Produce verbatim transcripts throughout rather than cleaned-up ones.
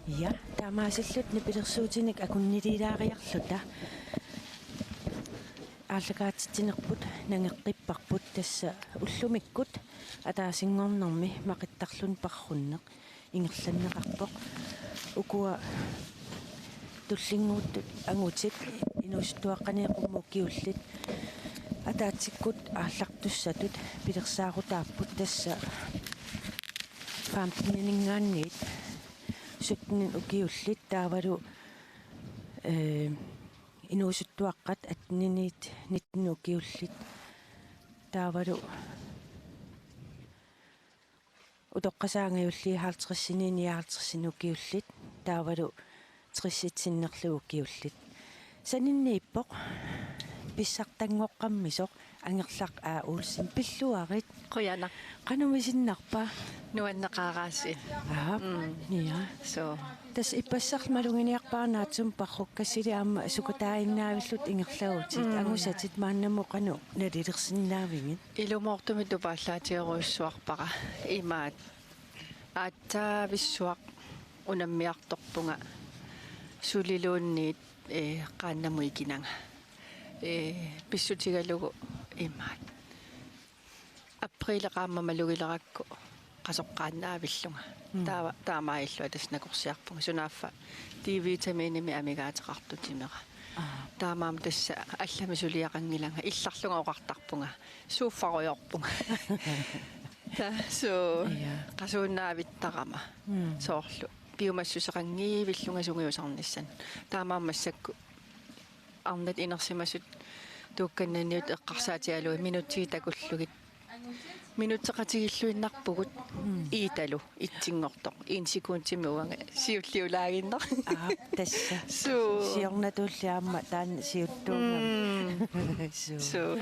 Ja, taamaasilluta nipilersuutinik akunniliilaariarluta. Aallakaatitsinerput nangeqqipparput, tassa ullumikkut ataasinngornermi maqittarluni parrunneq ingerlanneqarpoq. Ukua tullinnguuttut angutit inuusuttuaqqaniit qummut ukiullit ataatsikkut aallartussatut pilersaarutaapput, tassa femten-iningaanniit sytten ukiullit, taavalu, eh, inuusuttuaqqat atten-iniit nitten ukiullit, taavalu utoqqasaat angajulliit halvtredsinit nioghalvtredsinit ukiullit, taavalu tressit sinnerlugit ukiullit. Saninniippoq pissartanngoqqammisoq Angerlaq A. Olsen, pilluarit. Qujanaq. Qanoq isiginnarpa? Nuanneqaaraasiit. Aap. Mm. Ja. So. Tassa ippassaq maluginiarpara naatsumik parrukkassili aamma sukataajinnavillutit ingerlavutit. Mm. Angusatit maannamut qanoq nalilersinnaavigit? Ilumoortumik tupaallaatigerujussuarpara imaat. Aatsaavissuaq unammiartorpunga suliluunniit, eh, qaannamut ikinanga. Eh, pissutigalugu imaat. Apriili qaammat malugilerakku qasoqqaannaavillunga. Mm. Taava, taamaalillunga tassa nakorsiarpunga. Sunaaffa D-vitaminimik amigaateqartoq timera. Aa. Taamaammat tassa allamik suliaqanngilanga. Illarlunga oqartarpunga. Suuffarujoorpunga. Taa, suu, ja, qasuunnaavittarama. Mm. Soorlu piumassuseqanngivillunga sungiusarnissannut. Taamaammat massakkut arnat inersimasut tuukkannanniut eqqarsaatigalugit minutsit takullugit. Minutseqatigiilluinnarpugut. Mm. Iitalu itsinngortoq. En sekundimi uanga siulliulaaginnaq. Aap, tassa. Suu. Siornatulli aamma taanna siuttuugami. Mm. Suu. Suu.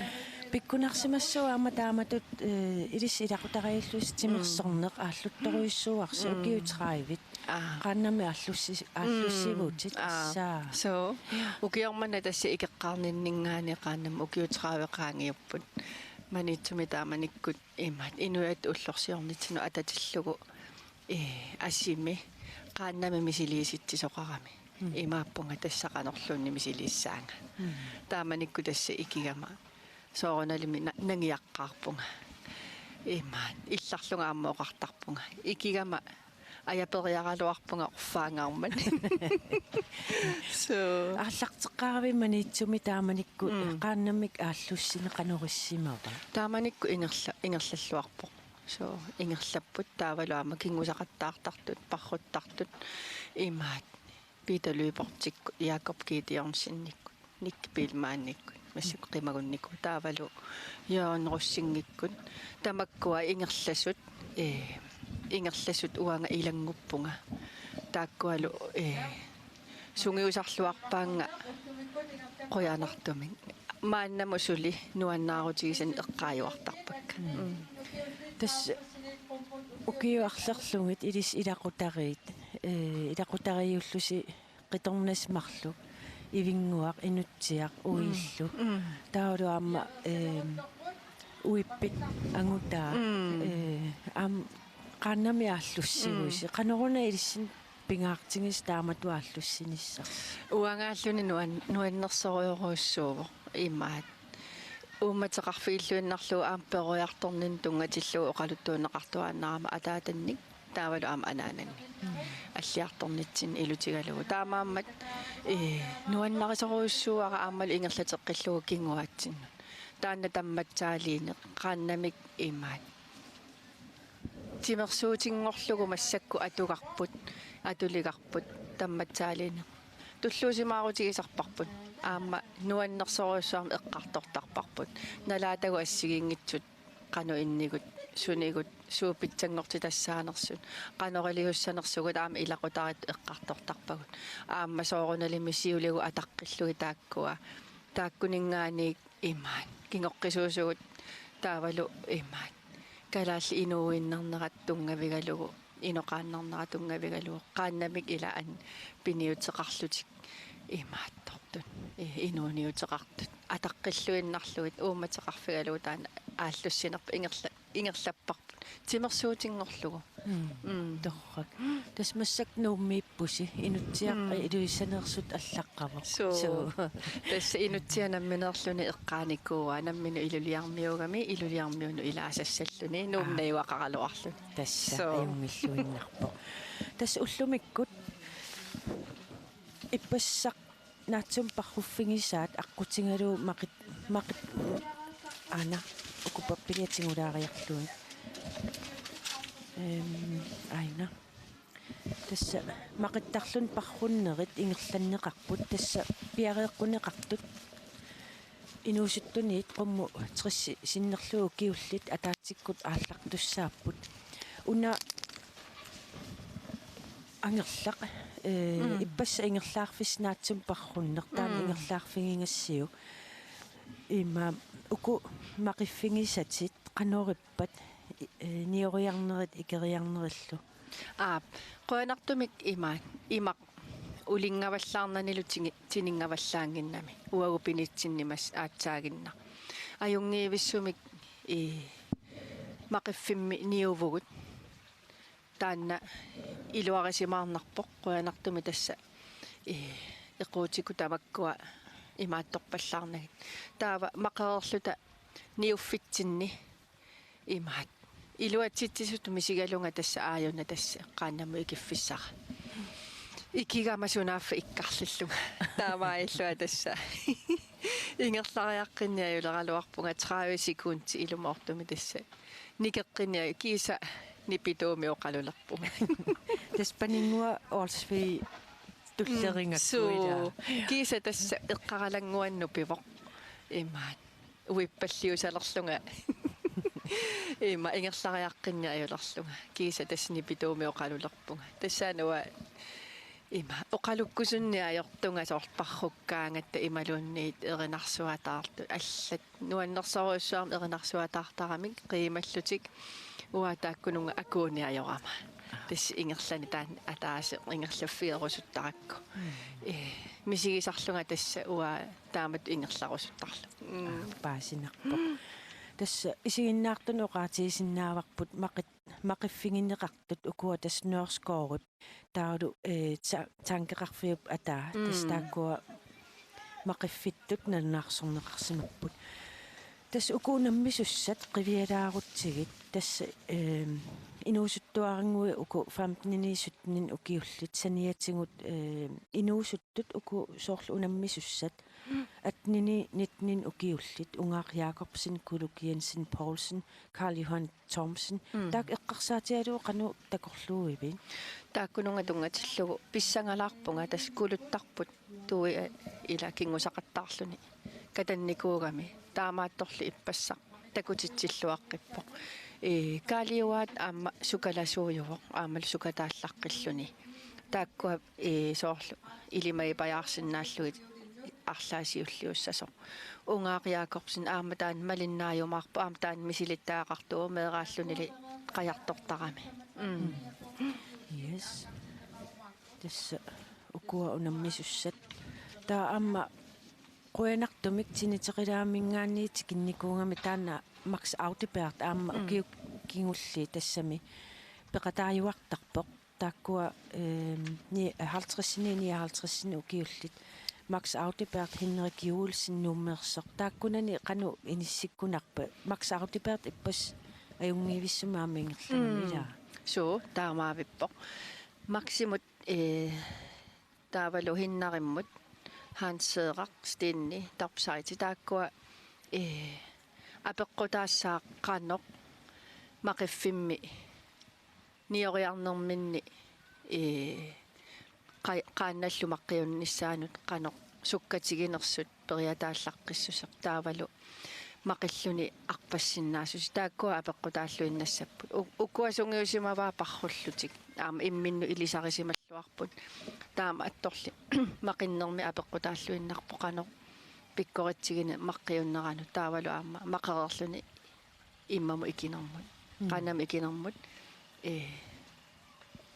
Pikkunarsimassooq aamma taamatut, eh, ilissi ilaqutariillusi timersorneq aalluttorujussuuarsi. Mm. Ukiut tredive. Aa. Qaannamik aallussi-, aallussivutit. Mm. Aa. Tassa. Suu. Ukioq manna tassa ikeqqaarninninngaanniit qaannamik ukiut tredive qaangiupput. Maniitsumi taamanikkut imaat inuiattut ullorsiornitsinnut atatillugu, eh, asimi qaannamik misiliisitsisoqarami. Mm. Imaappunga tassa qanorluunniit misiliissaanga. Mm. Taamanikkut tassa ikigama soorunalimi na-, nangiaqqaarpunga. Imaat illarlunga aamma oqartarpunga. Ikigama ajaperiaraluarpunga orfaangaarmat. Suu. Aallarteqqaaravit Maniitsumi taamanikkut. Mm. Qaannamik aallussineq qanoq issimava? Taamanikkut ingerla-, ingerlalluarpoq. Suu, ingerlapput taavalu aamma kingusaqattaartartut, parruttartut, imaat Peter Lyberthikkut, Jakob Gideonsenikkut, Nick Biilmannikkut, massakkut qimagunnikkut, taavalu Jørgen Rosingnikkut, tamakkua ingerlasut, eh, ingerlasut uanga ilannguppunga. Taakkualu, eh, sungiusarluarpaannga qujanartumik. Maannamut suli nuannaarutigisanik eqqaajuartarpakka. Mm. Mm. Tassa ukiut arlerlugit ilissi ilaqutariit, eh, ilaqutariiullusi qitornassi marluk, Ivinnguaq, Inutsiaq, mm, Uillu. Mm. Taavalu aamma, ehm, Uippit angutaa, mm, eh, aamma qaannamik aallussiguisi. Mm. Qanoruna ilissinnut pingaartigisoq taamatut aallussinissarsi? Uangaalluni nuan-, nuannersorujorujussuuvoq imaat. Uummateqarfigilluinnarlugu aamma peroriartorninni tunngatillugu oqaluttuunneqartuaannarama ataatannik taavalu aamma anaanannik. Mm. Alliartornitsinni ilutigalugu. Taamaammat, eh, nuannarisorujussuuara aammalu ingerlateqqillugu kinguaatsinnut. Taanna tammatsaaliineq qaannamik imaat. Timersuutinngorlugu massakkut atugarput, atuligarput, tammatsaaliineq. Tulluusimaarutigisarparput. Aamma nuannersorujussuarmik eqqartortarparput. Nalaatagut assigiinngitsut qanoq innigut, sunigut, suut pitsanngortitassaanersut, qanoq iliussanersugut aamma ilaqutariittut eqqartortarpagut. Aamma soorunalimi siuligut ataqqillugit taakkua. Taakkuninngaanniit imaat. Kingoqqisuusugut taavalu imaat. Kalaallit inuuinnarnerat tunngavigalugu, inoqaannarnerat tunngavigalugu, qaannamik ilaat piniuteqarlutik imaattortut, i-, inuuniuteqartut. Ataqqilluinnarlugit uummateqarfigalugu taanna aallussinerput ingerla-, ingerlapparput. Timersuutinngorlugu. Mm. Mm. Torrak. Tassa massakkut Nuummiippusi. Inutsiaq Mm. Ilulissaniittut allaqqavoq. Suu. Suu. Tassa Inutsiaq nammineerluni eqqaanikuuaa, nammineq Iluliarmiuugami, Iluliarmiunut ilaasassalluni, Nuummi Aa. najugaqaraluarluni. Tassa Suu. ajunngilluinnarpoq. Tassa ullumikkut ippassaq naatsumik parruffigisaat aqqutigalugu maqit-, maqit-, aana, uku pappiliat tigulaariarlugit. Ehm, aana. Tassa maqittarluni parrunnerit ingerlanneqarput, tassa piareeqquneqartut. Inuusuttuniit qummut tres sinnerlugit ukiullit ataatsikkut aallartussaapput. Una Angerlaq, eh, Mm. ippassaq ingerlaarfissaq naatsumik parrunneq, taanna Mm. ingerlaarfigigassiuk. Ima uku maqiffigisatit qanorippat, i-, eh, nioriarnerit ikeriarnerillu. Aap, qujanartumik imaat, imaq ulinngavallaarnanilu tigi-, tininngavallaannginnami, uagut pinitsinni mas-, aatsaaginnaq. Ajunngivissumik, eh, maqiffimmi niuvugut. Taanna iluarisimaarnarpoq qujanartumik tassa, eh, equutikut tamakkua imaattorpallaarnagit. Taava maqereerluta niuffitsinni imaat. Iluatsitsisutut misigalunga tassa aajuna tassa eqqaannamut ikiffissara. Ikigama sunaaffa ikkarlillunga. Taamaalillunga tassa. Ingerlariaqqinniarleraluarpunga tredive sekundit ilumoortumik tassa. Nikeqqinniarlunga kiisa nipituumik oqalulerpunga. Tassa paninnguaq Olsvig tullerigakkit Suu. ilaa. Kiisa tassa eqqaralannguanut pivoq. Imaat. Uippalliusalerlunga. Ima ingerlariaqqinniarlunga. Kiisa tassa nipituumik oqalulerpunga. Tassaana uanga ima oqalukkusunneq ajortunga soorlu parrukkaangatta imaluunniit erinarsuataartut allat nuannersorujussuarmik erinarsuataartaramik qiimallutik uanga taakkununnga akuuni ajorama. Tassa ingerlaneq taanna ataaseq ingerlaffigerusuttarakku. Mm. Eh, misigisarlunga tassa uanga taamatut ingerlarusuttarlunga. Mm. Aa, paasinarpoq. Tassa isiginnaartunut oqaatigisinnaavara maqit-, maqiffigineqartut ukua tassa Nørreskoorip taavalu, eh, ta-, tankeqarfiup ataa, tassa Mm. taakkua maqiffittut nalunaarsorneqarsimapput. Tassa uku unammisussat qivialaarutsigit, tassa, ehm, inuusuttuarannguit uku femten-iniit sytten-iniit ukiullit, saniatigut, ehm, inuusuttut uku soorlu unammisussat, Mm. atten-iniit nitten-iniit ukiullit, Ungaaq Jakobsen, Kuluk Jensen Poulsen, Karl Johan Thomsen. Mm. Taakku eqqarsaatigalugu qanoq takorluuivit? Taakkununnga tunngatillugu pissangalaarpunga tassa kuluttarput tui, eh, ila kingusaqattaarluni katannikuugami. Taamaattorli ippassaq takutitsilluaqqippoq. Eh, Kaaliuaat aamma sukalasuujuvoq aammalu sukataallaqqilluni. Taakkua, eh, soorlu ilimagipajaarsinnaallugit arlaat siulliussasoq. Ungaaq Jakobsen aamma taanna malinnaajumaarpoq, aamma taanna misilittagaqartuuvoq meeraallunili qajartortarami. Mm. Yes. Tassa ukua unammisussat. Taava aamma qujanartumik Tiniteqilaaminngaanniit tikinnikuugami taanna Max Audibert aamma Mm. ukiut kingulliit tassami peqataajuartarpoq. Taakkua, ehm, ni-, halvtredsinik, nioghalvtredsinik ukiullit. Max Audibert, Henrik Juulsen Nuummeersoq. Taakkunani qanoq inissikkunarpa? Max Audibert ippassaq ajunngivissumik aamma ingerlanami Mm. ilaa. Suu, taamaavippoq. Maximut, eh, taavalu Hennerimmut, Hans Seerak Steni, Topside, taakkua, eh, apeqqutaassaaq qanoq maqiffimmi nioriarnerminni, ee, qa-, qaannallu maqqiunnissaanut qanoq sukkatiginersut periataallaqqissuseq taavalu maqilluni arpassinnaassuseq taakkua apeqqutaalluinnassapput. U-, ukua sungiusimavaat parrullutik. Aamma imminnut ilisarisimalluarput. Taamaattorli maqinnermi apeqqutaalluinnarpoq qanoq pikkoritsigineq maqqiunneranut taavalu aamma maqereerluni immamut ikinermut, Mm. qaannamut ikinermut, ee,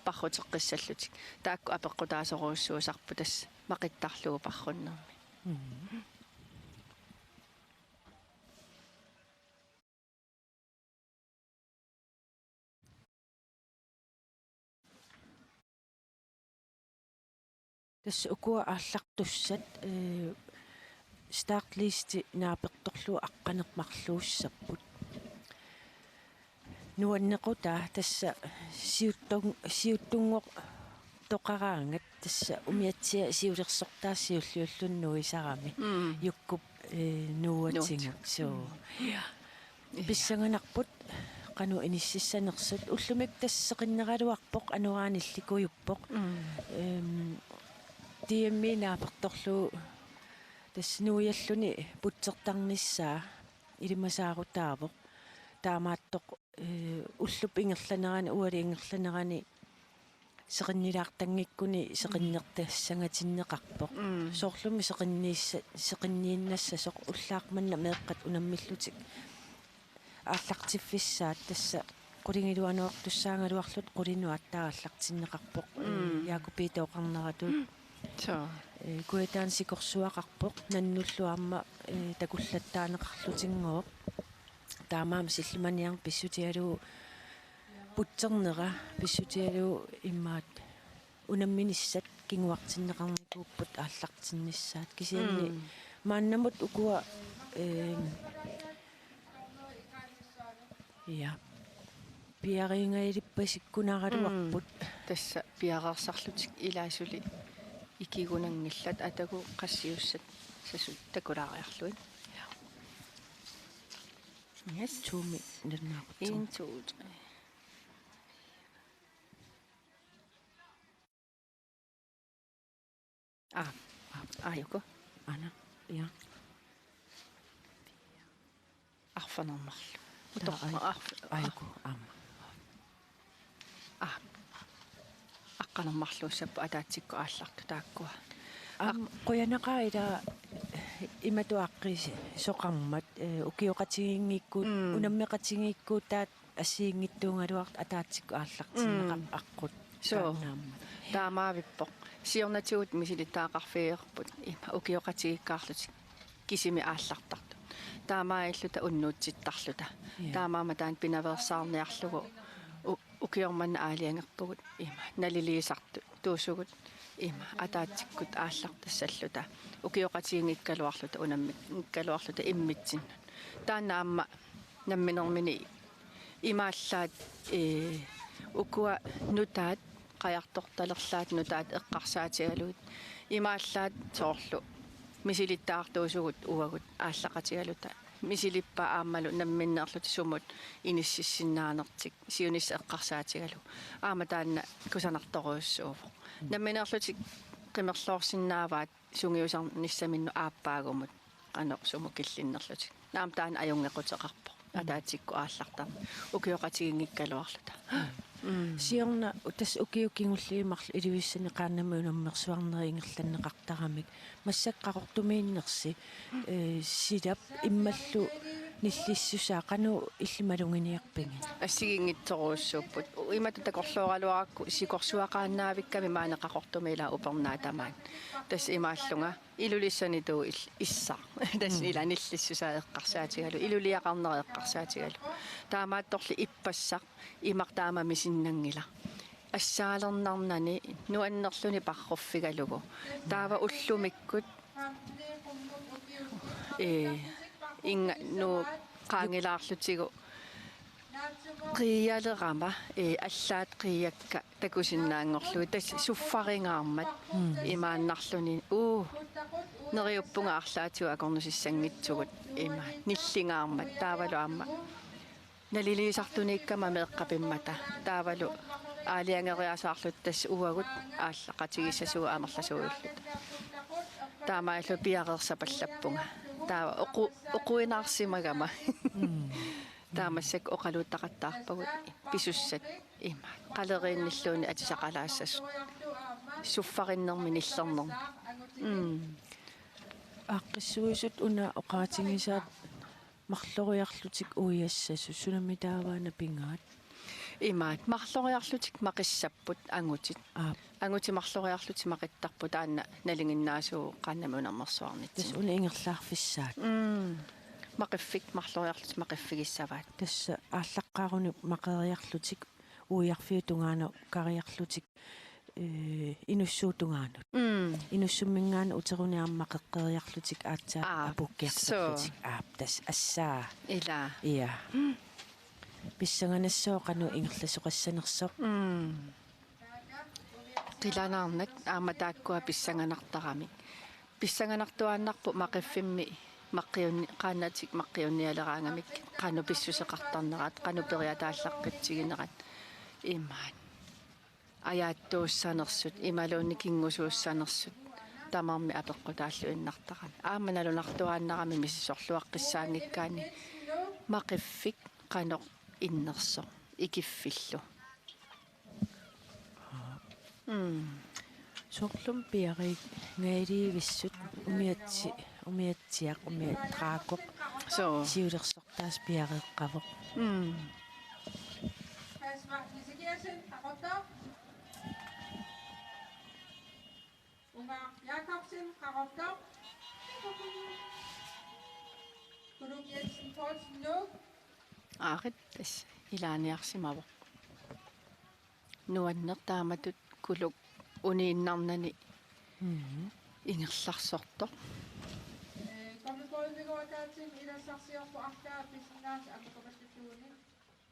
parruteqqissallutik. Taakku apeqqutaasorujussuusarput tassa maqittarlugu parrunnermi. Mm. Tassa ukua aallartussat, eh, startlisti naapertorlugu aqqaneq-marluussapput. Nuannequtaa tassa siuttun-, siuttunngortoqaraangat tassa umiatsiaq siulersortaa siulliulluni nuisarami. Mm. Jukkup, eh, nuuatigut. Nuuatigut. Suu. Mm. Ja. Ja. Pissanganarput qanoq inississanersut. Ullumikkut tassa seqinneraluarpoq, anoraanik illikujuppoq. Mm. Ehm, D M-i naapertorlugu tassa nuialluni putsertarnissaa ilimasaarutaavoq. Taamaattoq, eh, ullup ingerlanerani, uali ingerlanerani seqinnilaartanngikkuni seqinnertassangatinneqarpoq. Mm. Soorlumi seqinniissa-, seqinniinnassasoq ullaaq manna meeqqat unammillutik aallartiffissaat, tassa qulingiluanuartussaagaluarluta qulinut aatsaat aallartinneqarpoq. Mm. Jaaku Piita oqarneratut. Mm. Suu. Eh, Kujataani sikorsuaqarpoq, nannullu aamma, eh, takullattaaneqarlutinngooq. Taamaammat sillimaniarneq pissutigalugu putsernera, pissutigalugu imaat unamminissat kinguartinneqarnikuupput aallartinnissaat. Kisianni, mm, maannamut ukua, ehm, ja, piariingajalippasikkunaraluarput. Mm. Tassa piareersarlutik ilaa suli ikigunanngillat, atagu qassiussat sasut takulaariarlugit. Yes. Tuumi nalunaaqutsigu. En, to, tre. Aa, aa, aajuku. Aana, ja. Arfineq-marluk. Taava utoq-, aaj-, arf-, aajuku, aamma. Aa. Aqqaneq-marluussapput ataatsikkut aallartut taakkua. Aamma, aq-, qujanaqaaq ila imatut aaqqiisoqarmat, eh, ukioqatigiinngikkuut, mm, unammeqatigiikkuutaat assigiinngitsuugaluartut ataatsikkut aallartinneqarput, mm, aqqut. Suu. Taannaammat. Taamaavippoq. Siornatigut misilittagaqarfigereerput ima ukioqatigiikkaarlutik kisimi aallartartut. Taamaalilluta unnuutsittarluta. Ja. Taamaammat taanna pinaveersaarniarlugu u-, ukioq manna aalajangerpugut ima naliliisartuusugut ima ataatsikkut aallartassalluta. Ukioqatigiinngikkaluarluta, unamminngikkaluarluta immitsinnut. Taanna aamma namminermini imaallaat, ee, ukua nutaat, qajartortalerlaat nutaat eqqarsaatigalugit. Imaallaat soorlu misilittagartuusugut uagut aallaqatigaluta. Misilippaa aammalu namminneerlutik sumut inississinnaanertik siunissaq eqqarsaatigalugu. Aamma taanna kusanartorujussuuvoq. Mm. Nammineerlutik qimerloorsinnaavaat sungiusarnissaminnut aappaagumut qanoq sumut killinnerlutik. Aamma taanna ajunngequteqarpoq. Mm. Ataatsikkut aallartarneq. Ukioqatigiinngikkaluarluta. Mm. Mm. Siorna tassa ukiut kingulliit marluk Ilulissani qaannamut unammersuarnerit ingerlanneqartaramik. Massakkut Qaqortumiinnersi, eh, silap immallu nillissusaa qanoq illit maluginiarpigit? Assigiinngitsorujussuupput. Imatut takorlooraluarakku sikorsuaqaannaavikkami maani Qaqortumi ila upernaaq tamaat. Tassa imaallunga Ilulissanitut il-, issaq. Tassa, mm, ila nillissusaa eqqarsaatigalugu, iluliaqarnera eqqarsaatigalugu. Taamaattorli ippassaq imaq taama misinnanngilaq. Assaalernarnani nuannerluni parruffigalugu. Taava ullumikkut, ee, inga-, nuu qaangilaarlutigu qiialerama, ee, allaat qiiakka takusinnaanngorlugit, tassa suffaringaarmat, mm, imaannarluni, uu, neriuppunga arlaatigut akornusissanngitsugut, ima, nillingaarmat, taavalu aamma naliliisartuniikkama meeqqapimmata, taavalu aalajangeriasaarluta tassa uagut aallaqatigiissasugut amerlasuulluta. Taamaallu piareersapallappunga. Taava oqu-, oquinaarsimagama. Mm. Taava massakkut oqaluuttaqattaarpagut pisussat ima. Qaleriinnilluunniit atisaqalaassasut. Suffarinnermi nillernermi. Mm. Aaqqissuisut una oqaatigisaat marloriarlutik uiassasut, sunami taava napigaat? Imaat, marloriarlutik maqissapput angutit. Aap. Angutit marloriarlutik maqittarput, taanna nalinginnaasuuvoq qaannamut unammersuarnitsinni. Tassa una ingerlaarfissaat. Mm. Maqiffik-, marloriarlutik maqiffigissavaat. Tassa aallaqqaarunik maqeriarlutik, uiarfiup tungaanut kariarlutik, eh, inussuup tungaanut. Mm. Inussumminngaanniit uterunik aamma maqeqqeriarlutik aatsaat Aap, apukkiartorlutik suu. Aap, tassa assaa. Ilaa. Ja. Mm. Pissanganassaaq qanoq ingerlasoqassanersoq. Mm. Qilanaarnak aamma taakkua pissanganartaramik. Pissanganartuaannarput maqiffimmi maqqiunni-, qaannatik maqqiunnialeraangamik qanoq pissuseqartarnerat, qanoq periataallaqqittiginerat imaat. Ajaattuussanersut, imaluunniit kingusuussanersut, tamarmik apeqqutaalluinnartarami. Aamma nalunartuaannarami misissorluaqqissaanngikkaanni maqiffik qanoq innersoq, ikiffillu. Mm. Soorlumi piareerngaliivissut umiatsi-, umiatsiaq, umiat Draakoq. Suu. Siulersortaasa piareeqqavoq. Mm. Unga Jakobsen, Qaqortoq. Kuluk Jensen Poulsen, Nuuk. Aarit, tassa ilaaniarsimavoq. Nuanneq taamatut Kuluk uniinnarnani Mhm. ingerlarsortoq. Eh, Tommy Kolbigård, Dagting, Ida Saxiorpo, Arta, Pisingas, Amukamatutuni.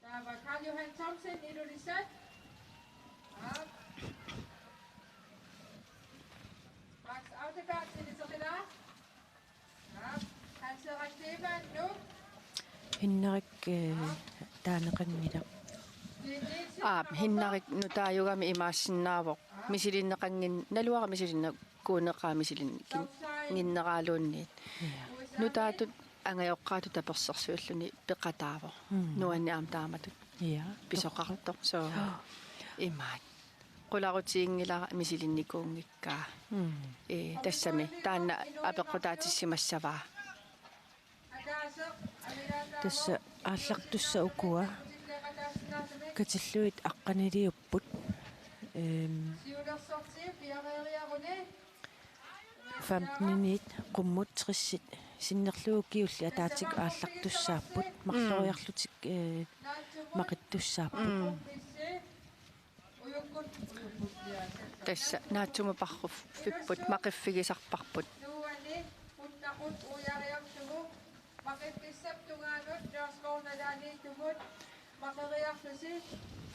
Taava Karl Johan Thomsen, Ilulissat. Aap. Max Audegaard, Ilulissat. Aap. Hans Henrik Kleemann, Nuuk. Henrik, eh, taaneqanngilaq. Aap, Henrik nutaajugami imaassinnaavoq. Misilinneqanngin-, naluara misilinne-, kuuneqaa misilin-, kin-, nginneraaluunniit. Ja. Nutaatut angajoqqaatut tapersersuilluni peqataavoq. Mm. Nuanneq aamma taamatut. Ja. Pisoqartoq. Suu. Imaat. Qularutiginngilara misilinnikuunngikkaa. Mm. Ee, tassami taanna apeqqutaatissimassavaa. Tassa aallartussat ukua katillugit aqqaniliupput. Ehm, femteniniit qummut tressit sinnerlugit ukiullit ataatsikkut aallartussaapput, mm, marloriarlutik, eh, maqittussaapput. Mm. Tassa naatsumik parruffipput, maqiffigisarparput.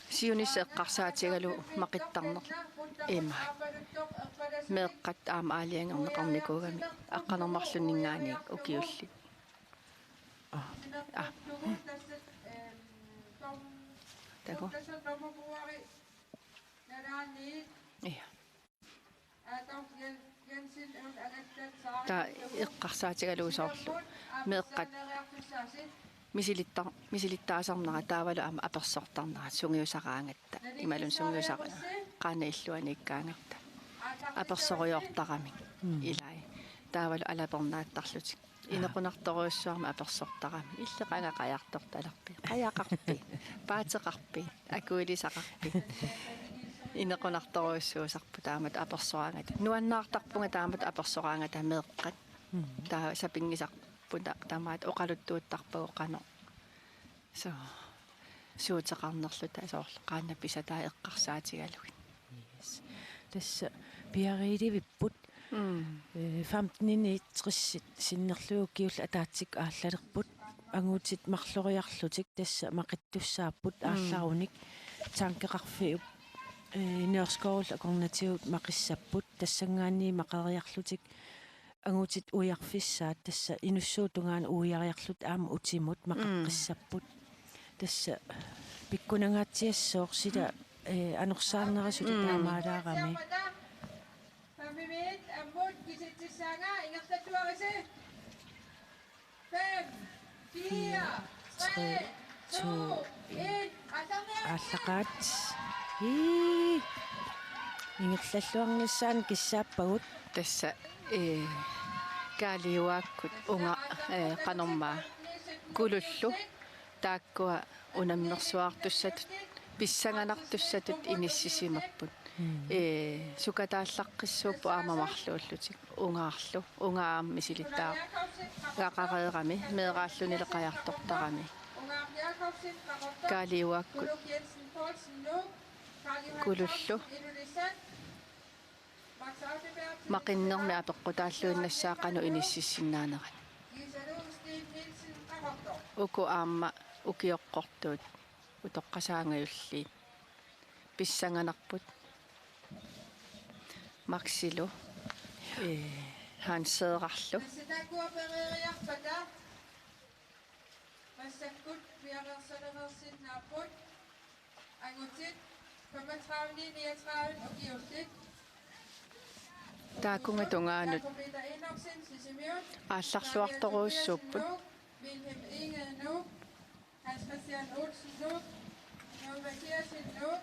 Siunissaq eqqarsaatigalugu maqittarneq. Ima. Meeqqat aamma aalajangerneqarnikuugamik aqqaneq-marlunninngaanniit ukiullit. Aa. Taku. Ia. Taava eqqarsaatigalugu soorlu meeqqat misilittar-, misilittaasarnerat taavalu aamma apersortarnerat sungiusaraangatta. Imaluunniit sungiusara-, qaannat illuanniikkaangatta. Apersorujoortaramik. Mm. Ilai. Taavalu alapernaattarlutik. Inequnartorujussuarmik apersortarami. Illeqanga qajartortalerpit. Qajaqarpit. Paateqarpit. Akuilisaqarpit. Inequnartorujussuusarput taamatut apersoraangata. Nuannaartarpunga taamatut apersoraangata meeqqat. Mm. Taava sapinngisarput ta-, tamaat oqaluttuuttarpagut qanoq. Suu. Suuteqarnerluta soorlu qaannat pisatai eqqarsaatigalugit. Yes. Tassa piareerivipput. Mm. Eh, femteniniit tressit sinnerlugit ukiullit ataatsikkut aallalerput. Angutit marloriarlutik tassa maqittussaapput, mm, aallarunik. Tankeqarfiup, eh, Nørreskovullu akornatigut maqissapput. Tassanngaanniit maqeriarlutik angutit uiarfissaat tassa inussuup tungaanut uiariarlutik aamma utimut, mm, maqeqqissapput. Tassa pikkunangaatsiassooq sila, eh, anorsaarnerasut, mm, taamaalaarami. Fem, fire, tre, to, en. Aallaqaat. Ii. Ingerlalluarnissaanut kissaappagut. Tassa, eh, Kaaliuaakkut unga, eh, qanormaa Kulullu. Taakkua unammersuartussatut, pissanganartussatut inissisimapput. Mm. Ee, sukataallaqqissuupput aamma marluullutik. Ungaarlu, unga aamma misilittaagaqareerami, meeraallunili qajartortarami. Kaaliuaakkut Kulullu. Maqinnermi apeqqutaalluinnassaaq qanoq inississinnaanerat. Uku aamma ukioqqortuut utoqqasaangajulliit. Pissanganarput. Maxilu. Ee, Hanseerarlu. Massakkut piareersalereersinnaapput. Angutit femogtredive niogtredive ukiullit. Taakkunga tungaanut Jakob Peter Enoksen, Sisimiut. Aallarluartorujussuupput. Wilhelm Egede, Nuuk. Hans Christian Olsen, Nuuk. Nuuk Mathiassen, Nuuk.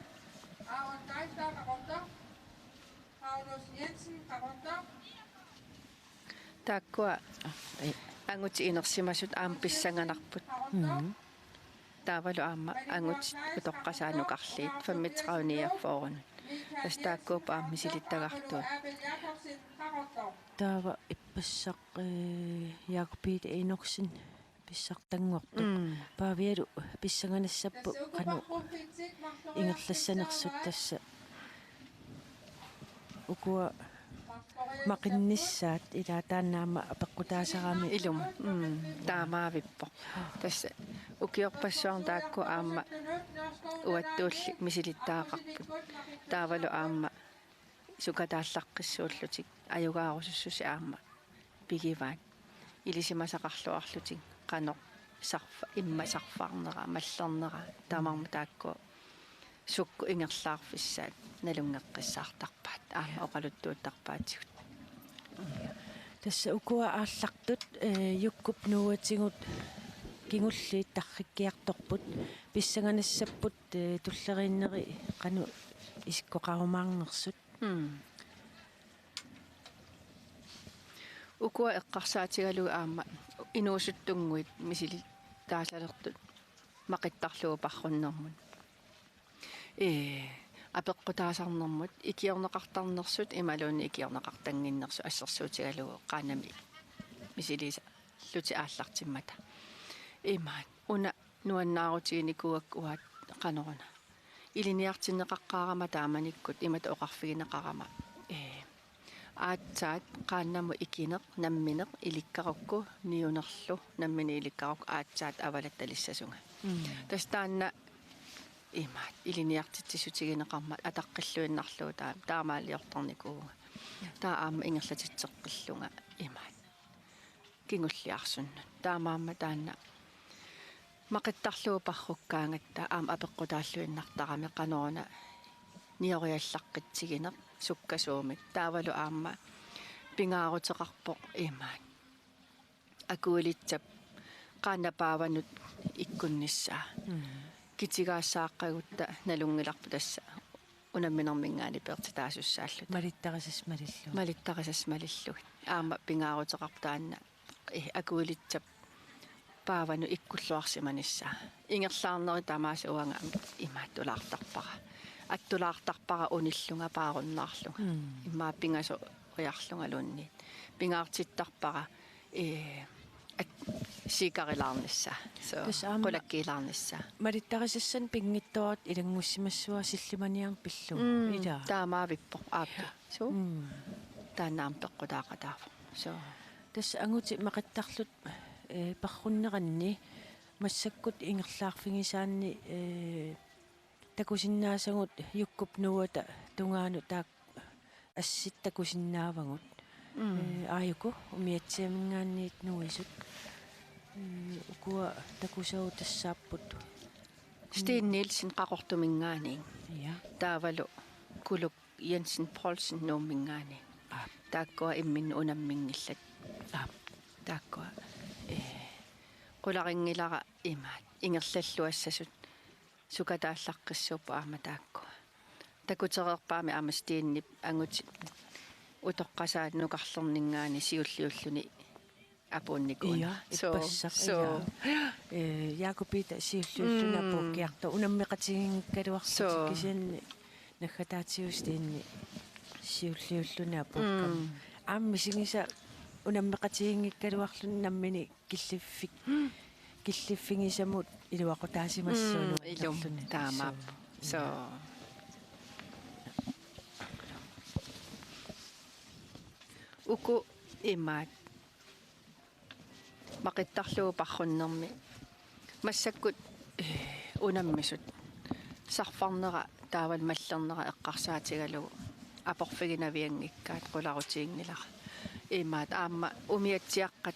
Aaron Geisler, Qaqortoq. Paulus Jensen, Qaqortoq. Taakkua angutit inersimasut aamma pissanganarput. Mhm. Taavalu aamma angutit utoqqasaat nukarliit femogtredive niogfyrre. Tassa taakkuupput aamma misilittagartuut. Taava ippassaq, ee, Jakob Peter Enoksen pissartanngortoq. Mm. Paavialu pissanganassapput qanoq ingerlassanersut tassa. Ukua maqinnissaat ilaa taanna aamma apeqqutaasarami. Ilumut. Mm, taamaavippoq. Tassa ukiorpassuarni taakku aamma uattulli misilittagaqarput. Taavalu aamma sukataallaqqissuullutik ajugaarusussuseq aamma pigivaat. Ilisimasaqarluarlutik qanoq sarfa-, imma sarfarnera, mallernera, tamarmik taakku sukkut ingerlaarfissaat nalunngeqqissaartarpaat, aamma oqaluttuuttarpaatigut. Tassa ukua aallartut, ee, Jukkup Noahtigut kingulliit tarrikkiartorput, pissanganassapput, ee, tulleriinneri qanoq isikkoqarumaarnersut. Mm. Ukua eqqarsaatigalugit aamma inuusuttunnguit misilittaasalertut maqittarlugu parrunnermut. Ee, apeqqutaasarnermut ikiorneqartarnersut imaluunniit ikiorneqartannginnersut assersuutigalugu qaannami misiliisallutik aallartimmata. Imaat, una nuannaarutiginikuuakka uagut qanoruna. Ilinniartinneqaqqaarama taamanikkut imatut oqarfigineqarama. Ee, aatsaat qaannamut ikineq, nammineq ilikkarukku, niunerlu nammineq ilikkarukku aatsaat avalattalissasunga. Mm. Tassa taanna imaat, ilinniartitsissutigineqarmat ataqqilluinnarlugu taam-, taamaaliortarnikuuvunga. Taava aamma ingerlatitseqqillunga imaat. Kingulliarsunnut. Taamaammat taanna maqittarlugu parrukkaangatta aamma apeqqutaalluinnartarami qanoruna nioriallaqqitsigineq sukkasuumik. Taavalu aamma pingaaruteqarpoq imaat. Akuilitsap qaannap paavanut ikkunnissaa. Mm. Kitigaassaaqqagutta nalunngilarput tassa unamminerminngaanniit peertitaasussaalluta. Malittarisassat malillugit. Malittarisassat malillugit. Aamma pingaaruteqarpoq taanna, eh, akuilitsap paavanut ikkulluarsimanissaa. Ingerlaarnerit tamaasa uanga imaat attulaartarpara. Attulaartarpara unillunga paarunnaarlunga. Mm. Immaqa pingasoriarlungaluunniit. Pingaartittarpara, eh, at-, siikarilaarnissaa. So, tassa aamma qulakkiilaarnissaa. Malittarisassanik pinngitsooratta ilanngussimassuara sillimaniarneq pillugu. Mm, ilaa. Taamaavippoq aappi. So, mm, taanna aamma peqqutaaqataavoq. So. Tassa angutit maqittarlutik, eh, parrunneranni massakkut ingerlaarfigisaanni, eh, takusinnaasagut Jukkup Noahta tungaanut taakku assit takusinnaavagut. Mm. Eh, aajuku umiatsiaminngaanniit nuisut. Eh, ukua takusagut tassaapput. Steen Nielsen Qaqortuminngaanniit. Ja. Taavalu Kuluk Jensen Poulsen Nuumminngaanniit. Aap. Taakkua imminnut unamminngillat. Aap. Taakkua, eh, qularinngilara imaat. Ingerlalluassasut sukataallaqqissuupput aamma taakkua. Takutereerpaami aamma Steenip angutit utoqqasaat nukarlerninngaanniit siulliulluni apuunnikuunerat. Ja, so, ippassaq, so. Ja. Eh, Jakob Peter siulliulluni, mm, apuukkiartoq unammeqatiginngikkaluarlutik. So. Kisianni naggataatigut Steenip siulliulluni apuukkami. Mm. Aamma misigisaq unammeqatiginngikkaluarluni nammineq killiffik-, killiffigisamut iluaqutaasimassaaq. Mm, ilumut nuannerluni. Taamaappoq. So. So. Ja. Uku imaat. Maqittarlugu parrunnermi. Massakkut, eh, unammisut. Sarfarnera taavalu mallernera eqqarsaatigalugu. Aporfiginavianngikkaat qularutiginngilara. Imaat aamma umiatsiaqqat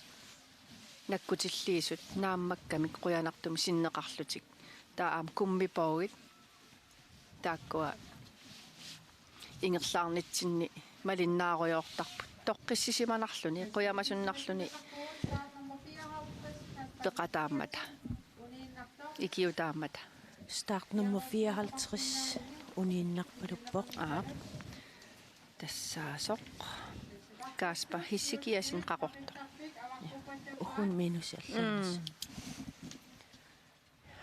nakkutilliisut naammakkamik qujanartumik sinneqarlutik. Taava aamma kummipoogit taakkua ingerlaarnitsinni malinnaarujoortarput. Toqqissisimanarluni, qujamasunnarluni peqataammata. Ikiutaammata. Start nummer fireoghalvtreds uniinnarpaluppoq. Aap. Tassaasoq. Kasper Hissikiasen qaqortoq. Uhuun minusi allannis. Mm.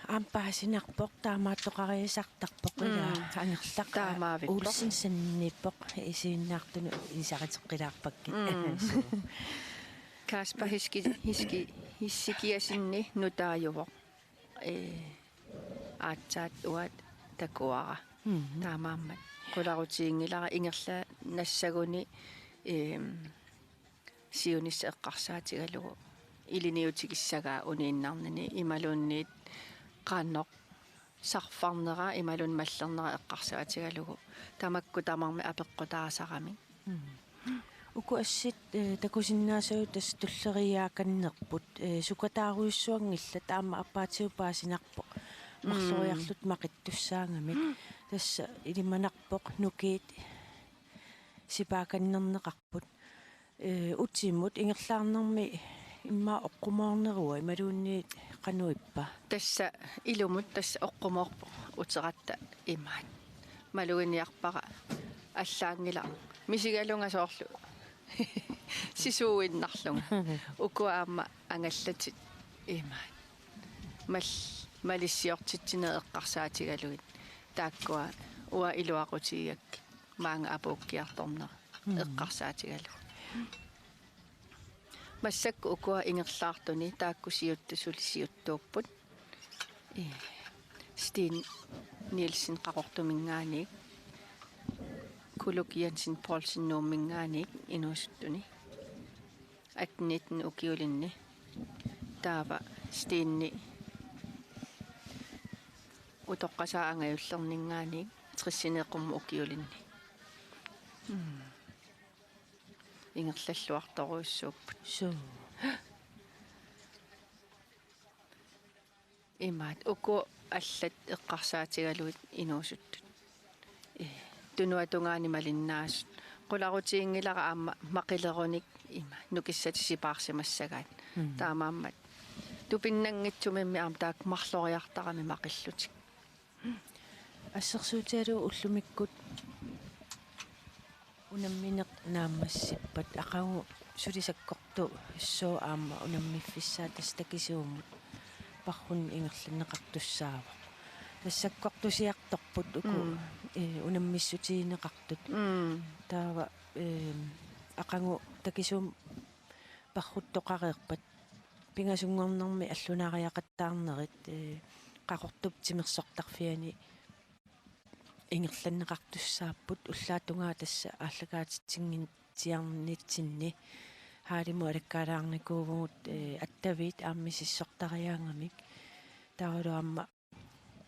Aamma paasinarpoq, taamaattoqariasartarpoq, mm, ilaa, angerlaq. Taamaavippoq. Olsen Sandeniippoq, isiginnaartunut inisariteqqilaarpakkit. Mm. Kasper Hiski-, Hiski-, Hissikiasenni nutaajuvoq. Ee, aatsaat uanga takuara. Mm. Taamaammat. Qularutiginngilara ingerlaannassaguni, eem, siunissaq eqqarsaatigalugu ilinniutigissagaa uniinnarnini imaluunniit qanoq sarfarnera imaluunniit mallernera eqqarsaatigalugu tamakku tamarmik apeqqutaasaramik. Mm. Uku assit, eh, takusinnaasagut tassa tulleriiaakannerput, eh, sukataarujussuanngillat aamma aappaatigut paasinarpoq. Mm. Marloriarlutik maqittussaagamik. Tassa ilimanarpoq nukiit sipaakannerneqarput. Eh, utimut ingerlaarnermi immaqa oqqumoorneruva imaluunniit qanoq ippa? Tassa ilumut tassa oqqumoorpoq uteratta imaat. Maluginiarpara allaanngilaq. Misigalunga soorlu sisuuinnarlunga. Ukua aamma angallatit imaat. Mal-, malissiortitsineq eqqarsaatigalugit. Taakkua uanga iluaqutigigakkit. Maanga apuukkiartorneq. Mm. Eqqarsaatigalugu. Massakkut ukua ingerlaartuni taakku siuttut suli siuttuupput. Ee, Steen Nielsen Qaqortuminngaanniit, Kuluk Jensen Poulsen Nuumminngaanniit inuusuttuni. Atten nitten ukiulinni. Taava Steenip utoqqasaat angajullerninngaanniit tressini qummut ukiulinni. Mm. Ingerlalluartorujussuupput. Suu. Imaat, uku allat eqqarsaatigalugit inuusuttut. Ee, tunuata tungaani malinnaasut. Qularutiginngilara aamma maqilerunik ima, nukissatit sipaarsimassagaat. Mm. Taamaammat. Tupinnanngitsumimmi aamma taakku marloriartaramik maqillutik. Assersuutigalugu ullumikkut unammineq naammassippat aqagu suli sakkortussooq aamma unammiffissaat tassa takisuumut parrunneq ingerlanneqartussaavoq. Tassa sakkortusiartorput uku, mm, eh, unammissutigineqartut. Mm. Taava, ehm, aqagu takisuumik parruttoqareerpat pingasunngornermi allunaariaqattaarnerit, eh, Qaqortup timersortarfiani ingerlanneqartussaapput ullaap tungaa tassa aallakaatitsinnginnitsiarnitsinni. Haalimut alakkaalaarnikuuvugut, eh, attaviit aamma misissortariaagamik. Taavalu aamma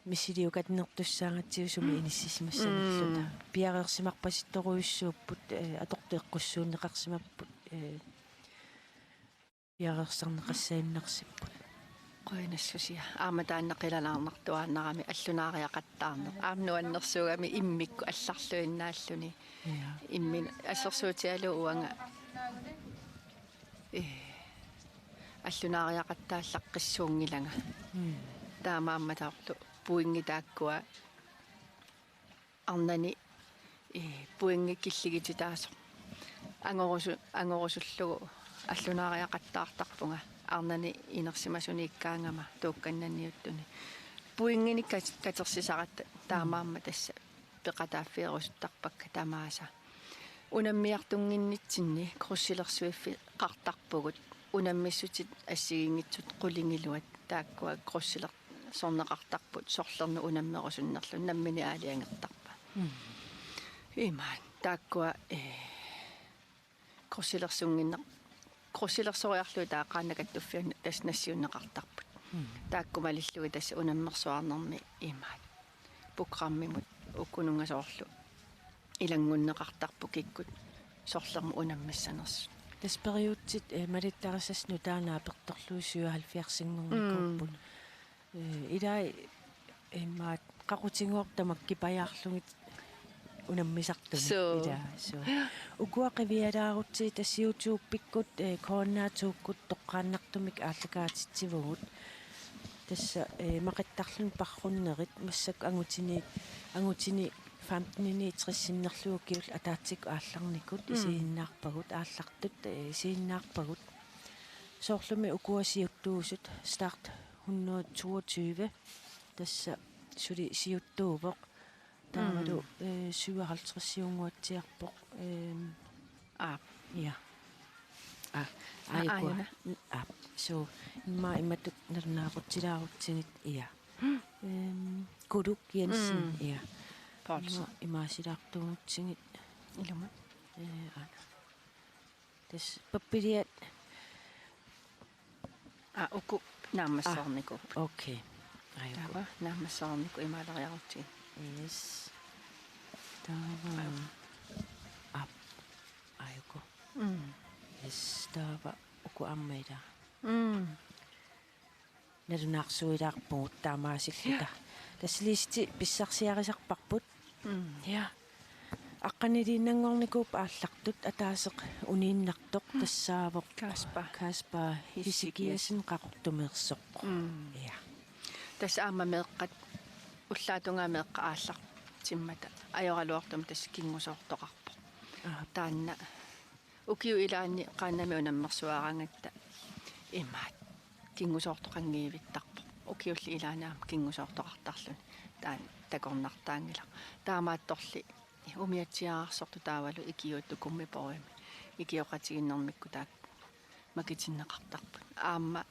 missiliukannertussaagatsigu sumi, mm, inissisimassanilluta. Mm. Piareersimarpasittorujussuupput, eh, atortut eqqussuunneqarsimapput, eh, piareersarneqassannginnarsipput. Qujanassusia. Aamma taanna qilanaarnartuaannarami allunaariaqattaarneq. Aamma nuannersuugami immikkut allarluinnaalluni. Ja. Imminut assersuutigalugu uanga, eh, allunaariaqattaallaqqissuunngilanga. Mm. Taamaammat taarlu pointit taakkua arnani, eh, pointit killigititaasoq. Angorusu-, angorusullugu allunaariaqattaartarpunga arnani inersimasuniikkaangama tuukkannanniuttuni. Pointinik kat-, katersisaratta taamaammat tassa peqataaffigerusuttarpakka tamaasa. Unammiartunnginnitsinni krusilersuiffeqartarpugut. Unammissutit assigiinngitsut qulingiluat taakkua krusilersorneqartarput sorlerneq unammerusunnerluni nammineq aalajangertarpa. Mm. Imaat, taakkua, eh, Krydsilersunnginneq-, krydsilersoriarlugit taava qaannat kattuffianni tassa nassiunneqartarput. Mm. Taakku malillugit tassa unammersuarnermi imaat. Programmimut ukkununnga soorlu ilanngunneqartarput kikkut sorlermut unammissanersut. Tassa periutsit, eh, malittarisassat nutaanik apertorlugit syvoghalvfjerdsinngornikuupput. Mm. Eh, ilai imaat qaqutigoortut tamakkipajaarlugit unammisartumik. Suu. Ilaa, suu. Ukua qivialaarutsigit tassa YouTube-ikkut, eh, K N R to-kkut toqqaannartumik aallakaatitsivugut. Tassa, eh, maqittarluni parrunnerit massakkut angutini, angutini femtenini tres sinnerlugit ukiullit ataatsikkut aallarnikut. Mm. Isiginnaarpagut, aallartut, eh, isiginnaarpagut. Soorlumi ukua siuttuusut, Start hundrede toogtyve, tassa suli siuttuuvoq. Taavalu, mm, eh, syvoghalvtreds-iunnguatsiarpoq. Ehm, aap. Ja. Ah, aa, aajukua. Aajuna. N-, aap. So, immaqa imatut nalunaaqutsilaarutsigit, ja. Mm. Ehm, Kuluk Jensen, mm, ja. Poulsen. Immaqa imaasilaartuugutsigit. Ilumut. Eh, aana. Tassa pappiliat. Aa, uku naammassereernikuupput. Aa, okay. Aajuku. Taava naammassereernikut imaaleriarutsigit. Yes. Taava. Aa. Aap. Aajuku. Mm. Yes, taava uku aamma ilaa. Mm. Nalunaarsuilaarpugut taamaasilluta. Ja. Tassa listi pissarsiarisarparput. Mm. Ja. Aqqaniliinnanngornikuupput aallartut, ataaseq uniinnartoq, mm, tassaavoq Kaspar. Kaspar Hissikiassen. Hissikiassen Qaqortumeersoq. Mm. Ja. Tassa aamma meeqqat, ullaatungaa meeqqat aallartimmata ajoraluartumik tassa kingusoortoqarpoq. Aap. Taanna ukiut ilaanni qaannamik unammersuaraangatta imaat kingusoortoqanngivittarpoq. Ukiulli ilaanni aamma kingusoortoqartarluni. Taanna takornartaanngilaq. Taamaattorli umiatsiaararsortut taavalu ikiuuttut Gummibådimi ikioqatigiinnermikkut taakku makitinneqartarput. Aamma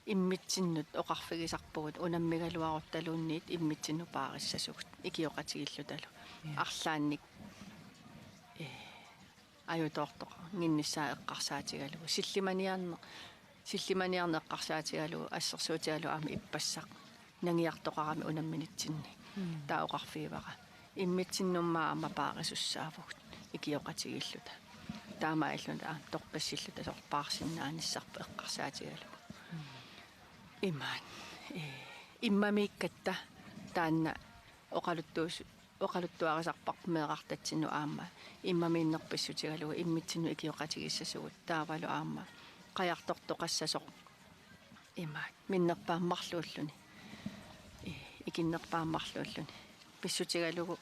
immitsinnut oqarfigisarpugut unammigaluaruttaluunniit immitsinnut paarissasugut ikioqatigiillutalu. Ja. Arlaannik, eh, ajutoortoqannginnissaa eqqarsaatigalugu. Sillimaniarneq, sillimaniarneq eqqarsaatigalugu assersuutigalugu aamma ippassaq nangiartoqarami unamminitsinni. Mm. Taava oqarfigivara: immitsinnummaa aamma paarisussaavugut ikioqatigiilluta. Taamaalilluni aamma toqqissilluta soorlu paarsinnaanissarput eqqarsaatigalugu. Mm. Imaat. Ee, immamiikkatta taanna oqaluttuus-, oqaluttuarisarparput meerartatsinnut aamma immamiinneq pissutigalugu immitsinnut ikioqatigissasugut taavalu aamma qajartortoqassasoq imaat minnerpaamik marluulluni. Ee, ikinnerpaamik marluulluni. Pissutigalugu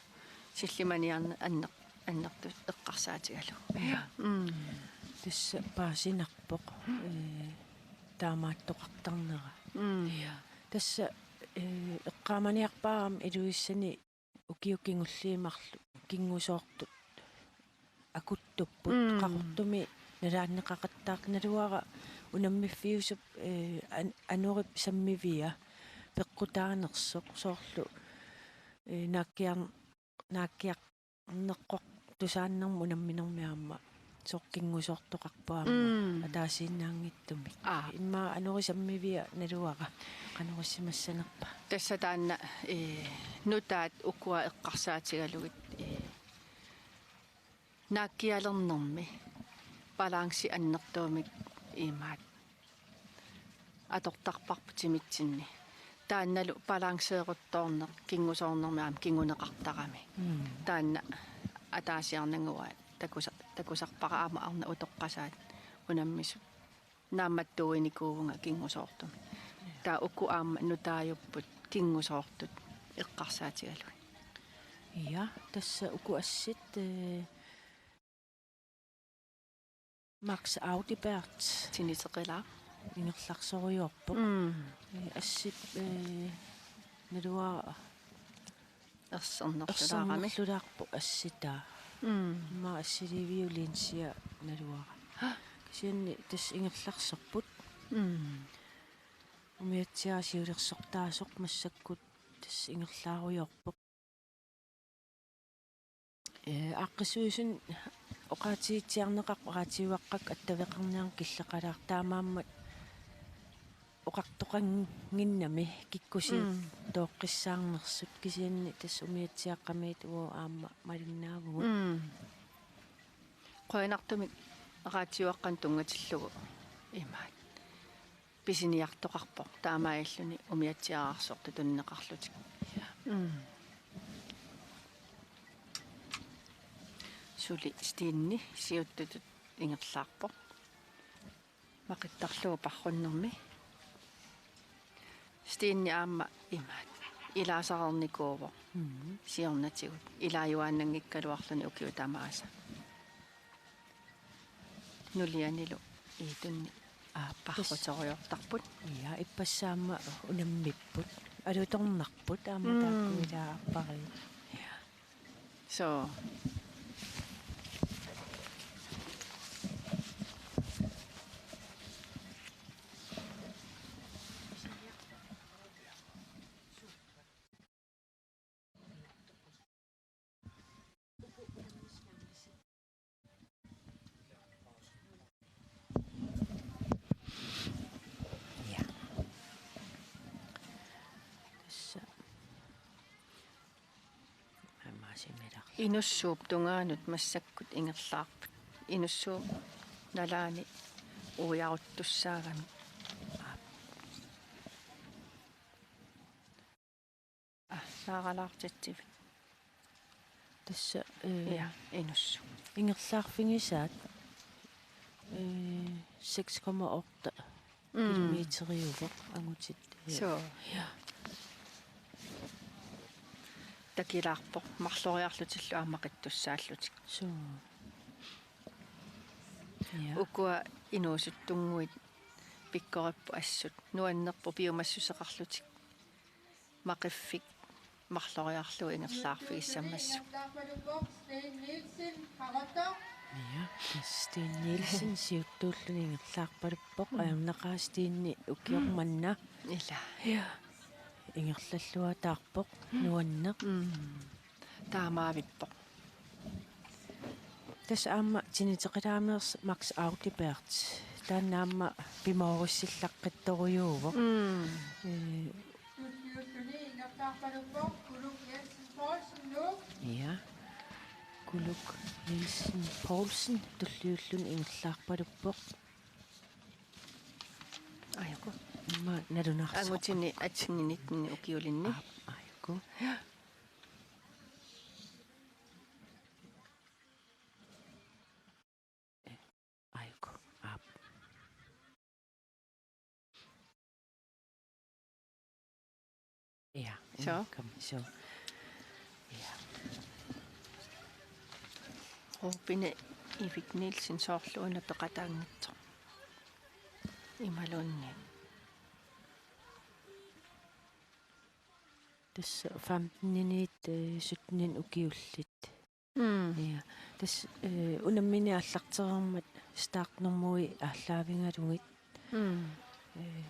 sillimaniarneq anner-, annertut eqqarsaatigalugu. Ja. Mm. Tassa paasinarpoq, ee, taamaattoqartarnera. Mm. Ja. Tassa, ee, eqqaamaniarpara aamma Ilulissani ukiut kingulliit marluk kingusoortut akuttupput. Mm. Qaqortumi nalaanneqaqattaartoq, naluara unammiffiusup, ee, an-, anorip sammivia peqqutaanersoq soorlu, ee, naakkiar-, naakkiarneqartusaannermut unamminermi aamma soorlu kingusoortoqarpoq aamma. Mm. Ataasiinnaanngitsumik. Aa. Immaqa anorip sammivia naluara qanoq ilissimassanerpa? Tassa taanna, ee, nutaat ukua eqqarsaatigalugit, ee, naakkialernermi balanci annertuumik imaat atortarparput timitsinni. Taannalu balanceeruttoorneq kingusoornermi aamma kinguneqartarami. Mm. Taanna ataasiarnagua takusa-, takusarpara aamma arnat utoqqasaat unammisut naammattuinikuuvunga kingusoortumik. Taava uku aamma nutaajupput kingusoortut eqqarsaatigalugit. Ja, tassa uku assit, ee, Max Audibert. Tiniteqilaaq. Ingerlarsoriarpoq. Mm. Ee, assit, ee, naluara ersernerlulaarami. Ersernerlulaarpoq assitaa. Mm. Immaqa assiliiviup Linsia naluara. Kisianni tassa ingerlarsorput. Mm. Umiatsiaq siulersortaasoq massakkut tassa ingerlaarujoorpoq. Ee, aaqqissuisuni Oqaatigitsiarneqarpoq oqaatigivaqqakka attaveqarniarneq killeqalaartoq, taamaammat oqartoqannginnami kikkusi Mm. tooqqissaarnersut, kisianni tassa umiatsiaaqqamiit uagut aamma malinnaavugut. Mm. Qujanartumik oqaatigivaqqanik tunngatillugu imaat pisiniartoqarpoq, taamaalilluni umiatsiaararsortut tunineqarlutik. Mm. Suli Stine siuttutut ingerlaarpoq. Maqittarlugu parrunnermi. Stine aamma imaat ilaasareernikuuvoq. Mhm. Siornatigut ilaajuaannanngikkaluarluni ukiut tamaasa. Nulianilu Iitunni Aa, parruteriortarput. Ja, ippassaq aamma unammipput. Alutornarput aamma Mm. taakku ilaa aappariit. Ja. So. Ja. Tassa. Aamma simiraq. Inussuup tungaanut massakkut ingerlaarput. Inussuup nalaani uiaruttussaagami. Aap. Aa, naaralaartitsivik. Tassa, øh, Ja, inussuup. Ingerlaarfigisaat, øh, seks komma otte Mm. kilometeriuvoq angutit. Øh, Soo. Ja. Takilaarpoq marloriarlutillu aamma qittussaallutik. Soo. Ja. Ukua inuusuttunnguit pikkoripput assut. Nuannerpoq piumassuseqarlutik. Maqiffik marloriarlugu ingerlaarfigissammassuk. Ja, Steen Nielsen siuttuulluni ingerlaarpaluppoq. Mm. Ajornaqaaq Steenip ukioq manna. Ila. Ja. Ingerlalluataarpoq. Mm. Nuanneq. Mm. Taamaavippoq. Tassa aamma tiniteqilaameersoq Max Audibert. Taanna aamma pimoorussillaqqittorujuuvoq. Mm. Ee, Ja. Kuluk Nielsen Poulsen tulliulluni ingerlaarpaluppoq. Ajoqu. Immaqa nalunarsoq. Angutini atten nitten ukiulinni. Aap, ajoqu. Ja. Ajoqu. Aap. Ja, Soo. Kom, soo. Ja. Ruupine Ivik Nielsen soorlu una peqataanngitsoq. Imaluunniit. Tassa femten-iniit, øh, sytten-init ukiullit. Mm. Ja. Tassa, øh, unammineq aallartereermat startnummerit aallaavigalugit. Mm. Øh,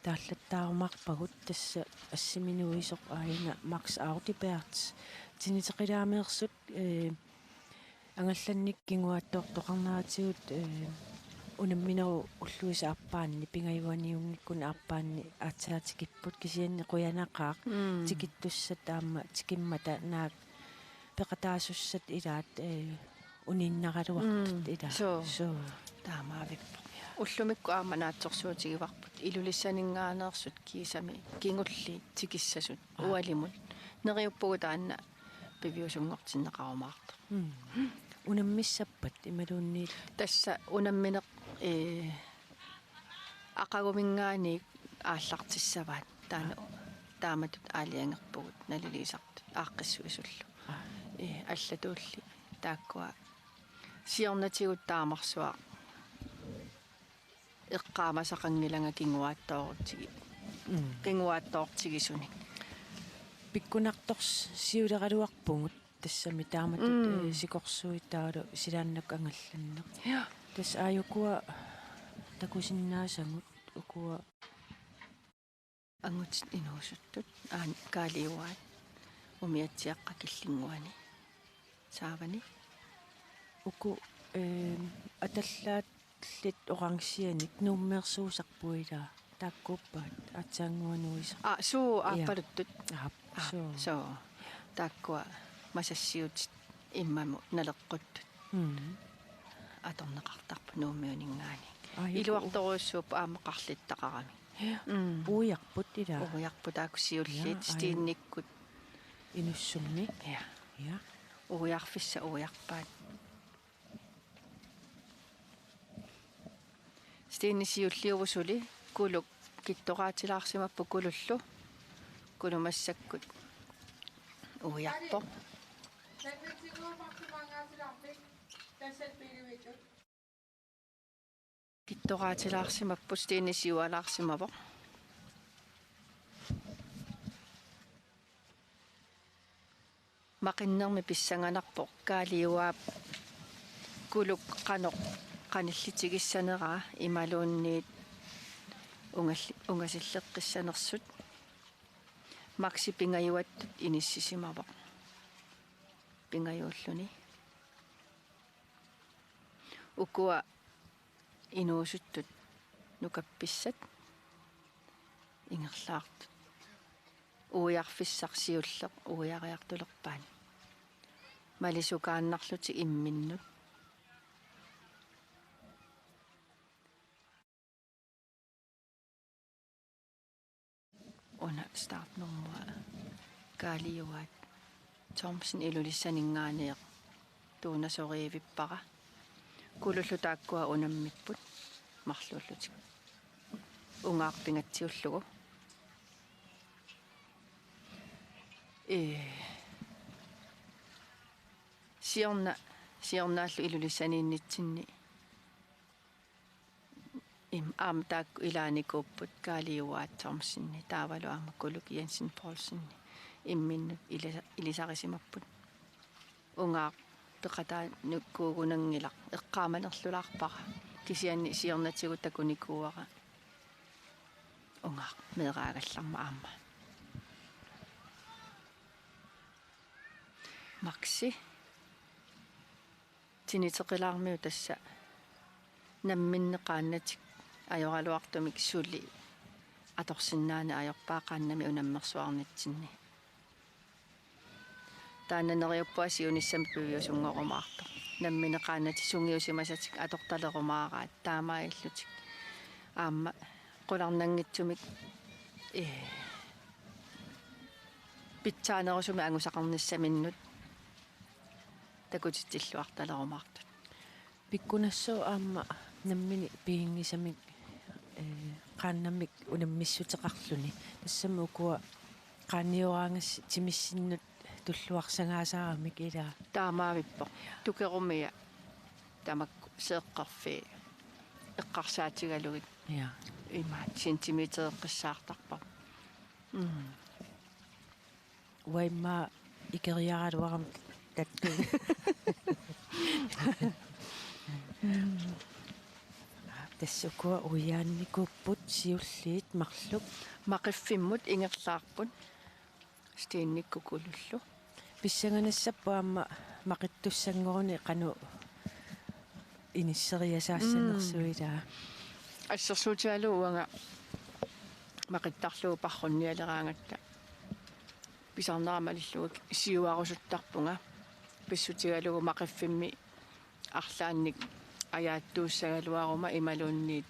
taallattaarumaarpagut tassa assiminuisoq aajuna Max Audibert. Tiniteqilaameersut, øh, angallannik kinguaattoortoqarneratigut, øh, unamminerup ulluisa aappaanni, pingajuaniunngikkunik aappaanni aatsaat tikipput, kisianni qujanaqaaq Mm. tikittussat aamma tikimmata naak peqataasussat ilaat, øh, uniinnaraluartut Mm. ilaat. Soo. Soo. Taamaavippoq. Ullumikkut aamma naatsorsuutigivarput Ilulissaninngaanneersut kiisami kingulliit tikissasut Aa. ualimut. Neriuppugut taanna piviusunngortinneqarumaartoq. Mm. Unammissappat imaluunniit? Tassa unammineq, ee, aqaguminngaanniit aallartissavaat. Taanna taamatut aalajangerpugut naliliisartut aaqqissuisullu. Aa. Ee, allatuulli taakkua siornatigut taamarsuaq eqqaamasaqanngilanga kinguaattoortigi-, Mm. kinguaattoortigisunik. Pikkunartorsiuleraluarpugut tassami taamatut, Mm. eh, sikorsuit taavalu silaannakkut angallanneq. Ja. Tassa aajukua takusinnaasagut ukua. Angutit inuusuttut, aani Kaaliuaat, umiatsiaqqat killinnguani, saavani. Uku, ehm, atallaallit orangianik nuummeersuusarput ilaa. Taakkuuppat aatsaannguaq nuisa. Aa, suu. Ja. Aappaluttut. Aap, aa, suu. Suu. Taakkua masassiutit immamut naleqquttut. Mm. Atorneqartarput Nuummiuninngaanniit. Aa, joku. Iluartorujussuupput aamma qarlittaqaramik. Ja. Mm. Uiarput ilaa. Uiarput taakku siulliit. Ja, aa. Stenikkut. Inussummi. Ja. Ja. Uiarfissat uiarpaat. Steni siulliuvoq suli, Kuluk kittoqaatilaarsimapput Kulullu. Kulu massakkut uiarpoq. Kittoqaatilaarsimapput, Steni siualaarsimavoq. Maqinnermi pissanganarpoq Kaaliuaap Kuluk qanoq qanillitigissaneraa imaluunniit ungal-, ungasilleqqissanersut. Maxi pingajuattut inissisimavoq. Pingajuulluni. Ukua inuusuttut nukappissat ingerlaartut. Uiarfissaq siulleq uiariartulerpaat. Malisukaannarlutik imminnut. Una startnummer Kaaliuaat Thomsen Ilulissaninngaanniit tuunasorivippara. Kulullu taakkua unammipput marluullutik. Ungaaq pingatsiullugu. Ee. Siorna, siornaallu Ilulissaniinnitsinni. Im, aamma taakku ilaanikuupput Kaaliuaat Thomseni, taavalu aamma Kuluk Jensen Poulseni imminnut ilisa-, ilisarisimapput. Ungaaq peqataanikuugunanngilaq, eqqaamanerlulaarpara. Kisianni siornatigut takunikuuara. Ungaaq meeraagallarmat aamma. Maxi. Tiniteqilaarmiu tassa namminneq qaannatik ajoraluartumik suli atorsinnaaneq ajorpaa qaannamik unammersuarnitsinni. Taanna neriuppunga siunissami piviusunngorumaartoq. Namminneq qaannatik sungiusimasatik atortalerumaaraat taamaalillutik. Aamma qularnanngitsumik, ee, pitsaanerusumik angusaqarnissaminnut takutitsilluartalerumaartut. Pikkunassaaq aamma nammineq piginngisamik, ee, qaannamik unammissuteqarluni. Tassami ukua qaannioraangassi timissinnut tulluarsagaasaramik ilaa. Taamaavippoq. Tukerumia tamakku seeqqerfii eqqarsaatigalugit. Ja. Imaat centimetereqqissaartarpara. Mm. Uanga immaqa ikeriaraluarama tattu. Tassa ukua uiaannikuupput siulliit marluk. Maqiffimmut ingerlaarput. Stenikkut Kulullu. Pissanganassapput aamma maqittussanngoruni qanoq inisseriasaassanersugut ilaa. Mm. Assersuutigalugu uanga maqittarlugu parrunnialeraangatta pisarnera malillugu siuarusuttarpunga. Pissutigalugu maqiffimmi arlaannik ajaattuussagaluaruma imaluunniit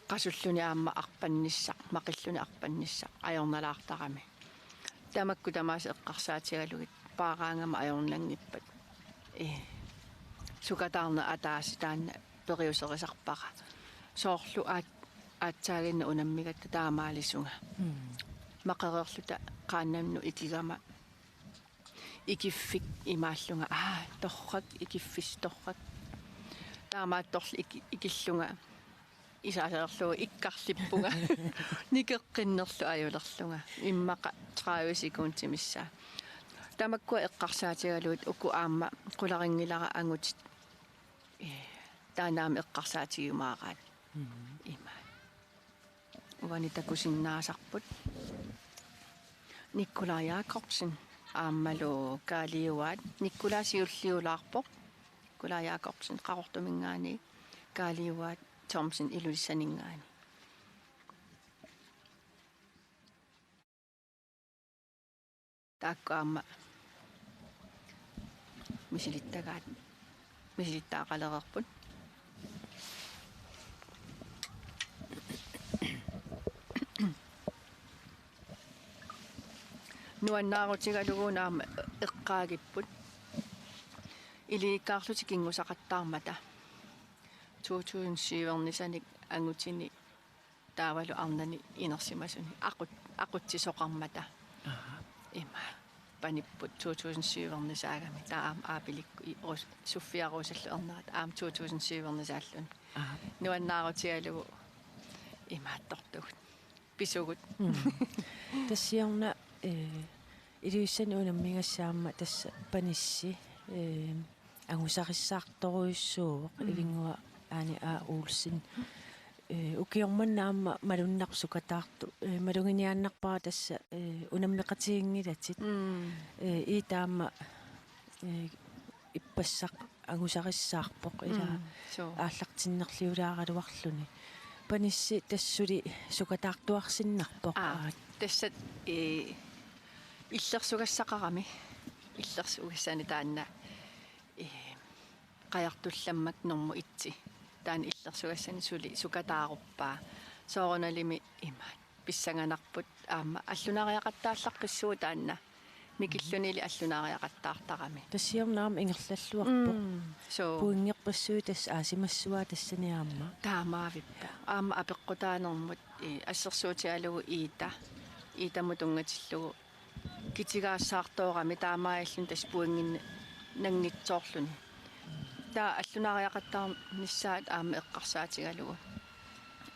qasulluni aamma arpannissaq, maqilluni arpannissaq ajornalaartarami. Tamakku tamaasa eqqarsaatigalugit paaraangama ajornanngippat. Ee, sukataarneq ataaseq taanna periuserisarpara. Soorlu aat-, aatsaaginnaq unammigatta taamaalisunga. Mm. Maqereerluta qaannannut ikigama ikiffik imaallunga, aa, torrak, ikiffissaq torrak. Taamaattorli iki-, ikillunga isaaserlugu ikkarlippunga. Nikeqqinnerlu ajulerlunga. Immaqa tredive sekundit missaa. Tamakkua eqqarsaatigalugit uku aamma qularinngilara angutit. Ee, taanna aamma eqqarsaatigiumaaraat. Mhm. Ima. Uani takusinnaasarput Nikolaj Jakobsen aammalu Kaaliuaat. Nikolaj siulliulaarpoq. Nikolaj Jakobsen Qaqortuminngaanniit, Kaaliuaat Thomsen Ilulissaninngaanniit. Taakku aamma misilittagaat, misilittagaqalereerput. Nuannaarutigalugu una aamma eqqaagipput. Iliikkaarlutik kinngusaqattaarmata. To tusind syv-ernisanik angutini taavalu arnani inersimasuni aqut-, aqutsisoqarmata. Aha. Ima. Panipput to tusind syv-ernisaagami. Taava aamma Aapilikkut i-, Ros-, Sofia Rosallu ernerata aamma to tusind syv-ernisaalluni. Aha. Nuannaarutigalugu imaattortugut. Pisugut. Mm. Tassa siorna, eh, Ilulissani unammigassaq aamma tassa panissi, eh, angusarissaartorujussuuvoq. Mm. Ilinnguaq Ane A. Olsen. Eh, ukioq manna aamma malunnarpoq sukataartoq. Eh, maluginiaannarpara tassa, eh, unammeqatiginngilatit. Mm. Eh, ii taama, eh, ippassaq angusarissaarpoq ila. Mm, suu. Aallartinnerliulaaraluarluni. Panissi tassa suli sukataartuarsinnarpoq. Aa, aat. Tassa, eh, illersugassaqarami. Illersugassani taanna, eh, qajartullammak normu et. Taanna illersugassani suli sukataaruppaa. Soorunalimi imaat. Pissanganarput aamma allunaariaqattaallaqqissuuvoq taanna. Mikillunilu allunaariaqattaartarami. Tassa siorna aamma ingerlalluarpoq. Mm, suu. Pointerpassuit tassa aasimassuaa tassani aamma. Taamaavippoq. Aamma apeqqutaanermut, eh, assersuutigalugu Ida. Idamut tunngatillugu kitigaassaartoorami taamaalilluni tassa pointinnanngitsoorluni. Taava allunaariaqattaarnissaat aamma eqqarsaatigalugu.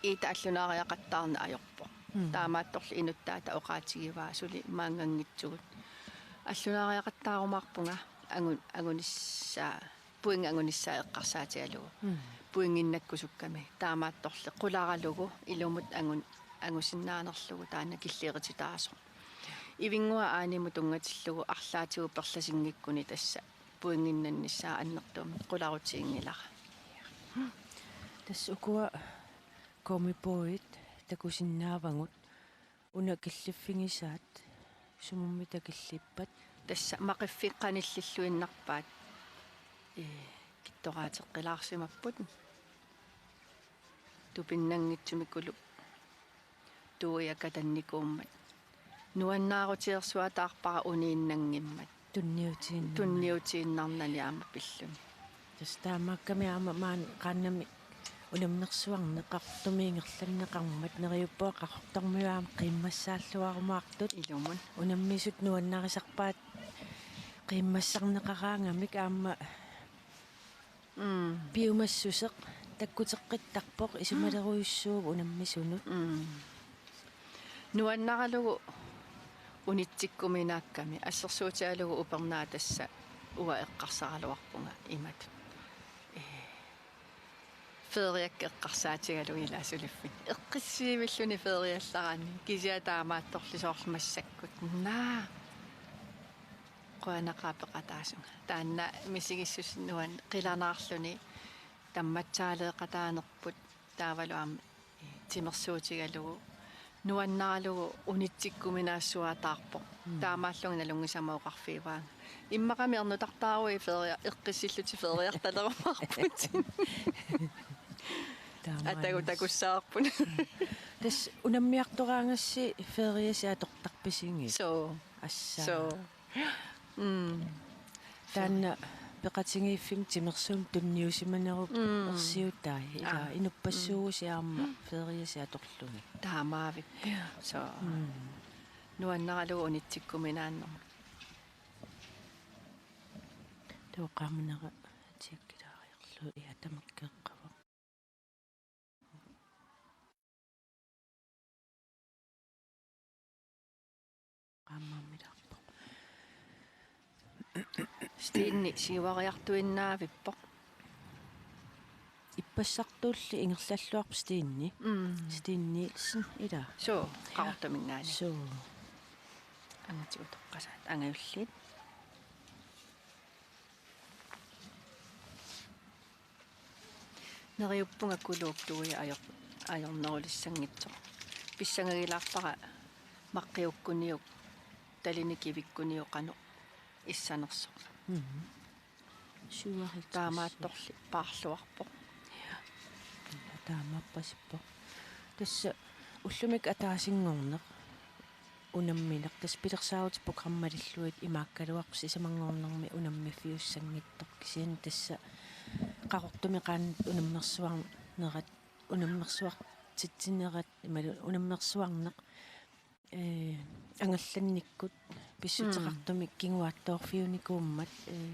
Ida allunaariaqattaarneq ajorpoq. Mm. Taamaattorli inuttaata oqaatigivaa suli maannganngitsugut. Allunaariaqattaarumaarpunga angu-, angunissaa, pointit angunissaat eqqarsaatigalugu. Mm. Pointinnakkusukkami. Taamaattorli qularalugu ilumut angun-, angusinnaanerlugu taanna killeerititaasoq. Ivinnguaq Aanimut tunngatillugu arlaatigut perlasinngikkuni tassa pointinnannissaa annertuumik qularutiginngilara. Tassa ukua gummibåndit takusinnaavagut, una killiffigisaat sumummi takilliippat? Tassa maqiffik qanillilluinnarpaat, ee, kittoraateqqilaarsimapput. Tupinnanngitsumikulu tuia katannikuummat. Nuannaarutigersuataarpara uniinnanngimmat. Tunniutiinnarnani. Tunniutiinnarnani aamma pilluni. Tassa taamaakkami aamma maani qaannamik unammersuarneq Qaqortumi ingerlanneqarmat neriuppunga Qaqortormiut aamma qiimmassaalluarumaartut. Ilumut. Unammisut nuannarisarpaat qiimmassarneqaraangamik aamma Mm. Piumassuseq takkuteqqittarpoq isumalerujussuuvoq unammisunut. Mm. Nuannaralugu unitsikkuminaakkami assersuutigalugu upernaaq tassa uanga eqqarsaraluarpunga imatut. Ee, feriakka eqqarsaatigalugu ilaa suliffik. Eqqissiivilluni feriallaraanni kisianni taamaattorli soorlu massakkut. Naa. Qujanaqaaq peqataasunga. Taanna misigissuseq nuann-, qilanaarluni tammatsaaleeqataanerput taavalu aamma, eh, timersuutigalugu nuannaralugu unitsikkuminaassuataarpoq. Mm. Taamaallunga nalunngisama oqarfigivaanga. Immaqami ernutartaaruit feria-, eqqissillutit feriartalerumaarputit. Taamaannas. Atagu takussavarput. Tassa unammiartoraangassi feriasi atortarpisigit? Suu. Assaa. Suu. Mm. Taanna peqatigiiffimmi timersuummik tunniusimanerup Mm. ersiutai. Ila Aa. inuppassuugusi aamma Mm. feriasi atorlugit. Taamaavik. Suu. Mm. Nuannaralugu unitsikkuminaannermut. Taava qaamanera tiakkilaariarlugu ia tamakkeeqqavoq. Qaammaammilaarpoq. Steni siuariartuinnaavippoq. Ippassartuulli ingerlalluarpoq Steni. Mm. Steni Nielsen ila. Suu, Qaqortuminngaanniit. Suu. Angatit utoqqasaat, angajulliit. Neriuppunga Kuluup tuia ajor-, ajornerulissanngitsoq. Pissangagilaarpara maqqiukkuniuk, talinik kivikkuniuk qanoq issanersoq. Mhm. Syvoghalvtreds. Taamaattorli paarluarpoq. Ja. Ja, taamaappasippoq. Tassa ullumikkut ataasinngorneq unammineq, tassa pilersaarutit programmalillugit imaakkaluarpoq sisamanngornermi unammiffiussanngitsoq, kisianni tassa Qaqortumi qaannat unammersuarnerat, unammersuartitsinerat, imaluunniit unammersuarneq, ee, angallannikkut pissuteqartumik kinguaattoorfiunikuummat, ee,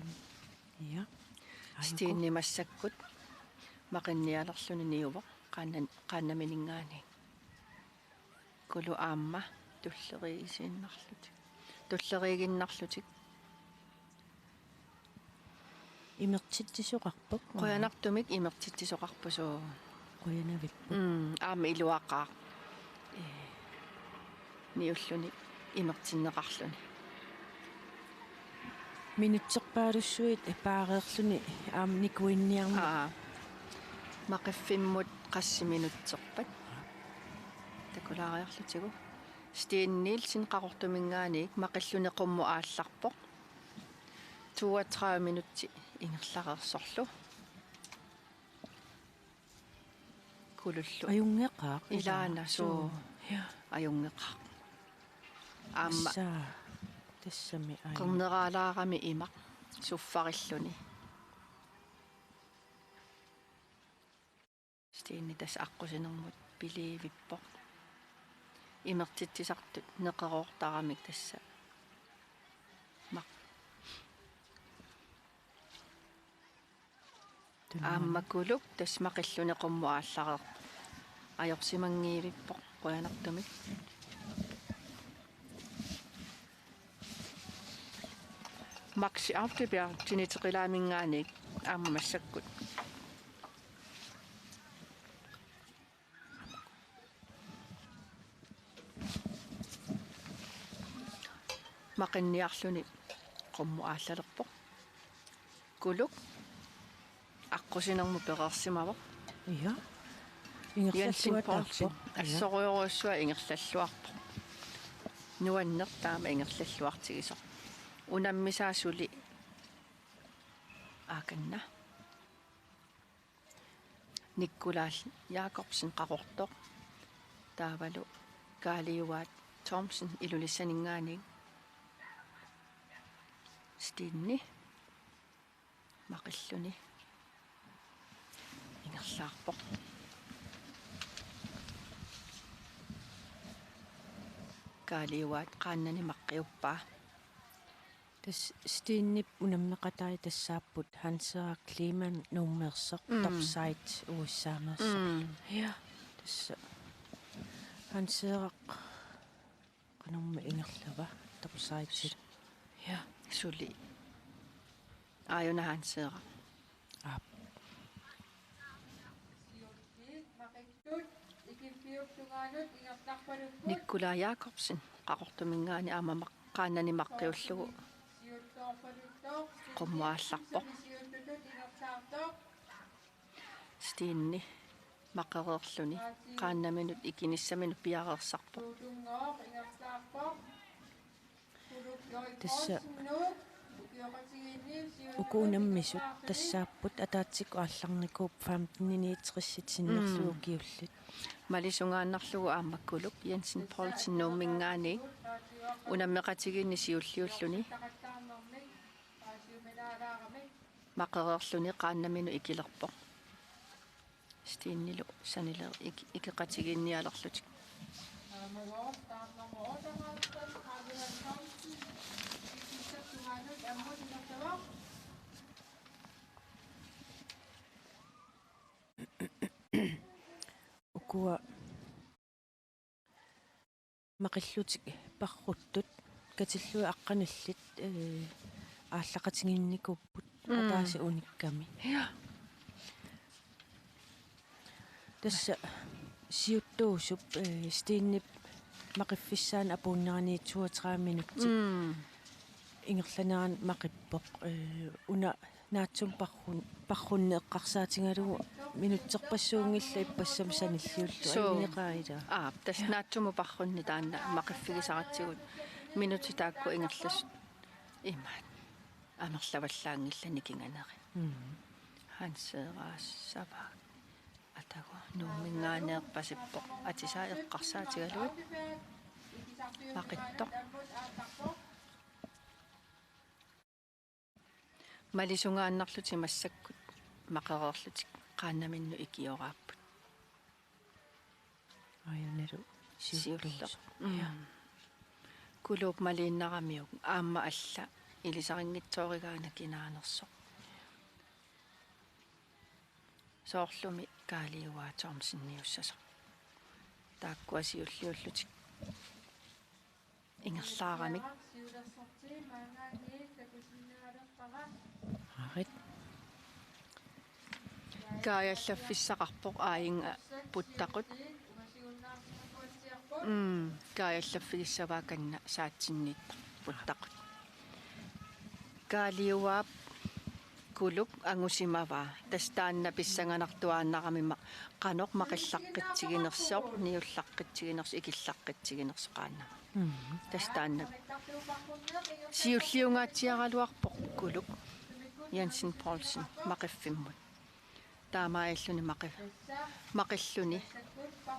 ja. Aajuku. Stine massakkut maqinnialerluni niuvoq qaanna-, qaannamininngaanniit. Kulu aamma tulleriiginnarlutik. Tulleriiginnarlutik. Imertitsisoqarpoq. Qujanartumik imertitsisoqarpoq, suu. Qujanavippoq. Mm, aamma iluaqaaq. Ee, niulluni imertinneqarluni. Minutserpaalussuit paareerluni aamma nikuinniarneq. Aa. Maqiffimmut qassit minutserpat. Takulaariarlutigu. Stine Nielsen Qaqortuminngaanniit maqilluni qummut aallarpoq. Toogtredive minutsit ingerlareersorlu. Kulullu. Ajunngeqaaq. Ilaana, suu. Suu. Ja. Ajunngeqaaq. Aamma. Tassa. Tassami aju-. Qerneralaarami imaq suffarilluni. Stine tassa aqqusinermut piliivippoq. Imertitsisartut neqeroortaramik tassa. Maq-. Tunnuan. Aamma Kuluk tassa maqilluni qummut aallareerpoq. Ajorsimanngiivippoq qujanartumik. Maxi Auteberg Tiniteqilaaminngaanniit aamma massakkut. Maqinniarluni qummut aallalerpoq. Kuluk aqqusinermut pereersimavoq. Ja. Jensen Poulsen. Ingerlalluataarpoq. Ja. Assorujorujussuaq ingerlalluarpoq. Nuanneq taama ingerlalluartigisoq. Unammisaa suli. Aakanna. Nikolaj Jakobsen Qaqortoq. Taavalu Kaaliuaat Thomsen Ilulissaninngaanniit. Stine maqilluni ingerlaarpoq. Kaaliuaat qaannani maqqiuppaa. Tassa Stinep unammeqatai tassaapput Hans Henrik Kleemann Nuummeersoq, mm, Topside U S A-meersoq. Mm. Ja, tassa Hans Henrik qanormi ingerlava Topside. Ja. Suli. Aajuna Hans Henrik. Aap. Nikolaj Jakobsen Qaqortuminngaanniit aamma maq-, qaannani maqqiullugu qummut aallarpoq. Stine maqereerluni qaannaminut ikinissaminut piareersarpoq. Tassa uku unammisut tassaapput ataatsikkut aallarnikuupput femten niogtres sinnerlugit, mm, ukiullit. Malisungaannarlugu aamma Kuluk Jensen Poulsen Nuumminngaanniit unammeqatigiinni siulliulluni. Maqereerluni qaannaminut ikilerpoq. Stinelu sanileq ik-, ikeqatigiinnialerlutik. Ukua maqillutik parruttut katillugit aqqanillit, ee, aallaqatigiinnikuupput, mm, ataaseq unikkami. Ja. Tassa siuttuusup, ee, Stinep maqiffissaani apuunnerani toogtredive minutsit. Mm. Ingerlanerani maqippoq, ee, una naatsumik parrun-, parrunneq eqqarsaatigalugu minutserpassuunngillat ippassami sanilliullugu. Suu. Ajuneqaaq ilaa. Aap, tassa naatsumik parrunneq taanna maqiffigisaratsigu minutit taakku ingerlasut imaat amerlavallaanngillat nikinganeri. Mm. Hanseeraassavaa. Atagu Nuumminngaanneerpasippoq atisai eqqarsaatigalugit. Maqittoq. Malisungaannarlutik massakkut maqereerlutik qaannaminnut ikioraapput. Ajunalu siulleq. Siulleq. Mm. Ja. Kuluup maliinnaramiuk aamma alla ilisarinngitsoorigaana kinaanersoq. Soorlumi Kaaliuaa Thomseniussasoq. Taakkua siulliullutik ingerlaaramik. Aarit. Kaajallaffissaqarpoq aajinga puttaqut. Mm, kaajallaffigissavaa kanna saatsinniittoq puttaqut. Kaaliuaap Kuluk angusimavaa. Tassa taanna pissanganartuaannarami ma-, qanoq maqillaqqitsiginersoq, niullaqqitsiginersoq, ikillaqqitsiginersoq qaannamut. Mm. Tassa taanna. Siulliungaatsiaraluarpoq Kuluk Jensen Poulsen maqiffimmut. Taamaalilluni maqi-, maqilluni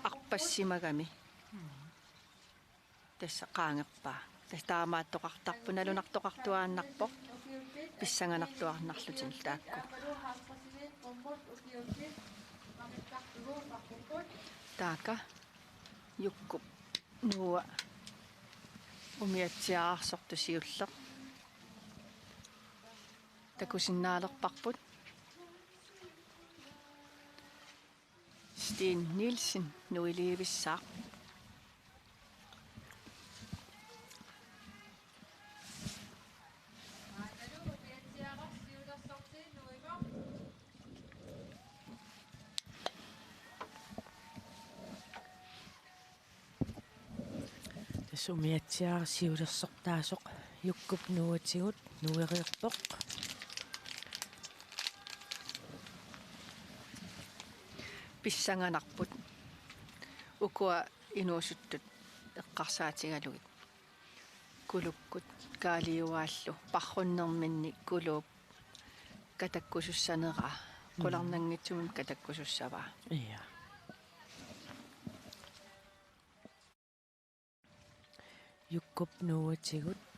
arpassimagami. Tassa qaangerpaa. Tassa taamaattoqartarpoq, nalunartoqartuaannarpoq. Pissanganartuaannarlutik taakku. Taakka Jukkup Noah umiatsiaararsortoq siulleq takusinnaalerparput. Steen Nielsen nuiliivissaaq. Tassa umiatsiaaraq siulersortaasoq Jukkup Noahtigut nuereerpoq. Pissanganarput. Ukua inuusuttut eqqarsaatigalugit. Kulukkut Kaaliuaallu parrunnerminni Kuluup katakkusussaneraa. Mm. Qularnanngitsumik katakkusussavaa. Ja. Jukkup Noahtigut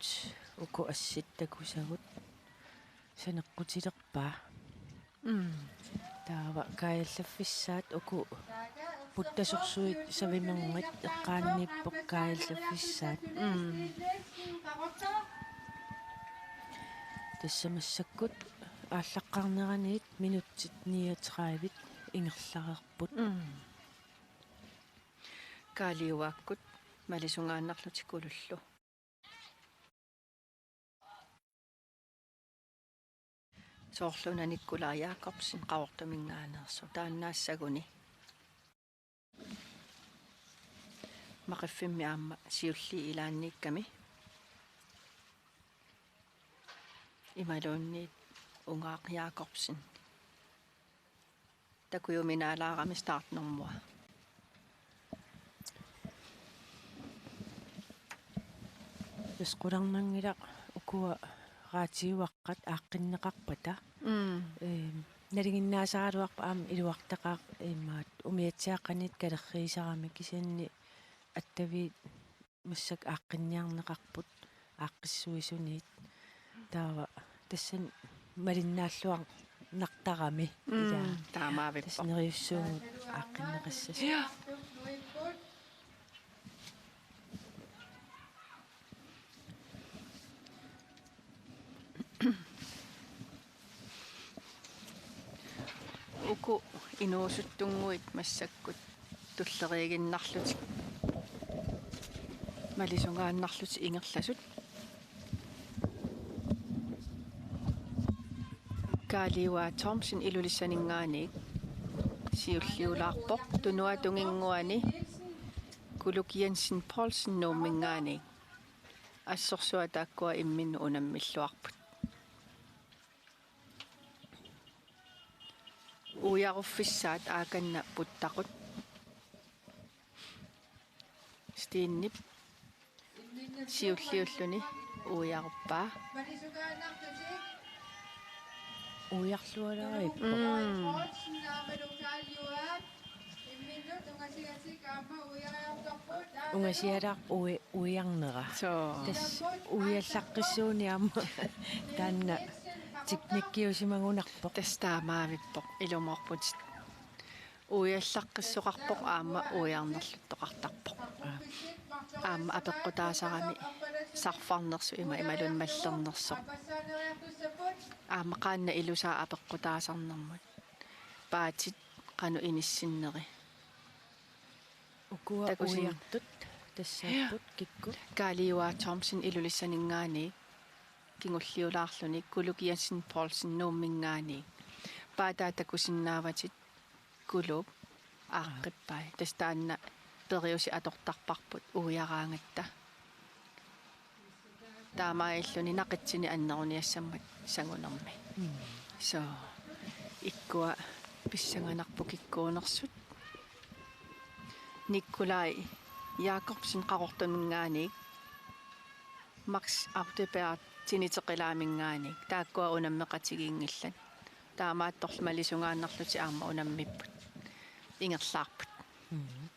uku assit takusagut saneqqutilerpaa. Mm. Taava kaajallaffissaat uku puttasorsuit savimerngit eqqaaniippoq kaajallaffissaat. Mm. Tassa massakkut aallaqqaarneraniit minutsit niogtredive ingerlareerput. Mm. Kaaliuaakkut malisungaannarlutik Kulullu. Soorlu una Nikolaj Jakobsen Qaqortuminngaanneersoq taannaassaguni. Maqiffimmi aamma siulliit ilaanniikkami. Imaluunniit Ungaaq Jakobsen. Takujuminaalaarami startnummer. Tassa qularnanngilaq ukua raatiuaqqat aaqqinneqarpata. Mm. Ehm, nalinginnaasaraluarpoq aamma iluartaqaaq imaat umiatsiaaqqaniit kalerriisarami kisianni attaviit massakkut aaqqinniarneqarput aaqqissuisuniit. Taava tassani malinnaalluarnartarami. Mm, ilaa. Taamaavippoq. Tassa neriussaagut aaqqinneqassasoq. Ja. Uku inuusuttunnguit massakkut tulleriiginnarlutik malisungaannarlutik ingerlasut. Kaaliuaa Thomsen Ilulissaninngaanniit siulliulaarpoq, tunuatunginnguani Kuluk Jensen Poulsen Nuumminngaanniit. Assorsuaq taakkua imminnut unammilluarput. Uiaruffissaat aakanna puttaqut. Stenip siulliulluni uiaruppaa. Uiarlualaarippoq. Mm. Ungasialaarpoq ui-, uiarnera. Soo. Tassa uiallaqqissuuneq aamma taanna teknikkiusimagunarpoq. Tassa taamaavippoq ilumoorputit. Uiallaqqissoqarpoq aamma uiarnerluttoqartarpoq. Aamma apeqqutaasarami sarfarnersoq ima imaluunniit mallernersoq. Aamma qaannat ilusaat apeqqutaasarnermut. Paatit qanoq inissinneri. Ukua takusin- uiartut tassaapput kikkut? Kaaliua Thomsen Ilulissaninngaanniit kingulliulaarluni Kuluk Jensen Poulsen Nuumminngaanniit. Paataa takusinnaavatit Kuluup aaqqippai. Tassa taanna periuseq atortarparput uiaraangatta. Taamaalilluni naqitsinik anneruniassammat sangunermi. Mm. Soo, ikkua pissanganarpoq kikkuunersut. Nikolaj Jakobsen Qaqortuminngaanniit. Max Audeberg Tiniteqilaaminngaanniit. Taakkua unammeqatigiinngillat. Taamaattorli malisungaannarlutik aamma unammipput. Ingerlaarput. Mm.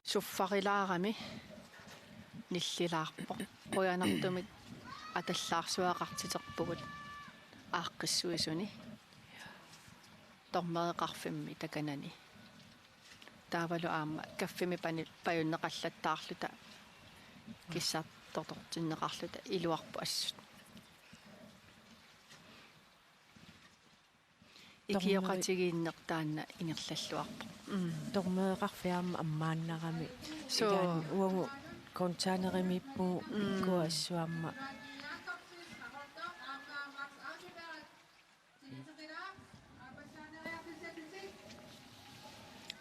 Suffarilaarami nillilaarpoq. Qujanartumik atallaarsuaqartiterpugut aaqqissuisuni. Dommereqarfimmi takanani. Taavalu aamma kaffimi pani-, pajunneqallattaarluta kissartortortinneqarluta iluarput assut. Ikioqatigiinneq taanna ingerlalluarpoq. Mm. Dommereqarfik aamma ammaannarami. Soo. Ilaanni uagut containerimiippugut. Mm. Ikkua assut aamma.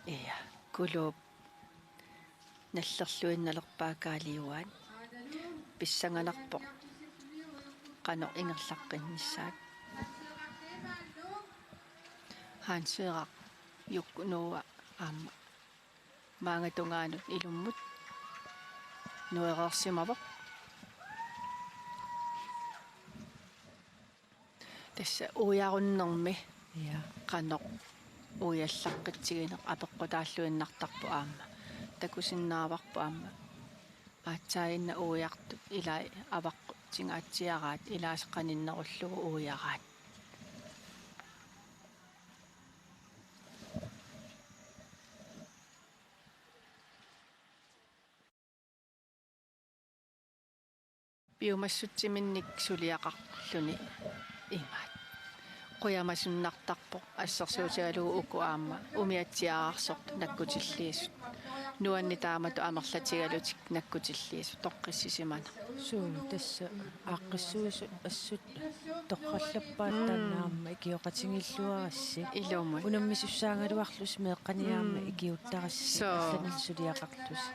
Ia, Kuluup nallerluinnalerpaa Kaaliuaat. Pissanganarpoq qanoq ingerlaqqinnissaat. Hanseeraq Jukku Noah aamma maanga tungaanut ilummut nuereersimavoq. Tassa uiarunnermi. Ja. Qanoq uiallaqqitsigineq apeqqutaalluinnartarpoq aamma. Takusinnaavarput aamma. Aatsaannguaq uiartut ilai avaqqut tingaatsiaraat ilaasa qaninnerullugu uiaraat. Piumassutsiminnik suliaqarluni imaat. Qujamasunnartarpoq assersuutigalugu uku aamma umiatsiaararsortut nakkutilliisut. Nuanni taamatut amerlatigalutik nakkutilliisut toqqissisimanera. Suu, tassa aaqqissuisut assut torrallappaat. Mm. Taanna aamma ikioqatigiilluarassi. Ilumut. Unammisussaagaluarlusi meeqqani aamma. Mm. Ikiuuttarassi. Soo. Allanillu suliaqarlusi.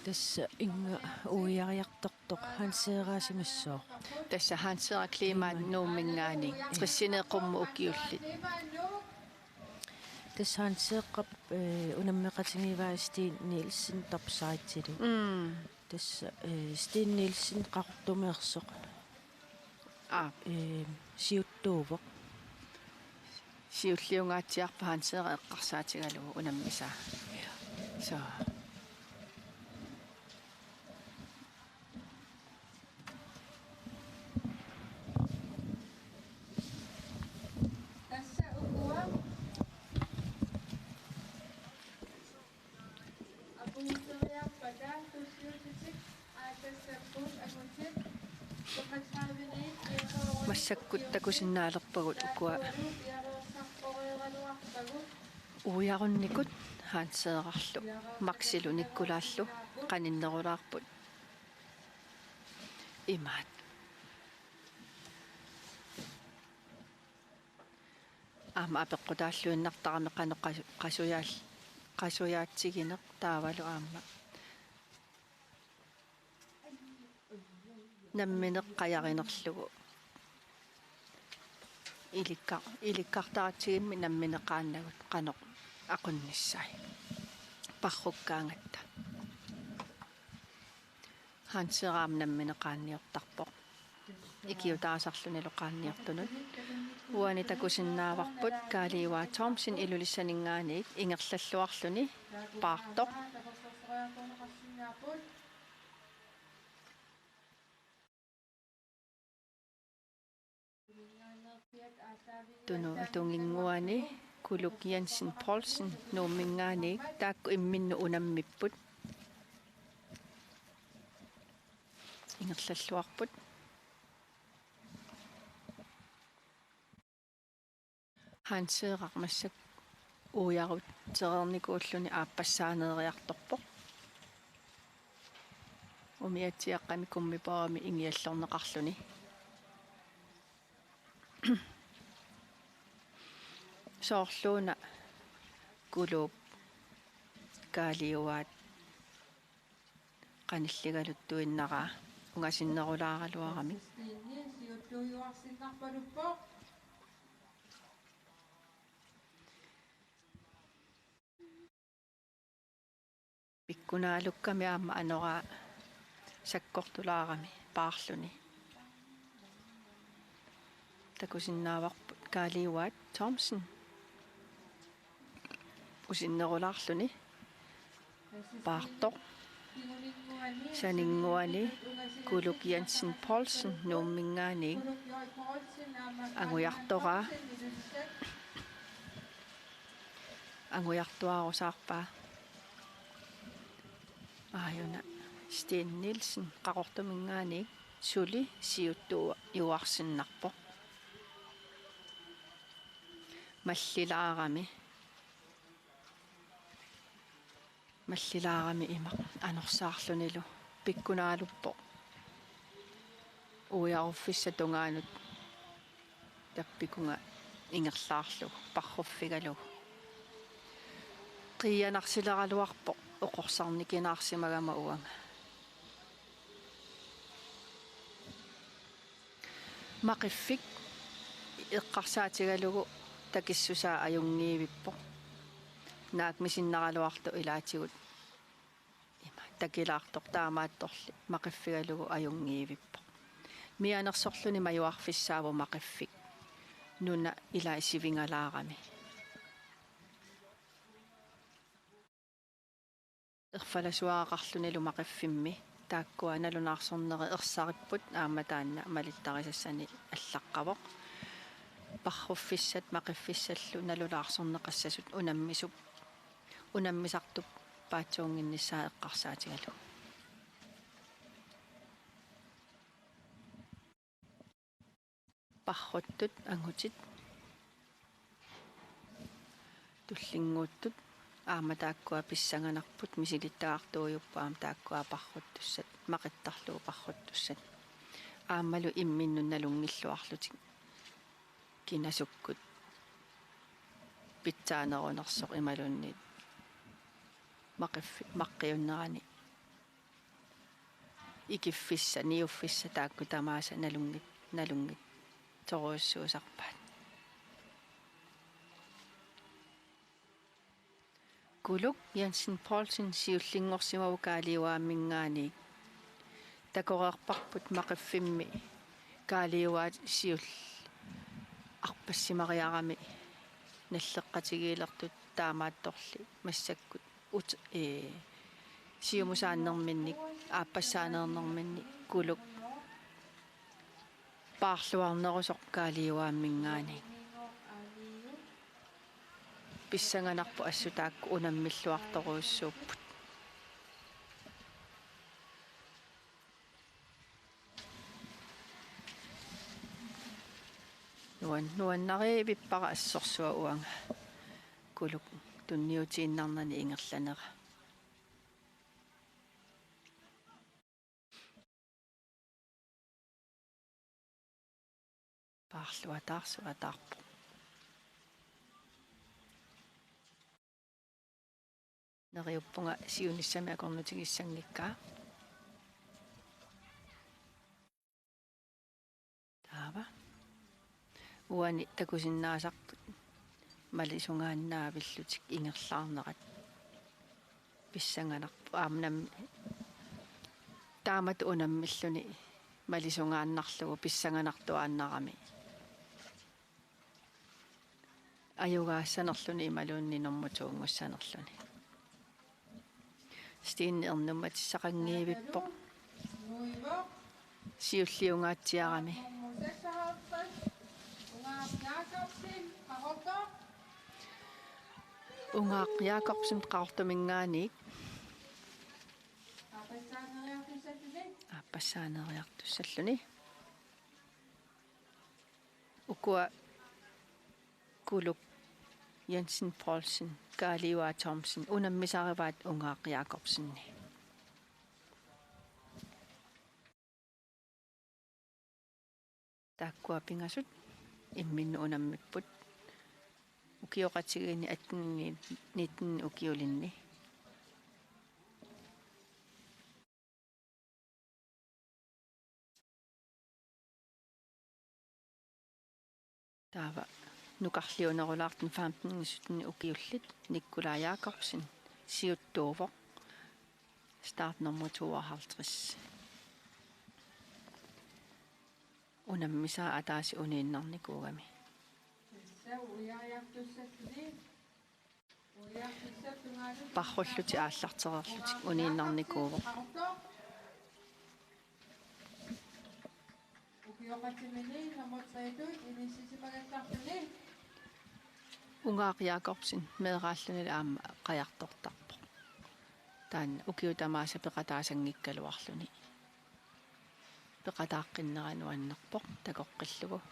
Tassa inga uiariartortoq Hanseeraasimassooq. Tassa Hanseeraq Klimaat Nuumminngaanniit. Qissineeqqummu ukiullit. Tassa Hanseeqqap, eh, unammeqatigivaa Steen Nielsen Topside-ilu. Mm. Tassa, eh, Steen Nielsen Qaqortumeersoq. Aa. Eh, siuttuuvoq. Siulliungaatsiarpoq Hanseeraq eqqarsaatigalugu unammisaa. Soo. Tassa ukua. Massakkut takusinnaalerpagut ukua uiarunnikut Hanseerarlu Maxilu Nikolaallu qaninnerulaarput. Imaat. Aamma apeqqutaalluinnartarami qanoq qas-, qasujaal-, qasujaatsigineq taavalu aamma nammineq qajarinerlugu. Ilikka-, ilikkartaratsigimmi nammineqaannagut qanoq aqunnissai. Parrukkaangatta. Hanseeraq aamma nammineq qaanniortarpoq. Ikiutaasarlunilu qaanniortunut. Uani takusinnaavarput Kaaliuaat Thomsen Ilulissaninngaanniit ingerlalluarluni paartoq. Tunup atunnguani Kuluk Jensen Poulsen Nuumminngaanniit taakku imminnut unammipput. Ingerlalluarput. Hanseeraq massakkut uiarutsereernikuulluni aappassaaneeriartorpoq. Umiatsiaqqami kummipoorami ingiallorneqarluni. Soorluuna Kuluup Kaaliuaat qanilligaluttuinnaraa ungasinnerulaaraluarami. Pikkunaalukkami aamma anoraa sakkortulaarami paarluni. Takusinnaavarput Kaaliuaat Thomsen usinnerulaarluni paartoq. Saninnguani Kuluk Jensen Poulsen Nuumminngaanniit angujartoraa. Angujartuaarusaarpaa. Aajuna Steen Nielsen Qaqortuminngaanniit suli siuttuujuarsinnarpoq. Mallilaarami. Mallilaarami ima anorsaarlunilu pikkunaaluppoq. Uiaruffissap tungaanut tappikunga ingerlaarlugu, parruffigalugu. Qiianarsileraluarpoq oqorsarnikinaarsimagama uanga. Maqiffik eqqarsaatigalugu takissusaa ajunngivippoq. Naak misinnaraluartoq ilaatigut ima takilaartoq taamaattorli maqiffigalugu ajunngivippoq. Mianersorluni majuarfissaavoq Maqiffik. Nuna ila sivingalaarami. Erfalasuaraqarlunilu Maqiffimmi taakkua nalunaarsornerit ersaripput aamma taanna malittarisassanik allaqqavoq. Parruffissat Maqiffissallu nalulaarsorneqassasut unammisut, unammisartup paatsuunnginnissaa eqqarsaatigalugu. Parruttut angutit tullinnguuttut aamma taakkua pissanganarput, misilittagartuujupput aamma taakkua parruttussat, maqittarlugu parruttussat. Aammalu imminnut nalunngilluarlutik kinasukkut pitsaanerunersoq imaluunniit maqiffi-, maqqiunnerani ikiffissat, niuffissat taakku tamaasa nalunngit-, nalunngitsorujussuusarpaat. Kuluk Jensen Poulsen siullinngorsimavoq Kaaliuaaminngaanniit. Takoreerparput Maqiffimmi Kaaliuaat siulleq arpassimariarami nalleqqatigiilertut taamaattorli massakkut ut-, ee, siumusaannerminnik, aappassaaneernerminnik Kuluk paarluarnerusoq Kaaliuaaminngaanniit. Pissanganarpoq assut taakku unammilluartorujussuupput. Nuan-, nuannarivippara assorsuaq uanga Kuluk tunniutiinnarnani ingerlanera. Paarluataarsuataarpoq. Neriuppunga siunissami akornutigissanngikkaa. Taava. Uani takusinnaasarput malisungaannaavillutik ingerlaarnerat pissanganarpoq. Aamma nammi-, taamatut unammilluni malisungaannarlugu pissanganartuaannarami. Ajugaassanerluni imaluunniit normu to-nngussanerluni. Stine ernummatissaqanngivippoq. Siulliungaatsiarami. Ungaaq Jakobsen Qaqortuminngaanniit. Aappassaaneeriartussalluni. Ukua Kuluk Jensen Poulsen, Kaaliua Thomsen, unammisarivaat Ungaaq Jakobseni. Taakkua pingasut imminnut unammipput. Ukioqatigiinni atten nitten ukiulinni. Taava nukarliunerulaartut femten sytten ukiullit Nikolaj Jakobsen, siuttuuvoq, startnummer tooghalvtreds. Unammisaa ataaseq uniinnarnikuugami. Parrullutik aallartereerlutik uniinnarnikuuvoq. Ungaaq Jakobsen meeraalluni aamma qajartortarpoq. Taanna ukiut tamaasa peqataasanngikkaluarluni. Peqataaqqinnera nuannerpoq takoqqillugu.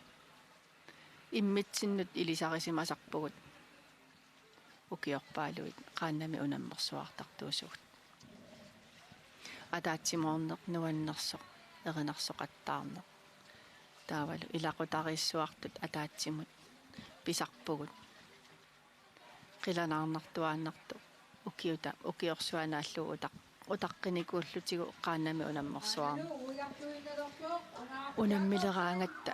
Immitsinnut ilisarisimasarpugut ukiorpaaluit qaannamik unammersuartartuusugut. Ataatsimoorneq nuannersoq, erinarsoqattaarneq. Taavalu ilaqutariissuartut ataatsimut pisarpugut. Qilanaarnartuaannartoq ukiuta, ukiorsuaq naallugu utaq-, utaqqinikuullutigu qaannamik unammersuarneq. Unammileraangatta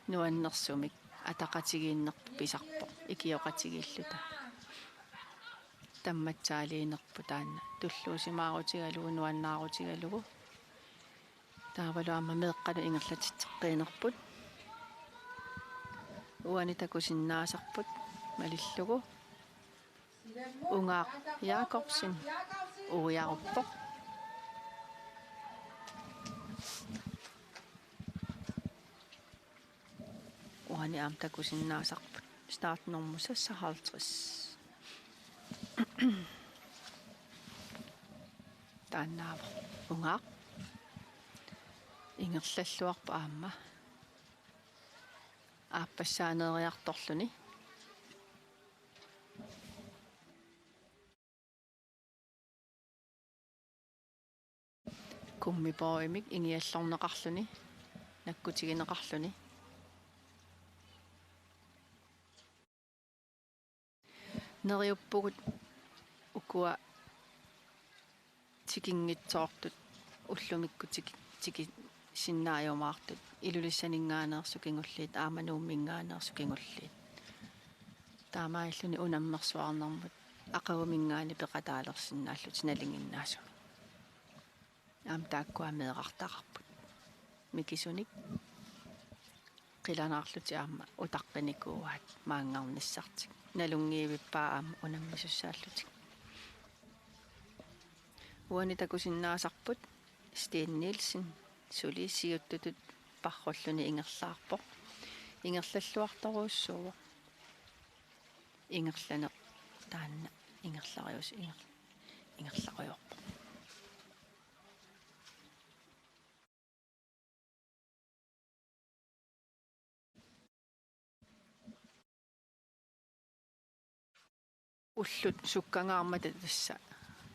nuannersumik ataqatigiinnerput pisarpoq ikioqatigiilluta. Tammatsaaliinerput taanna tulluusimaarutigalugu nuannaarutigalugu. Taavalu aamma meeqqanut ingerlatitseqqiinerput. Uani takusinnaasarput malillugu. Ungaaq Jakobsen uiaruppoq. Uani aamma takusinnaasarput. Startnummer seksoghalvtreds. Taannaavoq Ungaaq. Ingerlalluarpoq aamma. Aappassaaneeriartorluni. Gummibådimik ingiallorneqarluni, nakkutigineqarluni. Neriuppugut ukua tikinngitsoortut ullumikkut tiki-, tikisinnaajumaartut, Ilulissaninngaanneersut kingulliit aamma Nuumminngaanneersut kingulliit. Taamaalilluni unammersuarnermut aqaguminngaanniit peqataalersinnaallutik nalinginnaasumik. Aamma taakkua meerartaqarput. Mikisunik qilanaarlutik aamma utaqqinikuuaat maanngarnissartik. Nalunngivippaa aamma unammisussaallutik. Uani takusinnaasarput Sten Nielsen suli siuttutut parrulluni ingerlaarpoq. Ingerlalluartorujussuuvoq. Ingerlaneq taanna ingerlarius-, inger-, ingerlarujoorpoq. Ullut sukkangaarmata tassa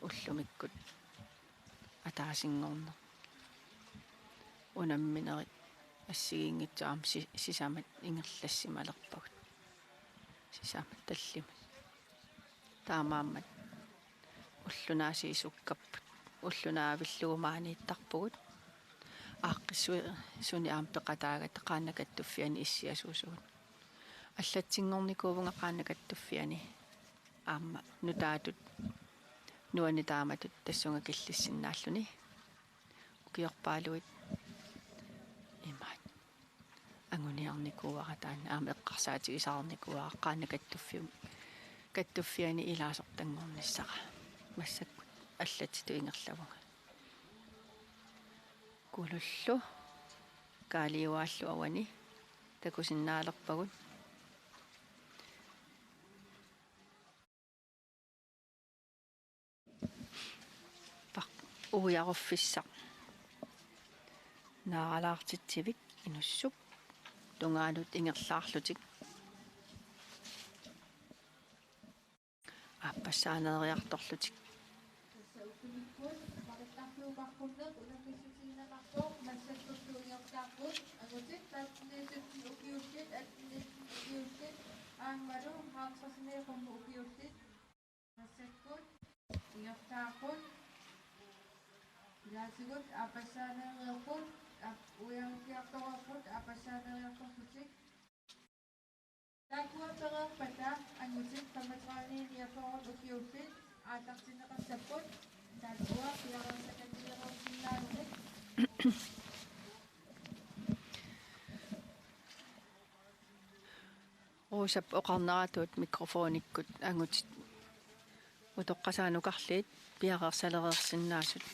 ullumikkut ataasinngorneq. Unamminerit assigiinngitsut aamma si-, sisamat ingerlassimalerpagut. Sisamat tallimat. Taamaammat Ulloq naasiit sukkapput. Ulloq naavillugu maaniittarpugut. Aaqqissuisuni aamma peqataagatta qaannat kattuffianni issiasuusugut. Allatsinngornikuuvunga qaannat kattuffianni aamma nutaatut nuanneq taamatut tassunga killissinnaalluni. Ukiorpaaluit imaat. Anguniarnikuuara taanna aamma eqqarsaatigisarnikuuara qaannat kattuffiu-, kattuffianni ilaasortanngornissara. Massakkut allattitut ingerlavunga. Kulullu Kaaliuaallu uani takusinnaalerpagut. Paq-, uiaruffissaq. Naaralaartitsivik inussup tungaanut ingerlaarlutik. Aappassaaneeriartorlutik. Tassa ullumikkut maqittartuuparpunneq unammissutigineqarpoq, massakkut uiartaaqqut angutit femten sytten ukiullit, atten nitten ukiullit, aammalu halvtredsimi qummut ukiullit. Massakkut uiartaaqqut ilaatigut aappassaaneereerput, aap-, uiarukkiartoreerput aappassaaneeriartorlutik. Taakkua pereerpata angutit femogtredive niogfyrre ukiullit aallartinneqassapput, taakkua piareersakanileruusinnaagunik. Rosap oqarneratuut mikrofonikkut angutit utoqqasaanukarliit piareersalereersinnaasut.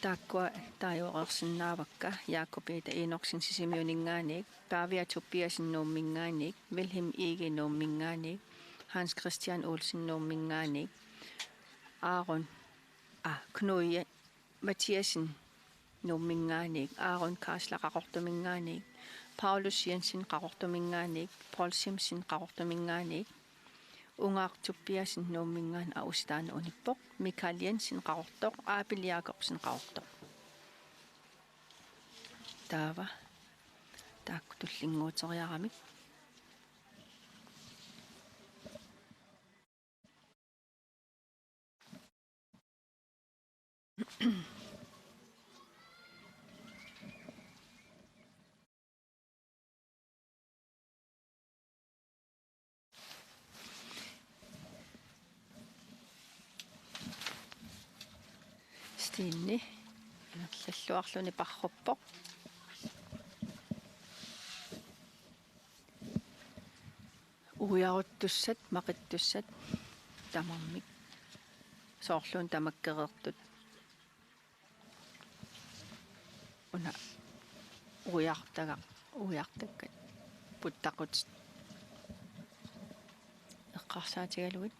Taakkua taajureersinnaavakka: Jakob Peter Enoksen Sisimiuninngaanniit, Pavia Tobiassen Nuumminngaanniit, Wilhelm Egede Nuumminngaanniit, Hans Christian Olsen Nuumminngaanniit, Aaron, ah, Knud Mathiassen Nuumminngaanniit, Aaron Kaasla Qaqortuminngaanniit, Paulus Jensen Qaqortuminngaanniit, Paul Simpson Qaqortuminngaanniit, Ungaaq Tobiassen Nuumminngaanniit, aa, Usitaana unippoq, Michael Jensen Qaqortoq, Abel Jakobsen Qaqortoq. Taava taakku tullinnguuteriaramik. Steni ingerlalluarluni parruppoq. Uiaruttussat, maqittussat tamarmik soorluuna tamakkereertut. Una uiartagaq, uiartakkat puttaqutit eqqarsaatigalugit.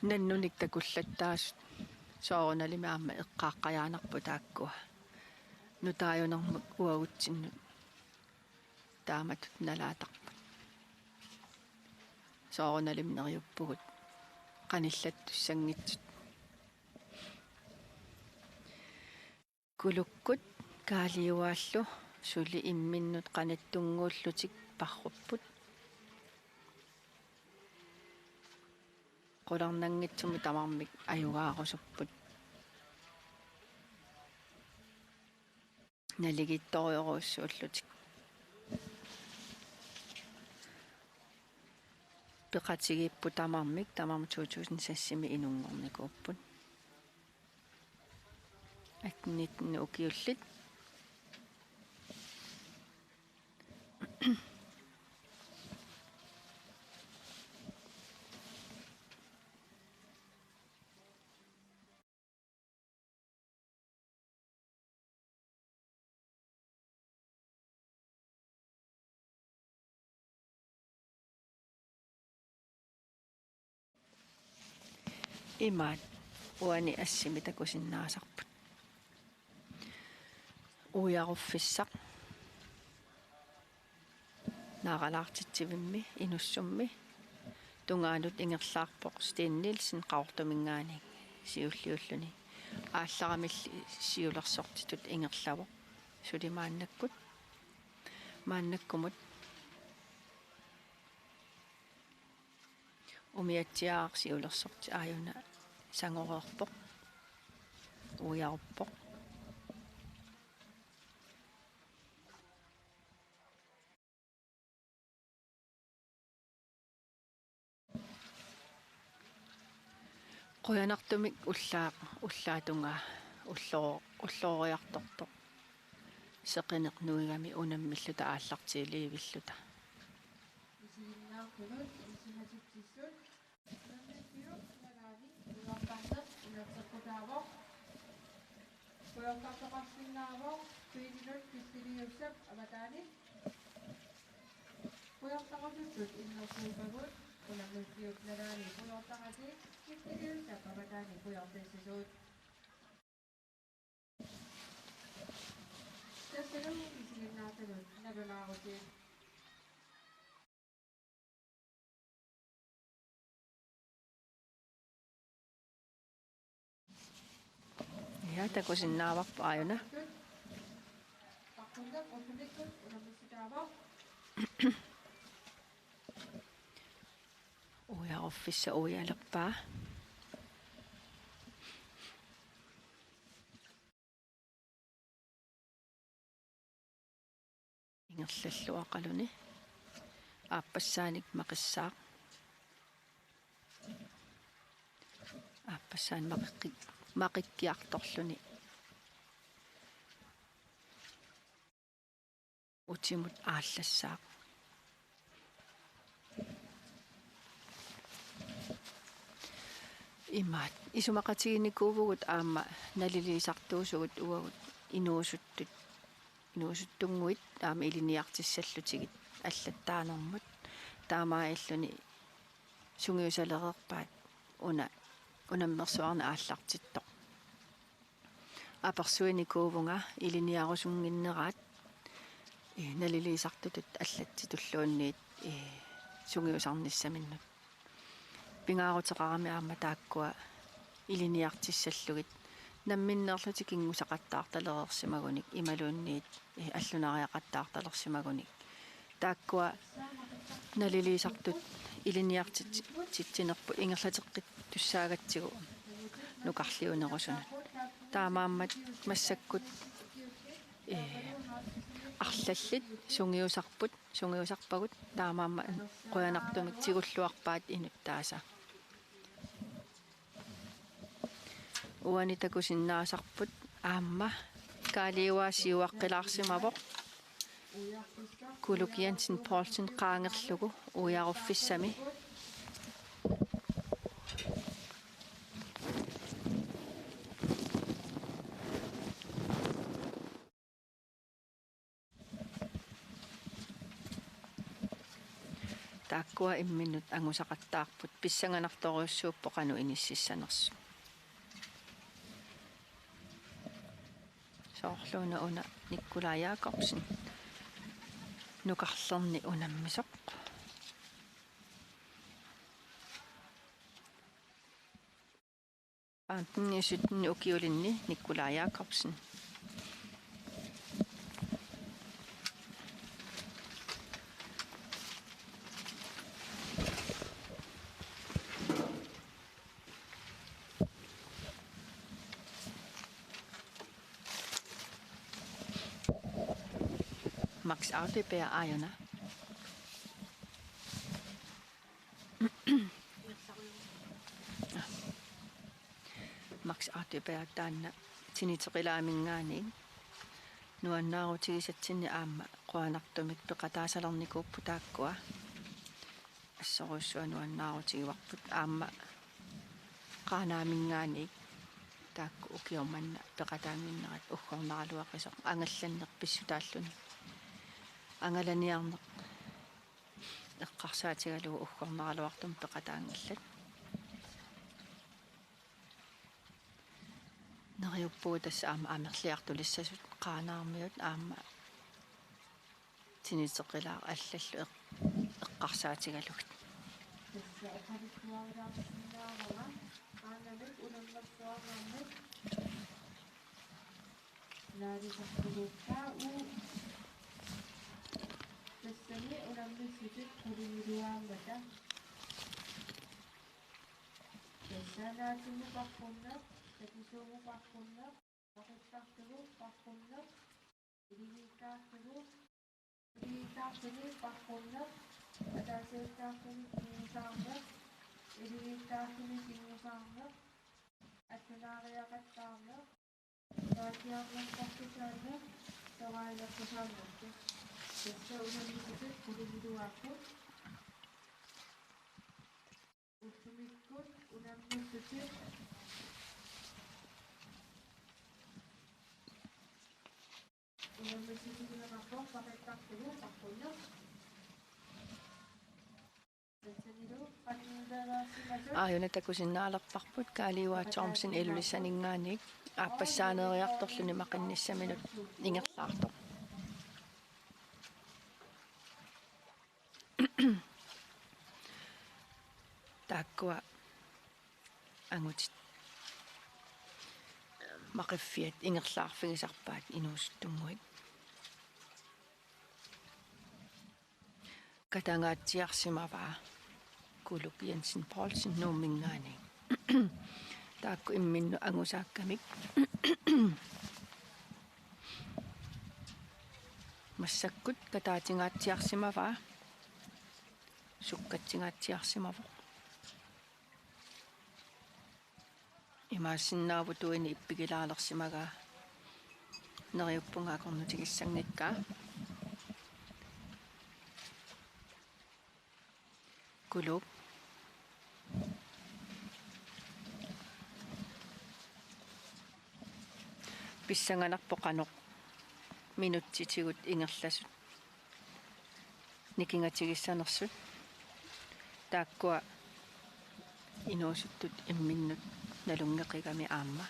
Nannunik takullattaasut soorunalimi aamma eqqaaqqajaannarput taakkua. Nutaajunermut uagutsinnut taamatut nalaatarput. Soorunalimi neriuppugut qanillattussanngitsut. Kulukkut Kaaliuaallu suli imminnut qanittunnguullutik parrupput. Qularnanngitsumik tamarmik ajugaarusupput. Naligiittorujorujussuullutik. Peqatigiipput tamarmik, tamarmik to tusind seksimi inunngornikuupput. Atten nitten ukiullit. Imaat uani assimi takusinnaasarput. Uiaruffissaq naaralaartitsivimmi inussummi tungaanut ingerlaarpoq Steen Nielsen Qaqortuminngaanniit siulliulluni. Aallaramilli siulersortitut ingerlavoq suli maannakkut. Maannakkumut Umiatsiaaraq siulersorti aajuna sangoreerpoq. Uiaruppoq. Qujanartumik ullaaq, ullaap tungaa ulloo-, ullooriartortoq. Seqineq nuigami unammilluta aallartiiliivilluta. Isiginnaartunut isumatitsissut. Unammilliup nalaani pujortarneq inerteqqutaavoq. Pujortartoqarsinnaavoq piilinut killiliussap avataani. Pujortarusuttut innersuuppagut unammilliup nalaani pujortaratik killiliussap avataani pujortissasugut. Tassalu isiginnaartunut nalunaarutit. Ja, takusinnaavarput aajuna. Uiaruffissaq uialerpaa. Ingerlalluaqaluni. Aappassaanik maqissaaq. Aappassaanik maqikki-, maqikkiartorluni. Utimut aallassaaq. Imaat, isumaqatiginikuuvugut aamma naliliisartuusugut uagut inuusuttut, inuusuttunnguit aamma ilinniartissallutigit allattaanermut. Taamaalilluni sungiusalereerpaat una unammersuarneq aallartittoq. Apersuinikuuvunga ilinniarusunnginneraat, eh, naliliisartutut allattitulluunniit, eh, sungiusarnissaminnut. Pingaaruteqarami aamma taakkua ilinniartissallugit namminneerlutik kinngusaqattaartalereersimagunik imaluunniit, eh, allunariaqattaartalersimagunik. Taakkua naliliisartut ilinniartitsinerput ingerlateqqittussaagatsigu nukarliunerusunut. Taamaammat massakkut, eh, arlallit sungiusarput, sungiusarpagut taamaammat qujanartumik tigulluarpaat inuttaasa. Uani takusinnaasarput aamma Kaaliua siuaqqilaarsimavoq. Kuluk Jensen Poulsen qaangerlugu uiaruffissami. Taakkua imminnut angusaqattaarput, pissanganartorujussuupput qanoq inississanersut. Soorluuna una Nikolaj Jakobsen, nukarlerni unammisoq. Femten sytten ukiulinni Nikolaj Jakobsen. Max Audeberg aajuna. Max Audeberg taanna tiniteqilaaminngaanniit nuannaarutigisatsinnik aamma qujanartumik peqataasalernikuupput taakkua. Assorujussuaq nuannaarutigivarput aamma Qaanaaminngaanniit taakku ukioq manna peqataannginnerat uggornaraluaqisoq angallanneq pissutaalluni. Angalaniarneq eqqarsaatigalugu uggornaraluartumik peqataanngillat. Neriuppugut tassa aamma amerliartulissasut Qaanaarmiut aamma tiniteqilaaq allallu eq-, eqqarsaatigalugit. Tassa oqaluttuarilaarsinnaavara Qaanamik unammersuarnermik naalisartuguukkaa uu. Tassami unammissutit qulingiluaammata. Ataatsimoortumik paarrunneq, takisuumik paarrunneq, maqittartugut paarrunneq, iligiittaartugut, iligiittaartunik paarrunneq, ataasiakkaartunik kingusaarneq, iligiittaartunik kingusaarneq, attunaariaqattaarneq, taasiarnerpassusaanneq, toraalerpassusaanneq. Tassa unammisutut qulingiluaapput. Ullumikkut unammissutit. Unammissutit ileqarpoq maqittartugut paarrunneq. Aajuna takusinnaalerparput Kaaliuaat Thomsen Ilulissaninngaanniit aappassaaneeriartorluni maqinnissaminut ingerlaartoq. Taakkua angutit maqiffiat ingerlaarfigisarpaat inuusuttunnguit. Katangaatsiarsimavaa Kuluk Jensen Poulsen Nuumminngaanniit. Taakku imminnut angusaakkamik. Massakkut kataatsigaatsiarsimavaa. Sukkatsigaatsiarsimavoq. Imaassinnaavutuini ippigilaalersimagaa. Neriuppunga akornutigissanngikkaa. Kuluk. Pissanganarpoq qanoq minutsitigut ingerlasut nikingatigissanersut. Taakkua inuusuttut imminnut nalunngeqigami aamma.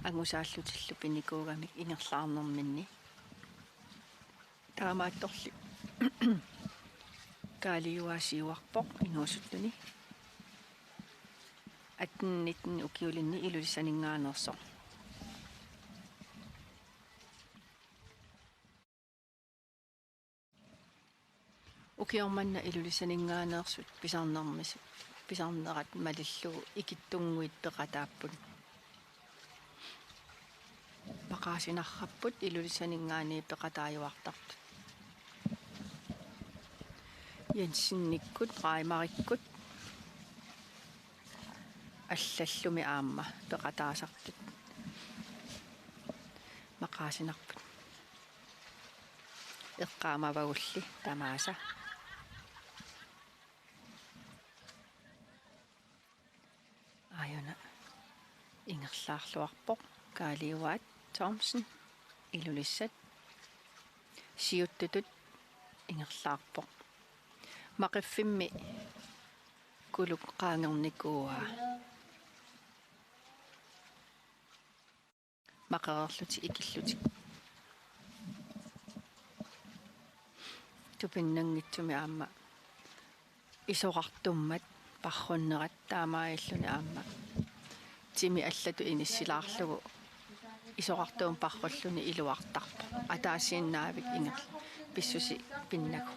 Angusaallutillu pinikuugamik ingerlaarnerminni. Taamaattorli Kaaliuaat siuarpoq inuusuttuni. Atten nitten ukiulinni Ilulissaninngaanneersoq. Ukioq manna Ilulissaninngaanneersut pisarnermis-, pisarnerat malillugu ikittunnguit peqataapput. Maqaasinarparput Ilulissaninngaanniit peqataajuartartut. Jensenikkut, Raimarikkut allallumi aamma peqataasartut maqaasinarput. Eqqaamavagulli tamaasa. Aajuna ingerlaarluarpoq Kaaliuaat Thomsen Ilulissat. Siuttutut ingerlaarpoq. Maqiffimmi Kuluk qaangernikuuaa. Maqareerlutik ikillutik. Tupinnanngitsumik aamma isorartummat parrunnerat taamaalilluni aamma timi allatut inissilaarlugu isorartuummat parrulluni iluartarpoq. Ataasiinnaavik inger pissusi pinnagu.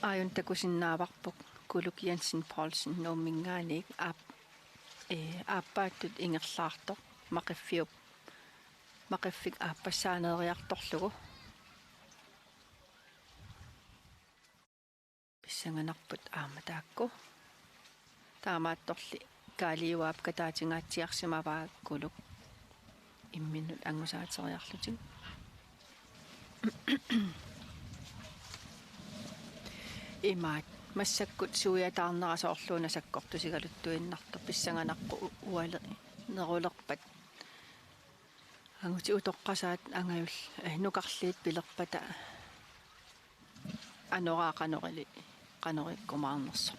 Aajuna takusinnaavarput Kuluk Jensen Poulsen Nuumminngaanniit aap-, ee, aappaattut ingerlaartoq maqiffiup, maqiffik aappassaaneeriartorlugu. Pissanganarput aamma taakku. Taamaattorli Kaaliuaap kataatsigaatsiarsimavaa Kuluk imminnut angusaateriarlutik. Imaat, massakkut suiataarnera soorluuna sakkortusigaluttuinnartoq, pissanganarpoq u-, ualerulerpat. Angutit utoqqasaat angajul-, eh, nukarliit pilerpata anoraa qanorili, qanorikkumaarnersoq.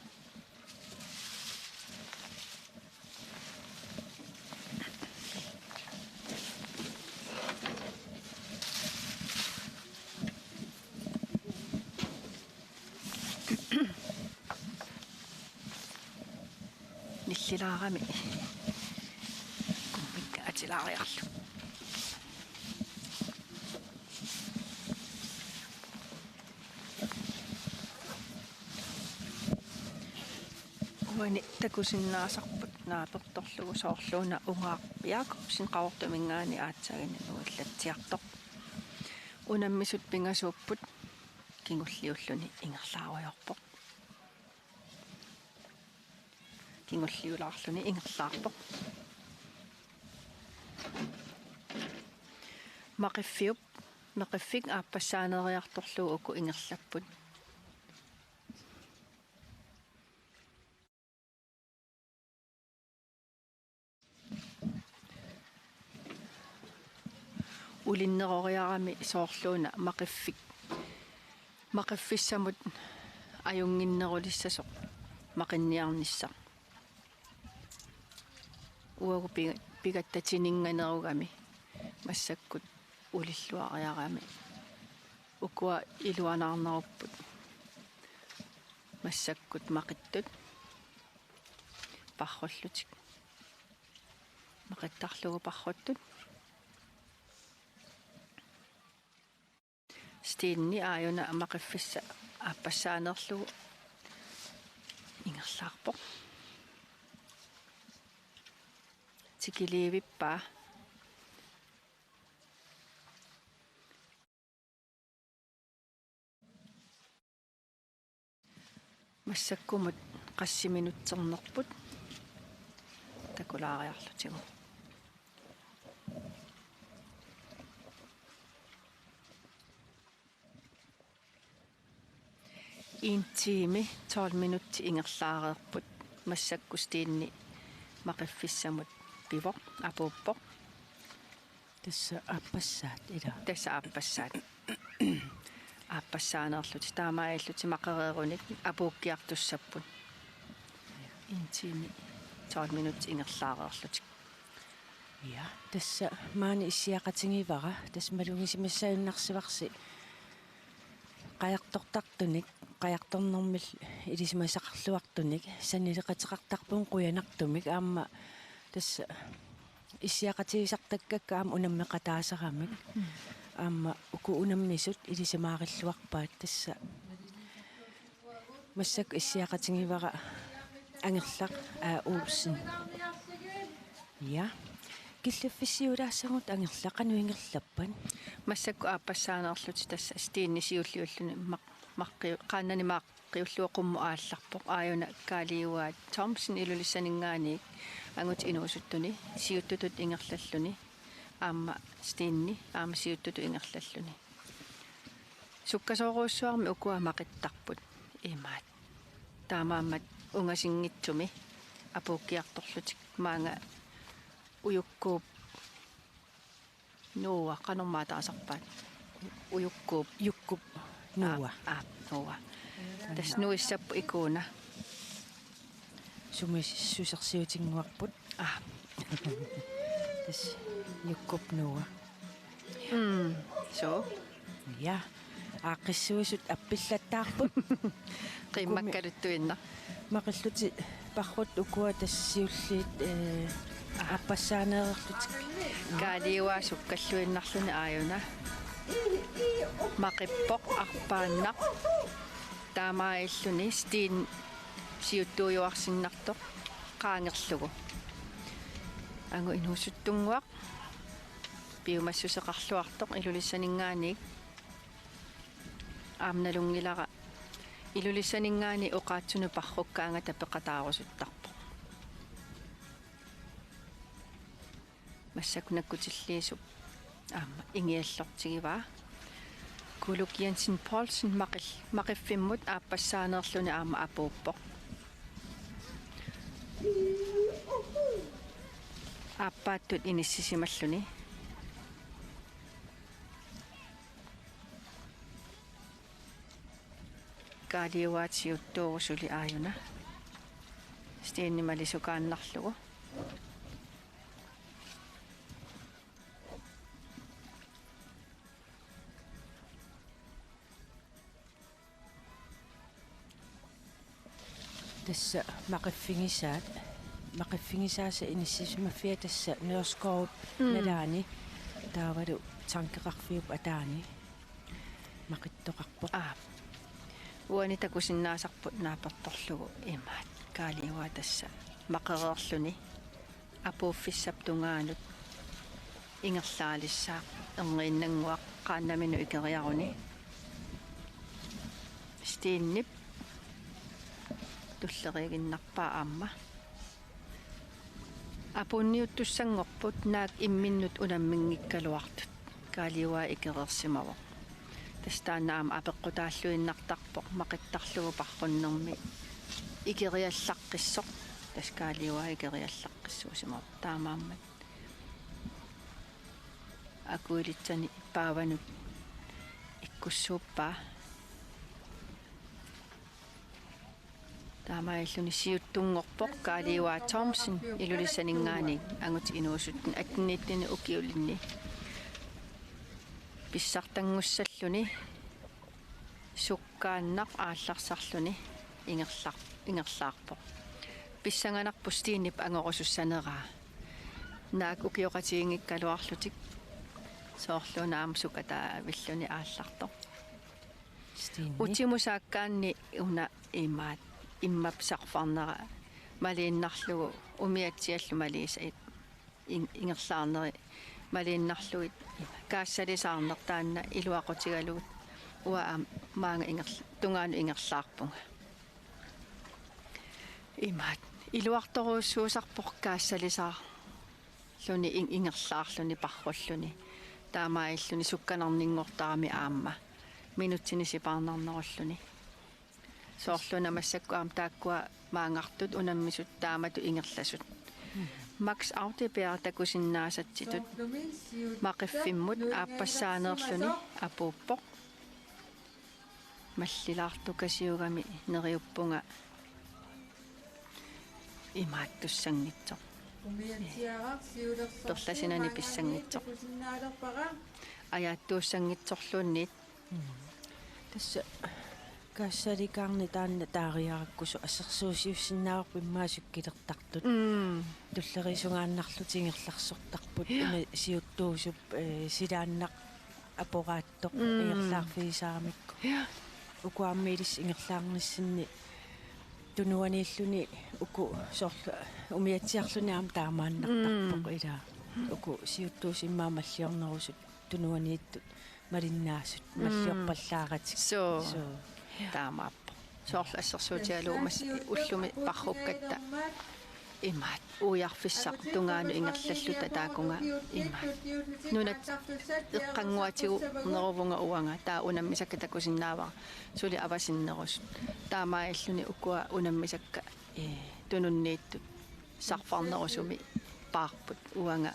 Tilaarami. Kummikka atilaariarlu. Uani takusinnaasarput naapertorlugu soorluuna Ungaaq Jakobsen Qaqortuminngaanniit aatsaannguaq nuillatsiartoq. Unammisut pingasuupput, kingulliulluni ingerlaarujoorpoq. Kingulliulaarluni ingerlaarpoq. Maqiffiup, Maqiffik aappassaaneeriartorlugu uku ingerlapput. Ulinneroriarami soorluuna Maqiffik, Maqiffissamut ajunnginnerulissasoq maqinniarnissaq. Uagut pi-, pigattatininnganerugami massakkut ulilluariarami. Ukua iluanaarnerupput massakkut maqittut parrullutik. Maqittarlugu parruttut. Steni aajuna Maqiffissaq aappassaaneerlugu ingerlaarpoq. Tikiliivippaa. Massakkumut qassit minutsernerput takulaariarlutigu. En time, tolv minutsit ingerlaareerput, massakkut Steni Maqiffissamut pivoq, apuuppoq. Tassa aappassaat, ilaa? Tassa aappassaat. Aappassaaneerlutik, taamaalillutik maqereerunik apuukkiartussapput. En time, tolv minutsit ingerlaareerlutik. Ja, tassa maani issiaqatigivara, tassa malugisimassagunarsivarsi qajartortartunik, qajartornermik ilisimasaqarluartunik, sanileqateqartarpugut qujanartumik, aamma tassa issiaqatigisartakkakka aamma unammeqataasaramik. Mm. Aamma uku unammisut ilisimaarilluarpaat, tassa massakkut issiaqatigivara Angerlaq A. Olsen. Ja. Killiffissiulaassagut Angerlaq, qanoq ingerlappat? Massakkut aappassaaneerlutik, tassa Steni siulliulluni maq-, maqqi-, qaannani maaqqiullugu qummut aallarpoq, aajuna Kaaliuaat Thomsen Ilulissaninngaanniit angutit inuusuttuni siuttutut ingerlalluni, aamma Steni aamma siuttutut ingerlalluni. Sukkasoorujussuarmik ukua maqittarput imaat. Taamaammat ungasinngitsumi apuukkiartorlutik, maanga Ujukkuup Noah, qanormaa taasarpaat? Ujukkuup. Jukkup Noah. Aa, aa, Noah. Tassa nuissapput ikuuna. Sumi susersiutinnguarput. Aa. Tassa Jukkup Noah. Mm, so. Ja. Aaqqissuisut appillattaarput. Qimmakkaluttuinnaq. Maqillutik parrut ukua tassa siulliit, eh, aappassaaneerlutik. Kaaliuaat sukkalluinnarluni aajuna maqippoq arpaannaq. Taamaalilluni Steen siuttuujuarsinnartoq qaangerlugu. Angut inuusuttunnguaq piumassuseqarluartoq Ilulissaninngaanniit. Aamma nalunngilara Ilulissaninngaanniit oqaatsunut parrukkaangata peqataarusuttarpoq. Massakkut nakkutilliisup aamma ingiallortigivaa. Kuluk Jensen Poulsen maqil-, maqiffimmut aappassaaneerluni aamma apuuppoq. Aappaattut inissisimalluni. Kaaliuaat siuttuuvoq suli aajuna. Steenimik alisukaannarlugu. Tassa maqiffigisaat. maqiffigisaasa inissisimaffiga tassa Nørskov Mm. nalaani taavalu tankeqarfiup ataani maqittoqarpoq. Aa. Uani takusinnaasarput naapertorlugu imaat Kaaliua tassa maqereerluni apuuffissap tungaanut ingerlaalissaaq erniinnannguaq qaannaminut ikeriaruni. Stenip tulleriiginnarpaa aamma. Apuunniuttussanngorput naak imminnut unamminngikkaluartut Kaaliua ikereersimavoq. Tassa taanna aamma apeqqutaalluinnartarpoq maqittarlugu parrunnermi ikeriallaqqissoq. Tassa Kaaliua ikeriallaqqissuusimavoq taamaammat. Akuilitsani paavanut ikkussuuppaa. Taamaalilluni siuttunngorpoq Kaaliua Thomsen Ilulissaninngaanniit angutit inuusuttut atten nitten ukiulinni pissartanngussalluni sukkaannaq aallarsarluni ingerlar-, ingerlaarpoq. Pissanganarpoq Stenip angorusussaneraa. Naak ukioqatigiinngikkaluarlutik soorluuna aamma sukataavilluni aallartoq. Steni. Utimut saakkaanni una imaat immap sarfarnera maliinnarlugu umiatsiallu maliisa in-, ingerlaarneri maliinnarlugit kaassalisaarneq taanna iluaqutigalugu uanga aamma maanga ingerl-, tungaanut ingerlaarpunga. Imaat iluartorujussuusarpoq kaassalisaarluni in-, ingerlaarluni parrulluni. Taamaalilluni sukkanarninngortarami aamma minutsini sipaarnarnerulluni. Soorluuna massakkut aamma taakkua maangartut unammisut taamatut ingerlasut. Mm. Max Audebjerg takusinnaasatsitut maqiffimmut aappassaaneerluni apuuppoq. Mallilaartukasiugami neriuppunga imaattussanngitsoq. Perlasinani pissanngitsoq. Ajaattuussanngitsorluunniit. Mm. Tassa kaassalikaarneq taanna taariarakkusoq assersuusiussinnaavarput immaqa sikkilertartut. Mm. Tulleriisungaannarlutik ingerlarsortarput. Ja. Una siuttuusup, eh, silaannaq aporaattoq Mm. ingerlaarfigisaaramikku. Ja. Uku aamma ilissi ingerlaarnissinni tunuaniilluni uku soorlu umiatsiarluni aamma taamaannartarpoq Mm. ilaa. Uku siuttuusut immaqa malliornerusut tunuaniittut malinnaasut Mm. malliorpallaaratik. Soo. Soo. Taamaappoq. Soorlu assersuutigalugu massa ullumi parrukkatta imaat uiarfissaq tungaanut ingerlalluta taakunga imaat. Nunat eqqannguatigu neruvunga uanga taava unammisakka takusinnaavara suli avasinnerusut. Taamaalilluni ukua unammisakka, eh, tununniittut sarfarnerusumi paarput uanga,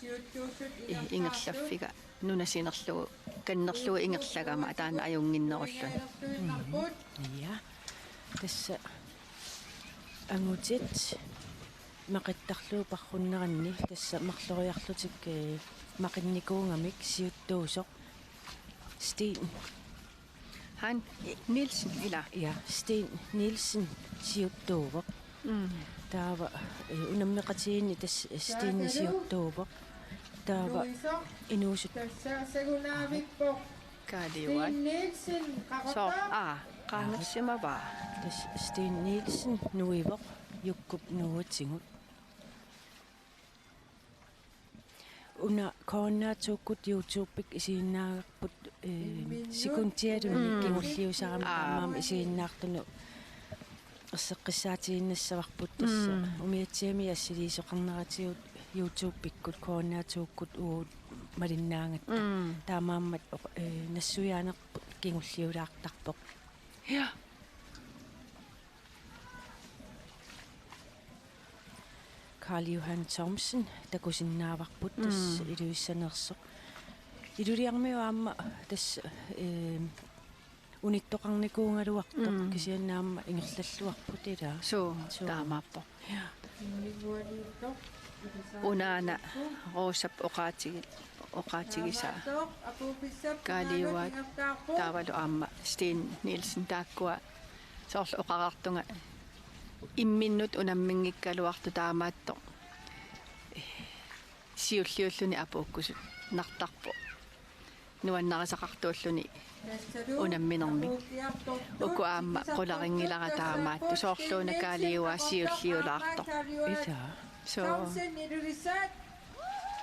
eh, ingerlaffiga nuna sinerlugu kannerlugu ingerlagama taanna ajunnginnerulluni. Mhm. Ja. Tassa angutit maqittarlugu parrunneranni tassa marloriarlutik, eh, maqinnikuugamik siuttuusoq Sten. Han Nielsen, ila. Ja, Sten Nielsen siuttuuvoq. Mm. Taava, eh, unammeqatigiinni tassa Sten siuttuuvoq. Taava inuusut. Kaaliuat. Soo, aa, qaangersimavaa. Tassa Sten Nielsen nuivoq Jukkup nuuatigut. Una K N R to-kkut YouTube-ikkut isiginnaagarput, eh, sekundialuunniit Mm. kingulliusarami Aa. taamaammat isiginnaartunut erseqqissaatigiinnassavarput tassa Mm. umiatsiami assiliisoqarneratigut YouTube-ikkut K N R to-kkut uagut malinnaagatta. Mm. Taamaammat oq-, eh, nassuiaanerput kingulliulaartarpoq. Ja. Karl Johan Thomsen takusinnaavarput tassa Mm. Ilulissaneersoq. Iluliarmiut aamma tassa, eh, unittoqarnikuugaluartoq Mm. kisianni aamma ingerlalluarput ilaa. Suu, Suu. Taamaappoq. Ja. Unaana Roosap oqaatigi-, oqaatigisaa. Kaaliuaat taavalu aamma Sten Nielsen taakkua soorlu oqarartunga imminnut unamminngikkaluartut taamaattoq siulliulluni apuukkusunnartarpoq. Nuannarisaqartuulluni unamminermik. Uku aamma qularinngilara taamaattut. Soorluuna Kaaliua siulliulaartoq. Ilaa. Soo.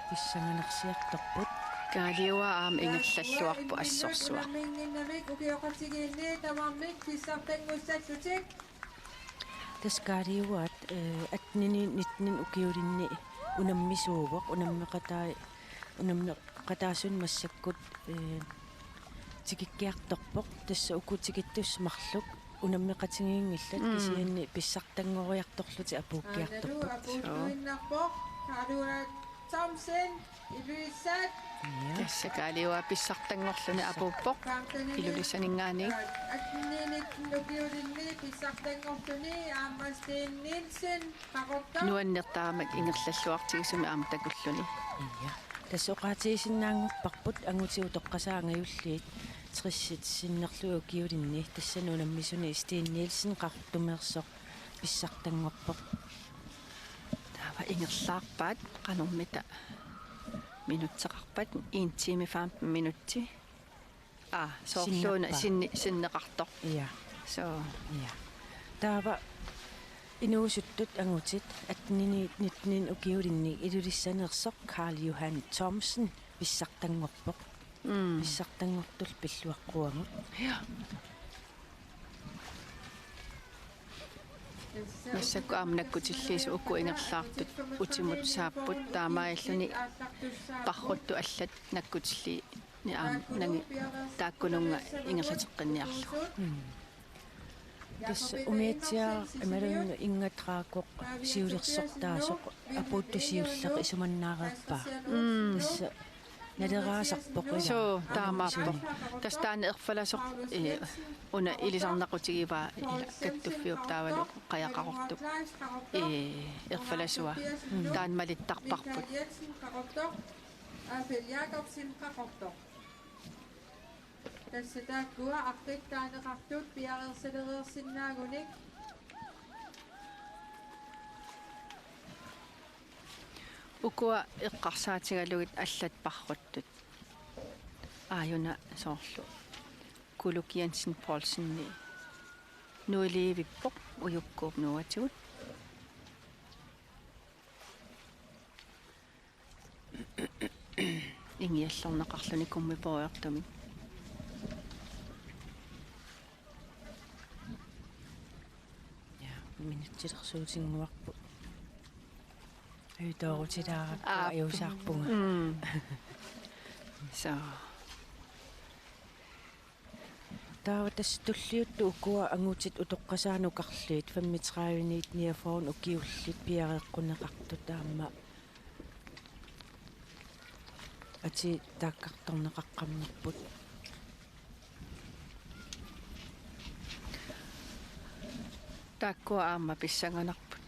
Pissanganarsiartorput. Kaaliua aamma ingerlalluarpoq assorsuaq. Tassa Kaaliuaat, eh, atteninik nittenik ukiulinni unammisuuvoq, unammeqataa-, unammeqataasuni massakkut, eh, tikikkiartorpoq, tassa uku tikittussat marluk unammeqatigiinngillat. Mm. Kisianni pissartanngoriartorlutik apuukkiartorput. Soo. Thomsen, Ilulissat. Ja. Tassa Kaaliua pissartanngorluni apuuppoq. Ilulissaninngaanniit. Atteninik ukiulinni pissartanngorluni aamma Steen Nielsen, Qaqortoq. Nuannertaamak ingerlalluartigisumik aamma takulluni. Ja. Tassa oqaatigisinnaanngorparput angutit utoqqasaat angajulliit tressit sinnerlugit ukiulinni, tassani unammisuni Steen Nielsen Qaqortumeersoq pissartanngorpoq. Taava ingerlaarpaat, qanormita minutseqarpat, en time femten minutter. Aa, soorluuna sinnerpaat. Sinni-, sinneqartoq. Ja. Soo. Ja. Taava inuusuttut angutit atteninik nittenik ukiulinni Ilulissaneersoq Karl Johan Thomsen pissartanngorpoq. Mm. Pissartanngortullu pilluaqquagut. Ja. Massakkut aamma nakkutilliisut uku ingerlaartut utimut saapput, taamaalilluni parruttut allat nakkutilliini aamma nangi taakkununnga ingerlateqqinniarlugu. Mm. Tassa umiatsiaq imaluunniit Inga Dragoq siulersortaasoq apuuttoq siulleq isumannaareerpaa. Mm. Tassa naleraasarpoq ilaa. Soo, taamaappoq. Tassa taanna erfalasoq, eh, una ilisarnaqutigivaa ila kattuffiup taavalu qajaqarortup, eh, erfalasua. Mm. Taanna malittarparput. Tassa taakkua aqqit taaneqartut piareersalereersinnaagunik. Ukua eqqarsaatigalugit allat parruttut. Aajuna soorlu Kuluk Jensen Poulsen Nuiliivippoq ujukkuup nuuatigut. Ingiallorneqarluni gummibådimik. Ja, minutsilersuutinnguarput. Ajutoorutilaarput. Aap. Ajuusaarpunga. Mm. Soo. Taava tassa tulliuttut ukua angutit utoqqasaat nukarliit femogtrediveniit niogfyrre ukiullit piareeqquneqartut aamma atii taakkartorneqaqqammerput. Taakkua aamma pissanganarput.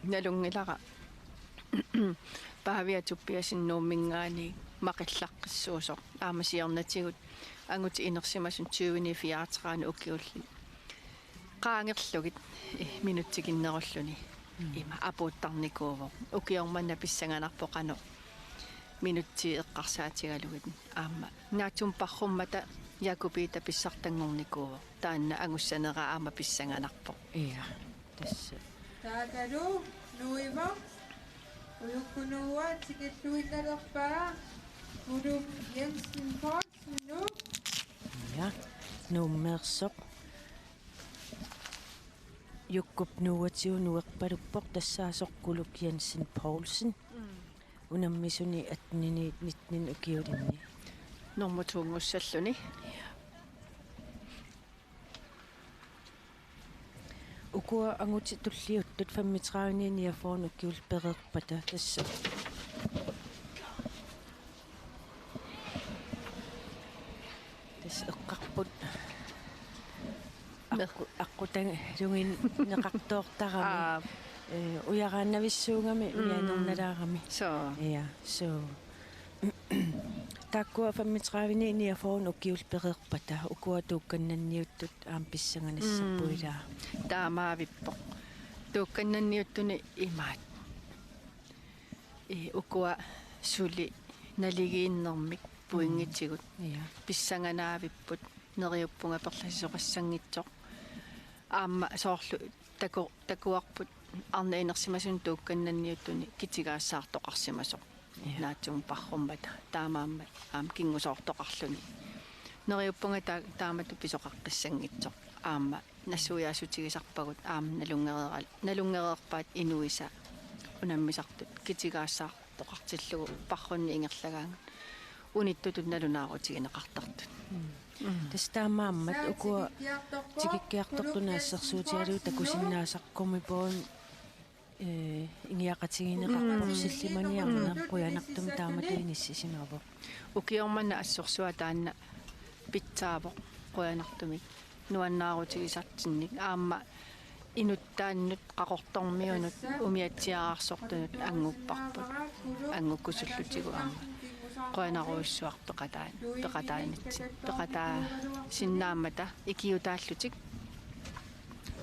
Nalunngilara Pavia Tobiassen Nuumminngaanniit maqillaqqissuusoq aamma siornatigut angutit inersimasut tyveni fireogtredive ukiullit qaangerlugit, eh, minutsikinnerulluni. Mm. Ima apuuttarnikuuvoq. Ukioq manna pissanganarpoq qanoq minutsit eqqarsaatigalugit. Aamma naatsumik parrummata Jakobita pissartanngornikuuvoq. Taanna angussanera aamma pissanganarpoq. Ja, tassa. Taakalu nuivoq. Ujukkuup nuua tikilluinnalerpaa Kuluk Jensen Poulsen Nuuk. Ja, Nuummeersoq. Ujukkuup nuuatigut nuerpaluppoq tassaasoq Kuluk Jensen Poulsen. Mm. Unammisuni attenini nittenini ukiulinni. Normu to-nngussallugu. Ukua angutit tulliuttut femogtrediveniit niogfyrre ukiullit pereerpata tassa. Tassa eqqarput. Aqqu-, aqqutalunnginneqartoortarami. Aap. Eh, ujaraannavissuugami, mm, ujanernalaarami. Soo. Ja, soo. Taakkua femogtrediveniit niogfyrre ukiullit pereerpata, ukua tuukkannanniuttut aamma pissanganassapput, mm, ilaa. Taamaavippoq. Tuukkannanniuttuni imaat. eh, ukua suli naligiinnermik puinngitigut. Mm. Ja. Pissanganaavipput, neriuppunga perlasisoqassanngitsoq. Aamma soorlu taku-, takuarput arnat inersimasunut tuukkannanniuttuni kitigaassaartoqarsimasoq. Ja. Naatsumik parrummata taamaammat aamma kingusoortoqarluni. Neriuppunga taa-, taamatut pisoqaqqissanngitsoq. Aamma nassuiaassutigisarpagut aamma nalunngereeral-, nalunngereerpaat inuisa unammisartut kitigaassaartoqartillugu parrunnik ingerlagaangat unittutut nalunaarutigineqartartut. Mm. Mm. Tassa taamaammat ukua tikikkiartortut assersuutigalugu takusinnaasarput Gummibåden, eh, ingiaqatigineqarpoq. Mm. Sillimaniarneq, mm, qujanartumik taamatut inissisimavoq. Ukioq manna assorsuaq taanna pitsaavoq qujanartumik nuannaarutigisartinnik, aamma inuttaannut, Qaqortormiunut, umiatsiaararsortunut anngupparput. Anngukkusullutigu aamma. Qujanarujussuaq peqataa-, peqataanitsi-, peqataasinnaammata ikiuutaallutik.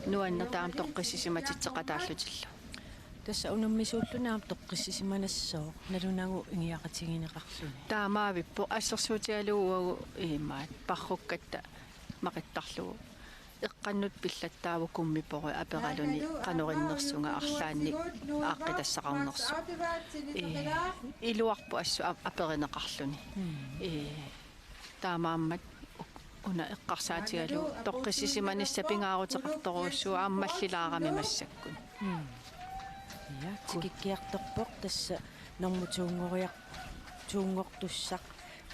Nuanneq taama toqqissisimatitseqataallutillu. Tassa unammisuulluni aamma toqqissisimanassaaq, nalunagu ingiaqatigineqarluni. Taamaavippoq, assersuutigalugu uagut imaat parrukkatta maqittarlugu. Eqqannut pillattaavoq Gummibådi aperaluni qanoq innersunga arlaannik aaqqitassaqarnersoq. Ee, iluarpoq assut ap-, aperineqarluni. Mm. Ee, taamaammat uk-, una eqqarsaatigalugu toqqissisimanissaq pingaaruteqartorujussuuvoq aamma mallilaarami massakkut. Mm. Ja, tikikkiartorpoq tassa normu toonngoriar-, toonngortussaq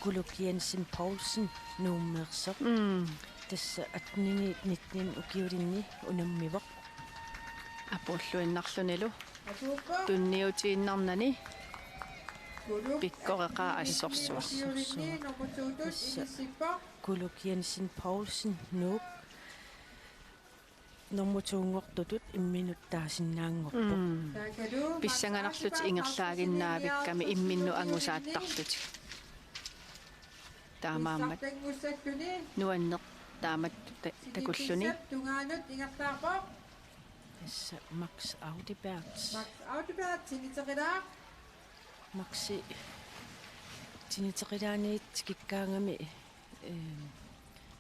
Kuluk Jensen Poulsen Nuummeersoq. Mm. Tassa attenini nittenini ukiulinni unammivoq. Apuulluinnarlunilu tunniutiinnarnani pikkoreqaaq assorsuaq. Assorsuaq. Tassa Kuluk Jensen Poulsen Nuuk normu toonngortutut imminut taasinnaanngorpoq. Mm. Pissanganarlutik ingerlaaginnaavikkami imminnut angusaattarlutik. Taamaammat nuanneq taamatut ta-, takulluni. Tassa Max Audibert. Max Audibert, tiniteqilaaq. Maxi tiniteqilaaniit tikikkaangami, ehm,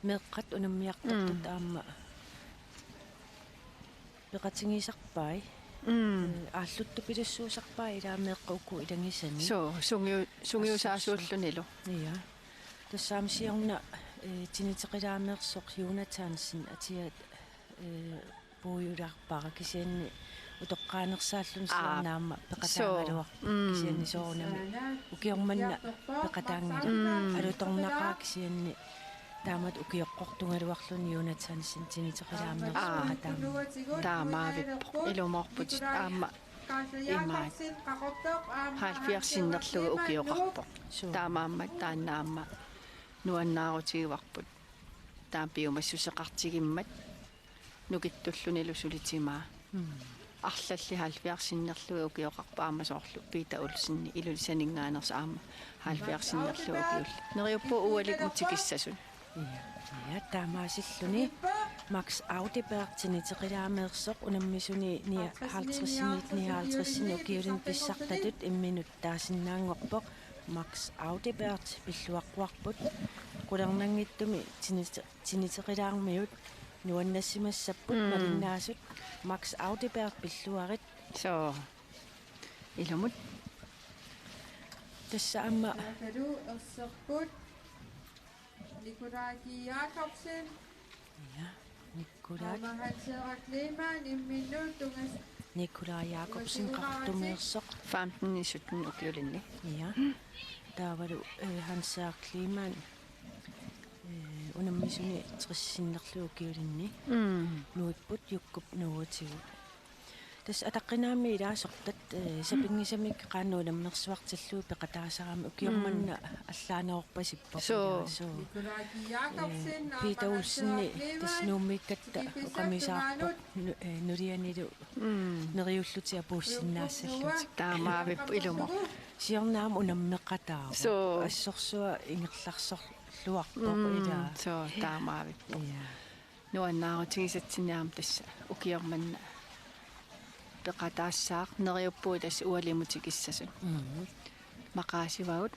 meeqqat unammiartortut, mm, aamma peqatigisarpai. Mm. Eh, aalluttupilussuusarpai ilaa meeqqat uku ilagisani. Soo, sungiu-, sungiusaasuullunilu. Ja. Tassa aamma siorna, eh, tiniteqilaameersoq Jonathansen atia, eh, puigulaarpara kisianni utoqqaanersaalluni. Aa, siorna aamma soo, peqataagaluarpoq. Mm. Kisianni soorunami ukioq manna peqataanngilaq. Mm. Alutornaqaaq kisianni taamatut ukioqqortugaluarluni Jonathansen tiniteqilaameersoq, aa, peqataanngilaq. Taamaavippoq. Ilumoorputit aamma imaat. Halvfjerds sinnerlugu ukioqarpoq. Suu. Taamaammat taanna aamma nuannaarutigivarput. Taama piumassuseqartigimmat nukittullunilu suli timaa. Mm. Arlallit halvfjerds sinnerlugit ukioqarpoq aamma soorlu Peter Olsen Ilulissaninngaanneersoq aamma halvfjerds sinnerlugit ukiullit. Neriuppunga ualikkut tikissasut. Ja, ja, taamaasilluni Max Audibert tiniteqilaameersoq unammisuni nioghalvtredsini nioghalvtredsini ukiulinni pissartatut imminut taasinnaanngorpoq. Max Audibert pilluaqquarput. Qularnanngitsumi tinite-, tiniteqilaarmiut nuannassimassapput. Mm. Malinnaasut. Max Audibert, pilluarit. Soo. Ilumut. Tassa aamma. Taakalu erserput. Nikolaj Jakobsen. Ja, Nikolaj. Aamma Hans Erik Kleemann imminnut tungas-, Nikolaj Jakobsen, tungasimaqaati. Qaqortumeersoq. Femten sytten ukiulinni. Ja. Taavalu, eh, Hans Erik Kleemann, eh, unammisuni tres sinnerlugit ukiulinni. Mm. Nuipput Jukkup nuuatigut. Tassa ataqqinaammik ilaasortat, eh, sapinngisamik qaannat unammersuartillugit peqataasarami ukioq, mm, manna allaanerorpasippoq. Soo. Ilaa, soo. Eh, Peter Olsen tassa Nuummiikkatta oqamisaarpoq, nu-, eh, nulianilu, mm, neriullutik apuussinnaassallutik. Taamaavippoq, ilumoorpoq. Siorna aamma unammeqataavoq. Soo. Assorsuaq ingerlaarsorluarpoq. Mm, ilaa. Soo, taamaavippoq. Ja. Nuannaarutigisatsinnik aamma tassa ukioq manna peqataassaaq neriuppugut tassa ualimu tikissasut. Mhm. Maqaasivagut.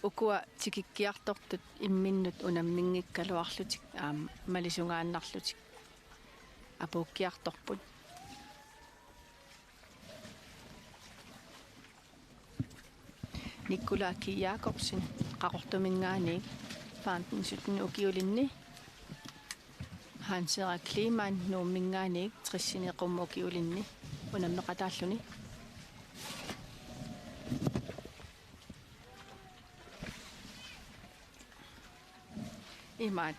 Ukua tikikkiartortut imminnut unamminngikkaluarlutik aamma malisungaannarlutik apuukkiartorput. Nikolaj Jakobsen Qaqortuminngaanniit femten sytten ukiulinni. Hans Erik Kleemann Nuumminngaanniit tressini qummut ukiulinni unammeqataalluni. Imaat.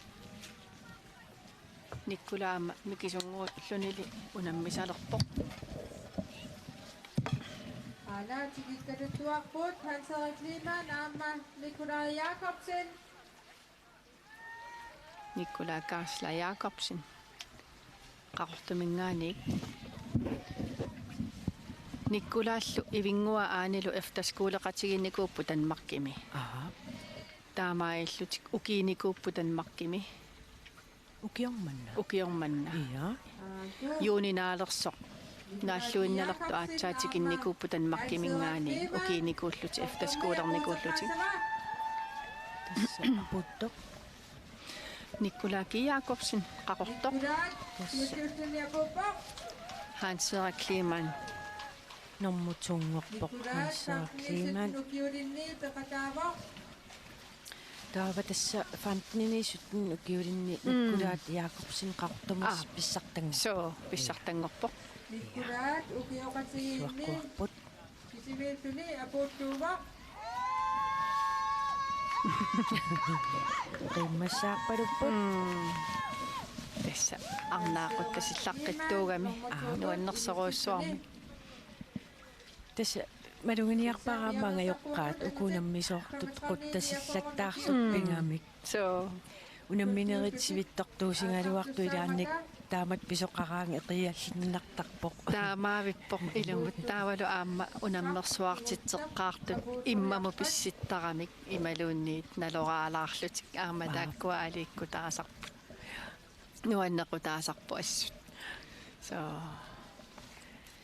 Nikolaj aamma mikisunnguullunili unammisalerpoq. Aana tikikkaluttuarput Hans Erik Kleemann aamma Nikolaj Jakobsen. Nikolaj Kaasla Jakobsen. Qaqortuminngaanniit. Nikolajlu Ivinnguaq Aanilu efterskoleqatigiinnikuupput Danmarkimi. Aha. Taamaalillutik ukiinikuupput Danmarkimi. Ukioq manna. Ukioq manna. Ja. Juuni naalersoq. Naalluinnalertut aatsaat tikinnikuupput Danmarkiminngaanniit ukiinikuullutik efterskolernikuullutik. Tassa apuuttoq. Nikolaj Jakobsen, Qaqortoq. Tassa. Hans Erik Kleemann. Nummer to-nngorpoq Hans Erik Kleemann. Taava tassa femten sytten ukiulinni. Mm. Nikolaj Jakobsen Qaqortumut. Aa. Pissartanngorpoq. Soo, pissartanngorpoq. Nikolaj ukioqatigiinni. Suakkuarput. Kisimiilluni apuuttuuvoq. Qimmassaarpalupput. Mm. Tassa arnaaqquttasillaqqittuugami. Aa. Nuannersorujussuarmik. Tassa maluginiarpara aamma angajoqqaat uku unammisoortut quttasillattaarlugit. Mm. Pigamik. Soo. Unamminerit sivitsortuusigaluartut ilaannik taamatut pisoqaraangat eqiallinnartarpoq. Taamaavippoq ilumut. Taavalu aamma unammersuartitseqqaartut immamut pissittaramik imaluunniit naloraalaarlutik aamma. Aa. Taakkua aliikkutaasarput. Nuannequtaasarput assut. Soo.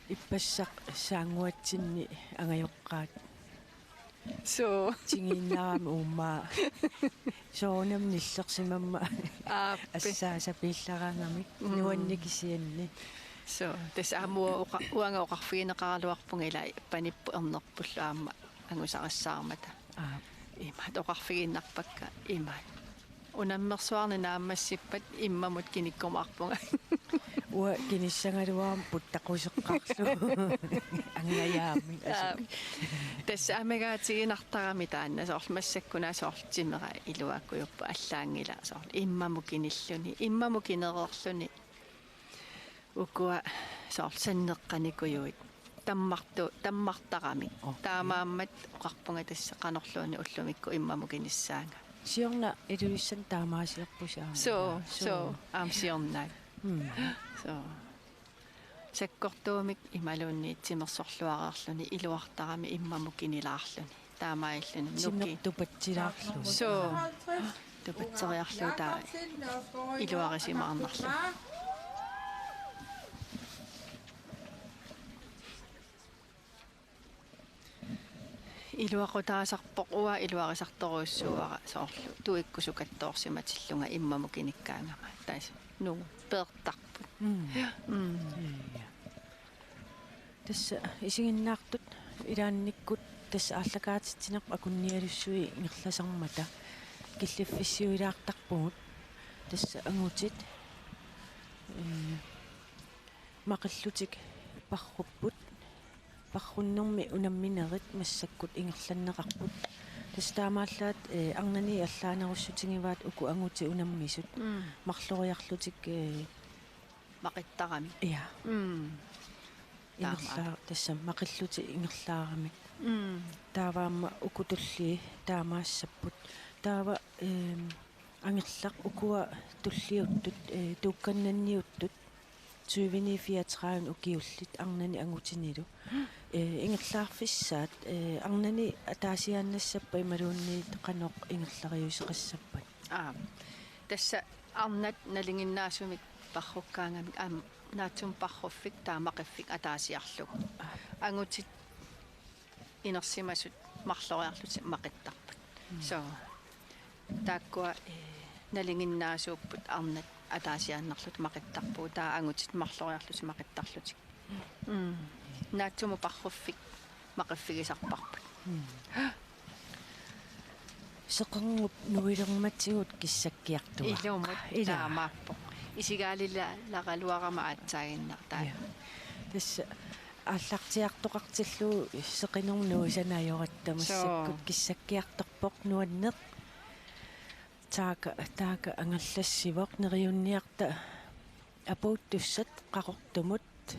Ippassaq saannguatsinni angajoqqaat. Soo. Tingiinnarami uummaa. Soorunami nillersimammat. Aappi. Assaasapiillaraangamik. Mm. Nuanneq kisianni. Soo, tassa aamma uanga oqa-, uanga oqarfigineqaraluarpunga ila panipput ernerpullu aamma angusarissaarmata. Aap. Imaat oqarfigiinnarpakka imaat. Unammersuarneq naammassippat immamut kinikkumaarpunga. Uanga kinissagaluarama puttaquseqqaarlugu. Angajaamik. Aa, asuk. Tassa amigaatiginartarami taanna soorlu massakkut una soorlu timera iluakujupput allaanngilaq soorlu immamut kinilluni, immamut kinereerluni. Ukua soorlu sanneqqanikujuit. Tammartu-, tammartaramik. Okay. Taamaammat oqarpunga tassa qanorluunniit ullumikkut immamut kinissaanga. Siorna Ilulissani taamaasiorpusi aamma. Soo, soo. Soo, aamma siornaat. Mm. Soo. Sakkortuumik imaluunniit timersorluareerluni iluartarami immamut kinilaarluni. Taamaalilluni nuki. Timertupatsilaarluni. Soo. Tupatseriarlugu taava iluarisimaarnarlugu. Iluaqutaasarpoq uanga iluarisartorujussuuara soorlu tuikkusukattoorsimatillunga immamut kinikkaangama. Tassa nungu peertarput. Mm. Mm. Ja. Tassa isiginnaartut ilaannikkut tassa aallakaatitsinerput akunnialussuit ingerlasarmata killiffissiuilaartarpugut. Tassa angutit, ee, maqillutik parrupput. Parrunnermi unamminerit massakkut ingerlanneqarput. Tassa taamaallaat, ee, arnani allaanerussutigivaat uku angutit unammisut. Mm. Marloriarlutik, ee, maqittarami. Ja. Mm. Ingerlaa-, taamaat. Tassa maqillutik ingerlaaramik. Mm. Taava aamma uku tulliit taamaassapput. Taava, ehm, angerlaq ukua tulliuttut, eh, tuukkannanniuttut, tyveni fireogtredive ukiullit arnani angutinilu. Mm. Eh, ingerlaarfissaat, eh, arnani ataasiaannassappat imaluunniit qanoq ingerlariuseqassappat. Aa. Tassa arnat nalinginnaasumik parrukkaangamik aamma naatsumik parruffik taava maqiffik ataasiarlugu. Angutit inersimasut marloriarlutik maqittarput. Mm. So taakkua, eh, nalinginnaasuupput arnat ataasiaannarlutik maqittarpugut. Taava angutit marloriarlutik maqittarlutik. Mm. Naatsumik parruffik maqiffigisarparput. Mm. Seqernup nuilermatigut kissakkiartuaqqat. Ilumut. Ilaa. Taamaappoq. Isigaalilaraluarama aatsaaginnaq taanna. Ja. Tassa aallartiartoqartillugu seqinermut nuisaneq ajoratta. Soo. Massakkut kissakkiartorpoq nuanneq. Taaka, taaka angerlassivoq neriunniarta apuuttussat Qaqortumut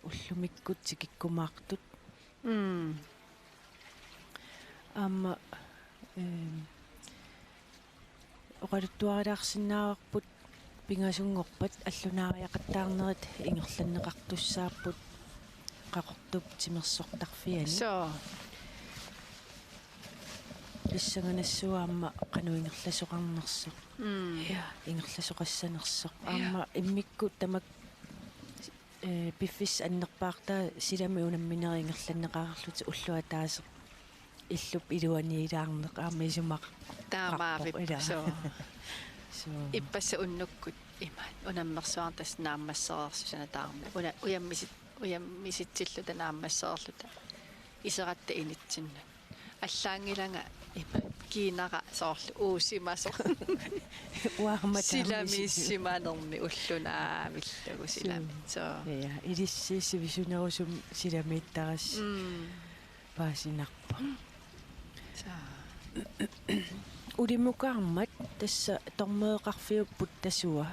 ullumikkut tikikkumaartut. Mm. Aamma, ehm, oqaluttuarilaarsinnaavarput pingasunngorpat allunaariaqattaarnerit ingerlanneqartussaapput Qaqortup timersortarfiani. Soo. Pissanganassuaq aamma qanoq ingerlasoqarnersoq. Mm. Ja, ingerlasoqassanersoq. Ja. Aamma immikkut tamakku, eh, piffissap annerpaartaa silami unamminerit ingerlanneqareerlutik ulloq ataaseq illup iluaniilaarneq aamma isumaqarpoq. Taamaavippoq, ilaa. Soo. Soo. Ippassaq unnukkut ima unammersuarneq tassa naammassereersusanataarmat. Una-, ujammisit-, ujammisitsilluta naammassereerluta iseratta initsinnut. Allaanngilanga ima kiinara soorlu uusimasoq. Uanga taamisi. Silamiissimanermi ulloq naamillugu silami. Suu. Soo. Ja, ilissi sivisunerusumik silamiittarassi. Mm. Paasinarpoq. Soo. Ulimukaarmat tassa tormeeqarfiup puttasua.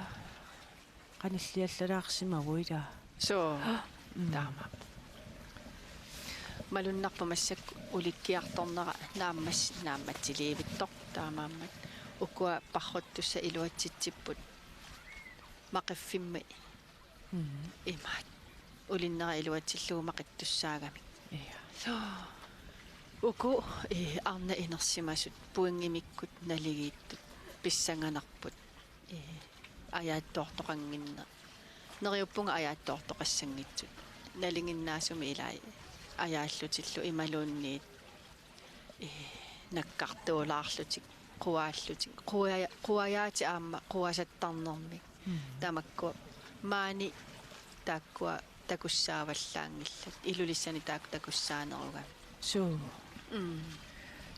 Qanilliallalaarsimavugut, ilaa. Soo. Mm. Taama. Malunnarpoq massakkut ulikkiartornera naammas-, naammatsiliivittoq taamaammat. Ukua parruttussat iluatsitsipput maqiffimmi. Mm. Imaat. Ulinnera iluatsillugu maqittussaagamik. Ja. Soo. Uku, eh, arnat inersimasut pointimikkut naligiittut pissanganarput. Eh, ajaattoortoqannginneq. Neriuppunga ajaattoortoqassanngitsut. Nalinginnaasumik ilai ajaallutillu imaluunniit, eh, nakkartuulaarlutik, quaallutik, quaja-, quajaatit aamma quasattarnermik. Mm. Tamakku maani taakkua takussaavallaanngillat. Ilulissani taakku takussaanerugami. Suu. Mm.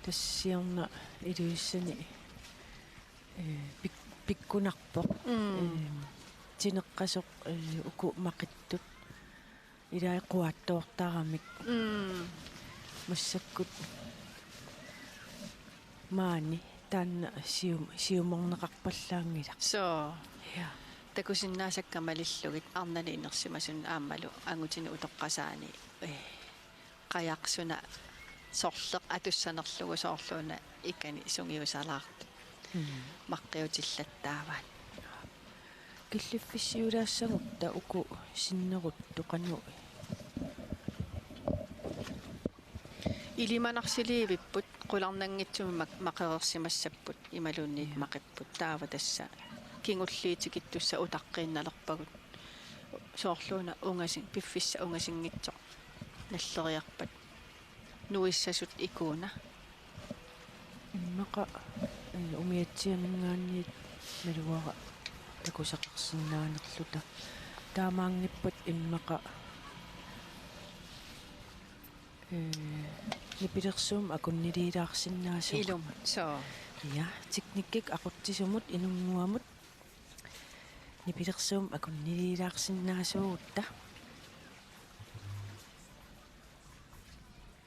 Tassa siorna Ilulissani, eh, pik-, pikkunarpoq. Mm. Eh, tineqqasoq, eh, uku maqittut. Ilai quaattoortaramik. Mm. Massakkut maani taanna sium-, siumorneqarpallaanngilaq. Soo. Ja. Takusinnaasakka malillugit arnani inersimasunik aammalu angutini utoqqasaani, eh, qajaq suna sorleq atussanerlugu soorluuna ikani sungiusalaartut. Mm. Maqqiutillattaavaat. Killiffissiulaassagutta uku sinneruttut qanoq? Ilimanarsiliivipput qularnanngitsumik maq-, maqereersimassapput imaluunniit. Ja. Maqipput taava tassa kingulliit tikittussat utaqqiinnalerpagut soorluuna ungasin-, piffissaq ungasinngitsoq nalleriarpat nuissasut ikuuna. Immaqa, eh, umiatsiaminngaanniit naluara takusaqarsinnaanerluta. Taamaanngippat immaqa, eh, nipilersuummik akunniliilaarsinnaasugut. Ilumut, soo. Ja, teknikkik aqutsisumut inunnguamut nipilersuummik akunniliilaarsinnaasuugutta.